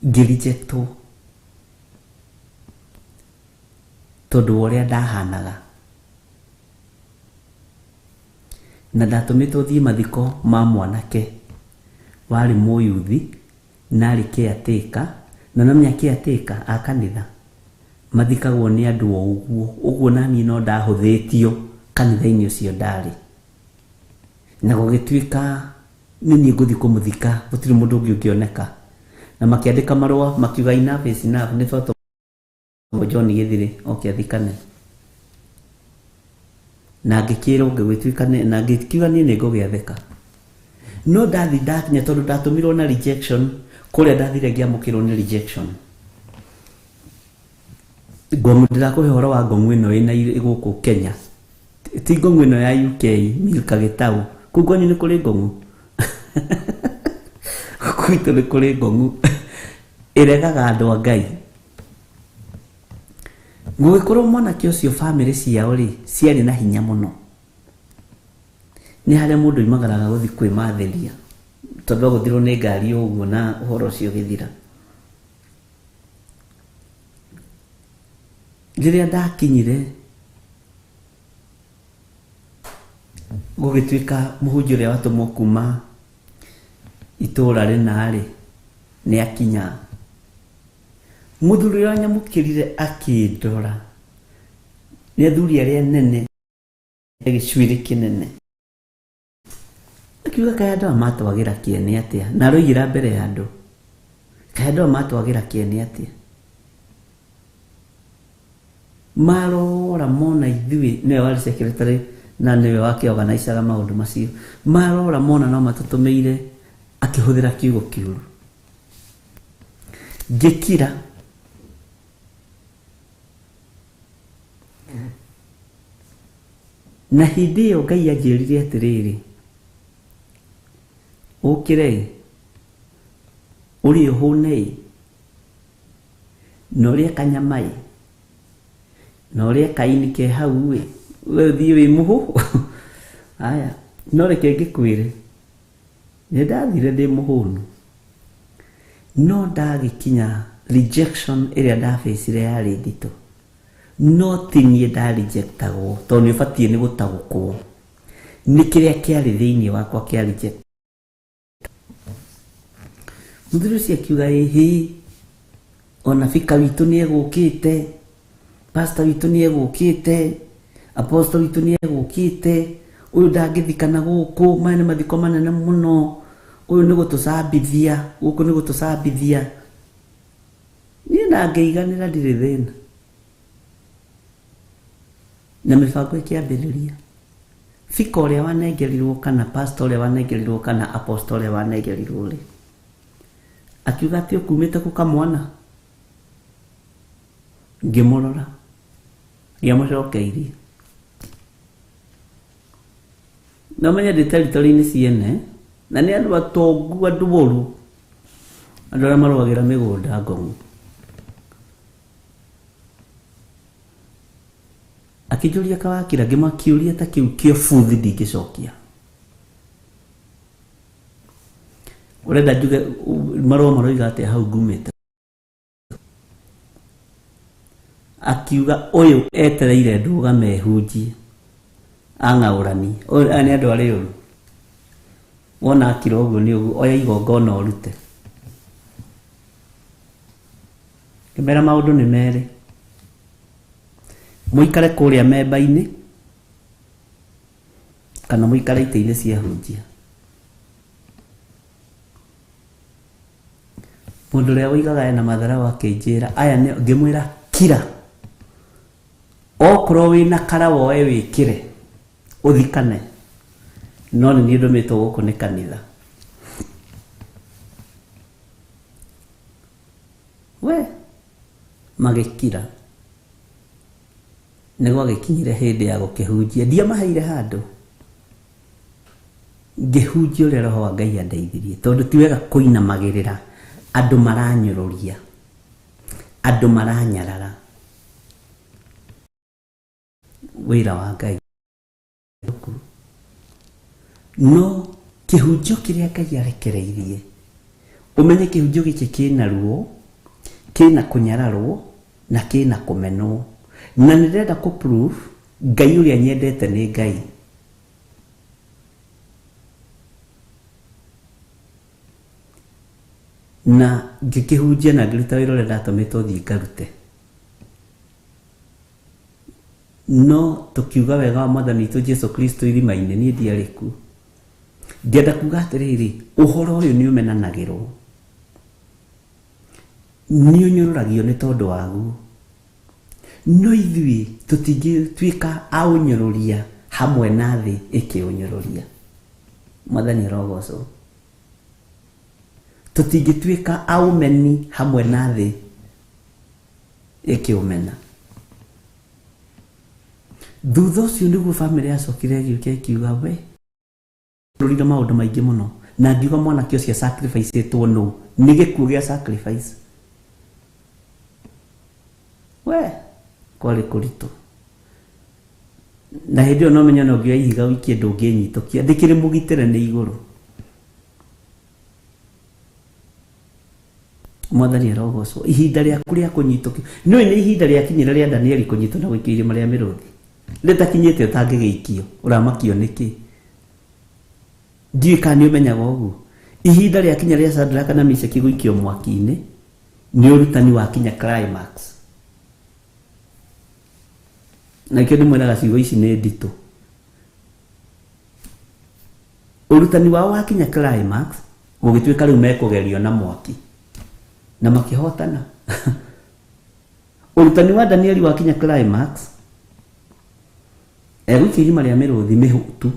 S3: ngĩrejectwo tondũ wa ũrĩa ndahanaga. Na ndatũmĩtwo thiĩ mathiko ma mwanake warĩ mũyuthi na arĩ caretaker, na namenya caretaker a kanitha mathikagwo nĩ andũ o ũguo ũguo, na niĩ no ndahũthĩtio kanitha-inĩ ũcio ndarĩ, na gũgĩtuĩka nĩ niĩ ngũthiĩ kũmũthika, gũtirĩ mũndũ ũngĩ ũngĩoneka. Na makĩandĩka marũa makiuga enough is enough, nĩ twatũmwo John Gĩthirĩ oke athikane. Na ngĩkĩrwo ngĩgĩtuĩka na ngĩkiuga niĩ nĩ ngũgĩathĩka. No ndathi ndakinya tondũ ndatũmirwo na rejection, kũrĩa ndathire ngĩamũkĩrwo nĩ rejection. Ngong'u ndĩrakũhe ũhoro wa ngong'u ĩno ĩna gũkũ Kenya. Ti ngong'u ĩno ya UK, Milka Gĩtaũ. Kũu kwanyu nĩ kũrĩ ngong'u? Gũkũ gwitũ nĩ kũrĩ ngong'u. Ĩregaga andũ a Ngai. Gũgĩkorwo mwanake ũcio bamĩrĩ ciao rĩ, ciarĩ na hinya mũno. Nĩ harĩa mũndũ oimagaraga gũthiĩ kwĩmathĩria. Tondũ agũthirwo nĩ ngari ũguo na ũhoro ũcio ũgĩthira. Rĩrĩa ndakinyire gũgĩtuĩka mũhunjia ũrĩa watũmwo kuma itũũra rĩna rĩ, nĩ akinya. Mũthuri ũrĩa wanyamũkĩrire akĩndora. Nĩ athuri arĩa anene, gĩcuĩrĩ kĩnene. Akiuga kaĩ andũ aya matwagĩra kĩene atĩa? Na aroigĩra mbere ya andũ. Kaĩ andũ aya matwagĩra kĩene atĩa? Marora mona ithuĩ, nĩwe warĩ secretary na nĩwe wakĩorganicaga maũndũ macio. Marora mona no matũtũmĩire akĩhũthĩra kiugo kĩũru. Ngĩkira. Na hĩndĩ ĩyo Ngai anjĩrire atĩrĩrĩ, ũkĩre ũrĩe ũhũne na ũrĩe kanyama na ũrĩe kaini ke hau ĩ, we ũthiĩ wĩ mũhũ. Aya, no reke ngĩkwĩre, nĩ ndathire ndĩ mũhũnu. No ndagĩkinya rejection ĩrĩa ndabĩcire yarĩ nditũ. No ti niĩ ndarejectagwo, tondũ nĩ ũbatiĩ nĩ gũtaũkwo. Nĩ kĩrĩa kĩarĩ thĩinĩ wakwa kĩa reject. Mũthuri ũcio akiuga ĩhĩ, ona bika witũ nĩ egũkĩte, pastor witũ nĩ egũkĩte, apostle witũ nĩ egũkĩte, ũyũ ndangĩthikana gũkũ, maya nĩ mathiko manene mũno, ũyũ nĩ gũtũcambithia, gũkũ nĩ gũtũcambithia. Niĩ na ngĩiganĩra ndirĩ thĩna. Na mĩbango ĩkĩambĩrĩria. Bika ũrĩa wanengerirwo kana pastor ũrĩa wanengerirwo kana apostle ũrĩa wanengerirwo rĩ, akiuga atĩ ũkumĩte kũ kamwana. Ngĩmũrora, ndiamũcokeirie. No menye ndĩ territory-inĩ ciene, na nĩ andũ atongu, andũ oru, andũ arĩa marũagĩra mĩgũnda ngong'u. Akĩnjũria kawakira, ngĩmakĩũria ta kĩu kĩa buthi ndingĩcokia. Ũrenda njuge marũa maroiga atĩa hau ngumĩte? Akiuga ũyũ etereire ndũgame hunjie ang'aũrani. Aya nĩ andũ arĩa oru. Wona akira ũguo nĩ ũguo, oya igongona ũrute. Ngĩmera maũndũ nĩ merĩ. Mũikare kũrĩa memba-inĩ kana mũikare itĩ-inĩ cia hunjia. Mũndũ ũrĩa ũigaga ena matharau akĩnjĩra, aya nĩ, ngĩmwĩra kira. Okorwo wĩna kara woe wĩkĩre, ũthikane. No nĩ niĩ ndũmĩtwo gũkũ nĩ kanitha. We, magĩkira. Nĩ gwagĩkinyire hĩndĩ ya gũkĩhunjia. Ndiamaheire handũ. Ngĩhunjia ũrĩa Roho wa Ngai andeithirie. Tondũ ti wega kũinamagĩrĩra andũ maranyũrũria, andũ maranyarara wĩra wa Ngai. No kĩhunjio kĩrĩa Ngai arekereirie, ũmenye kĩhunjio gĩkĩ kĩna ruo, kĩna kũnyararwo, na kĩna kũmenwo. Na nĩ ndĩrenda kũ prove Ngai ũrĩa nyendete nĩ Ngai. Na ngĩkĩhunjia na ngĩruta wĩra ũrĩa ndatũmĩtwo thiĩ ngarute. No tũkiuga wega wa Mwathani witũ Jesu Kristo irima-inĩ, niĩ ndiarĩ kuo. Ngĩenda kuga atĩrĩrĩ, ũhoro ũyũ nĩ ũmenanagĩrwo. Nĩ ũnyũrũragio nĩ tondũ waguo. No ithuĩ tũtingĩtuĩka a ũnyũrũria hamwe na thĩ ĩkĩũnyũrũria. Mwathani arogocwo. Tũtingĩtuĩka a ũmeni hamwe na thĩ ĩkĩũmena. Thutha ũcio nĩguo bamĩrĩ yacokire ĩgĩũka ĩkiuga we rorire maũndũ maingĩ mũno na ngiuga mwanake ũcio sacrifice-ĩtwo nũ nĩ gĩkuũ gĩa sacrifice we kwarĩ kũritũ na hĩndĩ ĩyo no menye no ngĩoya ihiga ũikie ndũngĩnyitũkia ndĩkĩrĩ mũgitĩre nĩ igũrũ. Mwathani arogocwo. Ihinda rĩaku rĩa kũnyitũkio nĩũĩ nĩ ihinda rĩakinyire rĩa Danieli kũnyitwo na gũikio irima rĩa mĩrũthi rĩtakinyĩte ũtangĩgĩikio ũramakio nĩkĩ? Ndiũĩ kana nĩ ũmenyaga ũguo. Ihinda rĩakinya rĩa Shadraka na Meshaki gũikio mwaki-inĩ nĩ ũrutani wakinya climax. Na nĩkĩo ndĩmwĩraga ciugo ici nĩ nditũ. Ũrutani wao wakinya climax gũgĩtuĩka rĩu mekũgerio na mwaki na makĩhotana. Ũrutani wa Danieli wakinya climax egũikia irima rĩa mĩrũthi mĩhũtu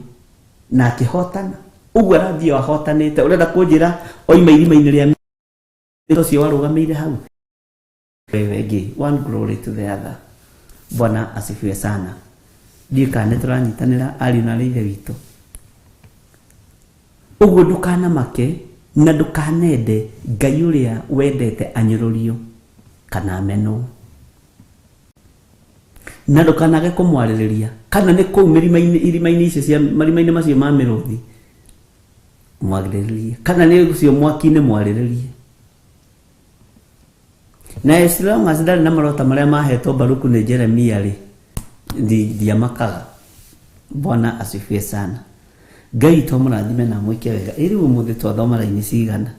S3: na akĩhotana. Ũguo arathiĩ o ahotanĩte. Ũrenda kũnjĩra oima irima-inĩ rĩa mĩrũthi ũcio warũgamĩire hau? Wewe ĩngĩ, one glory to the other. Bwana asifiwe sana. Ndiũĩ kana nĩ tũranyitanĩra ariũ na arĩ ithe witũ. Ũguo ndũkanamake na ndũkanende Ngai ũrĩa wendete anyũrũrio kana amenwo. Na ndũkanage kũmwarĩrĩria kana nĩ kũu mĩrima-inĩ irima-inĩ icio cia marima-inĩ macio ma mĩrũthi mwarĩrĩrie kana nĩ ũcio mwaki-inĩ mwarĩrĩrie. Na as long as ndarĩ na marota marĩa mahetwo Baruku nĩ Jeremia rĩ, ndiamakaga. Bwana asifiwe sana. Ngai witũ amũrathime na amwĩke wega. Ĩ rĩu ũmũthĩ twathoma raini cigana?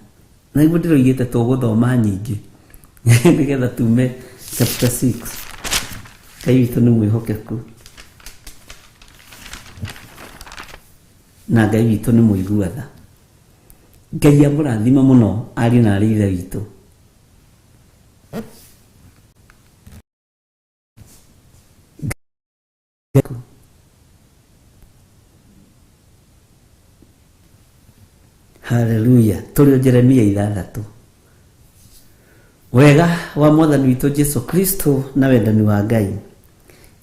S3: Na nĩguo ndĩroigĩte tũgũthoma nyingĩ nĩgetha tume chapter 6. Ngai witũ nĩ mwĩhokeku na Ngai witũ nĩ mũigua tha. Ngai amũrathime mũno ariũ na arĩ ithe witũ. Haleluya. Tũrĩ o Jeremia ithathatũ. Wega wa Mwathani witũ Jesu Kristo na wendani wa Ngai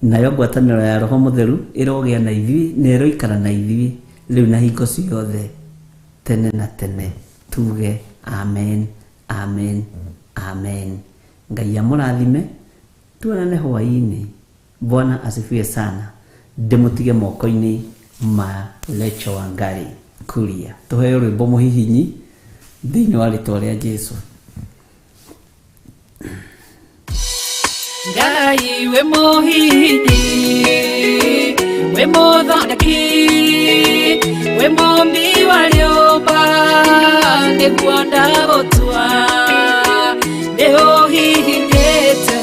S3: nayo ngwatanĩro ya Roho Mũtheru ĩrogĩa na ithuĩ na ĩroikara na ithuĩ rĩu na hingo ciothe tene na tene. Tuge amen, amen, amen. Ngai amũrathime, tuonane hwaĩ-inĩ. Bwana asifiwe sana. Ndĩmũtige moko-inĩ ma Rachel Wangari Kuria. Tũheo rwĩmbo mũhihinyi thĩinĩ wa rĩtwa rĩa Jesu.
S5: Ngai we mũhihinyi, we mũthondeki, we mũmbi wa rĩũmba, nĩguo ndagũtua. Nĩ ũhihinyĩte,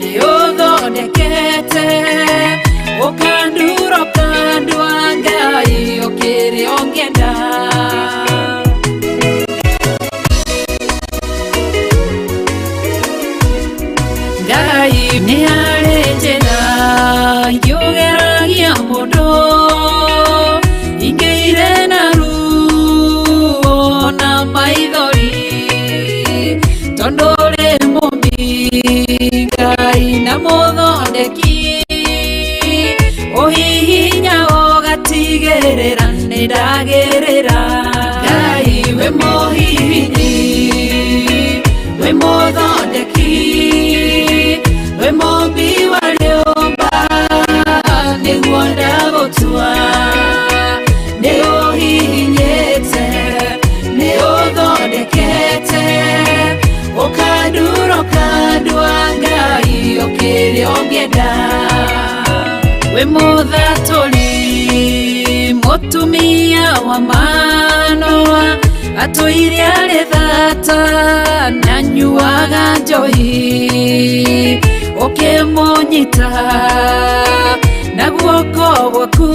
S5: nĩ ũthondekete, ũkandura ũkandua, Ngai ũkĩrĩ ũngĩenda. Ngai nĩ harĩ njĩra ingĩũgeragia mũndũ, ingĩire na ruo na maithori, tondũ ũrĩ mũmbi Ngai na mũthondeki, ũhihinya ũgatigĩrĩra nĩ ndagĩrĩra. Ngai we mũhihinyi, we mũthondeki, we mũmbi wa rĩũmba, nĩguo ndagũtua. Nĩ ũhihinyĩte, nĩ ũthondekete, ũkandura ũkandua, Ngai ũkĩrĩ ũngĩenda. We mũthatũri, mũtumia wa Manoa, atũire arĩ thata na anyuaga njohi, ũkĩmũnyita na guoko gwaku,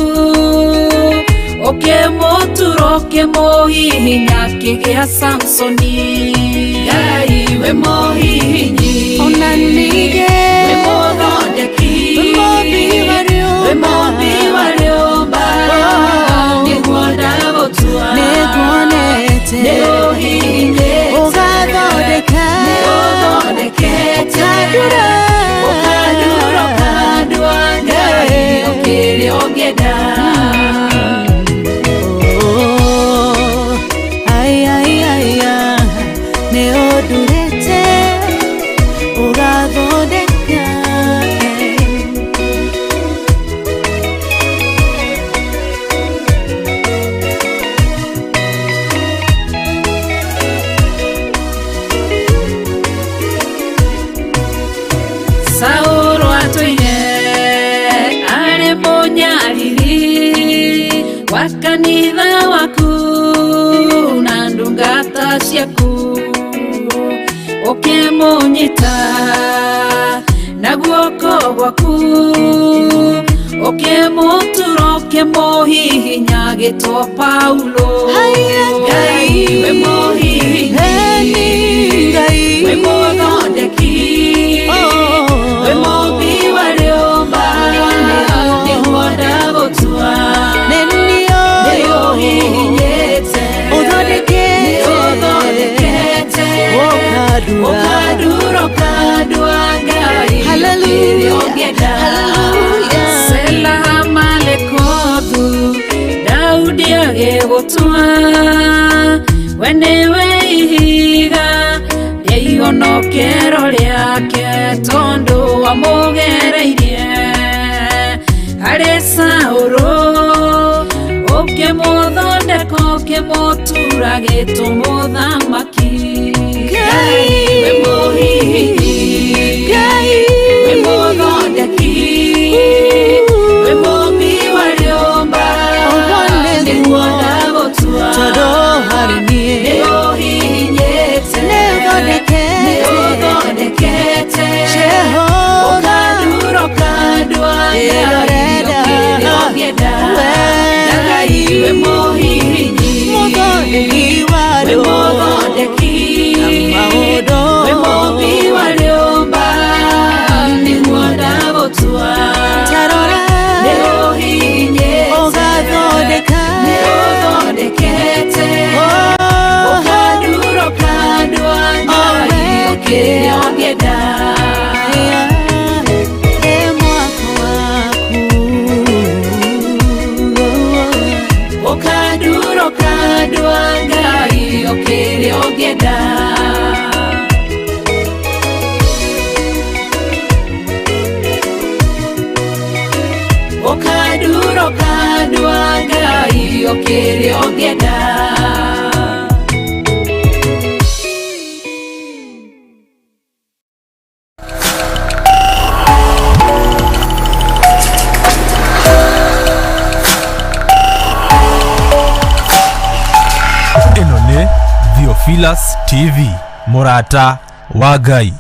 S5: Ũkĩmũtura ũkĩmũhihinya akĩgĩa Samsoni. Ngai wĩ mũhihinyi,
S6: Ona ningĩ
S5: wĩ mũthondeki,
S6: wĩ mũmbi wa rĩũmba.
S5: Wĩ mũmbi wa rĩũmba, nĩguo ndagũtua.
S6: Nĩnguonete
S5: Nĩũhihinyĩte,
S6: ũgathondeka,
S5: nĩũthondekete,
S6: ũkandura,
S5: ũkandura, ũkandua, Ngai ũkĩrĩa ũngĩenda.
S6: Oh, ai, ai, ai, ah, nĩ ũndurĩte ũgathondeka, eh.
S5: Saũlũ atũire arĩ mũnyariri wa kanitha waku na ndungata ciaku, ũkĩmũnyita na guoko gwaku, ũkĩmũtura, ũkĩmũhihinya agĩtwo Paulo.
S6: Haiya,
S5: Ngai wĩ mũhihinyi,
S6: Eni Ngai,
S5: wĩ mũthondeki,
S6: Oh.
S5: wĩ mũmbi wa rĩũmba, nĩguo ndagũtua.
S6: Nĩ niĩ
S5: Nĩũhihinyĩte,
S6: ũthondekete,
S5: nĩũthondekete,
S6: ũkandura,
S5: ũkandura, ũkandua, Ngai
S6: Hallelujah,
S5: ũkĩrĩa ũngĩenda.
S6: hallelujah.
S5: Sela Malekothu, Daudi agĩgũtua, we nĩwe ihiga rĩa ihonokero rĩake, tondũ wamũgereirie harĩ Saũlũ, ũkĩmũthondeka, ũkĩmũtura gĩtũmũthamaki.
S6: Ngai,
S5: Wĩ mũhihinyi,
S6: Ngai,
S5: wĩ mũthondeki, wĩ mũmbi wa rĩũmba,
S6: Ũguo nĩguo,
S5: nĩguo ndagũtua.
S6: Tondũ harĩ niĩ
S5: Nĩũhihinyĩte,
S6: Nĩũthondekete,
S5: nĩũthondekete,
S6: Jehova,
S5: ũkandura, ũkandua, Ngai
S6: Ĩrorera,
S5: ũkĩrĩa ũngĩenda.
S6: we
S5: Ngai wĩ mũhihinyi,
S6: mũthondeki wa
S5: wĩ
S6: rĩũmba,
S5: mũthondeki,
S6: maũndũ
S5: wĩ mũmbi wa rĩũmba, nĩguo ndagũtua.
S6: Tarora,
S5: Nĩũhihinyĩte,
S6: ũgathondeka,
S5: nĩũthondekete,
S6: Oh,
S5: ũkandura, ũkandua, Ngai ũkĩrĩa ũngĩenda.
S6: ĩ mwako waku.
S5: Ũkandura, ũkandua, Ngai ũkĩrĩa ũngĩenda. Ũkandura, ũkandua, Ngai ũkĩrĩa ũngĩenda.
S4: Ĩno nĩ Theophilus TV, mũrata wa Ngai.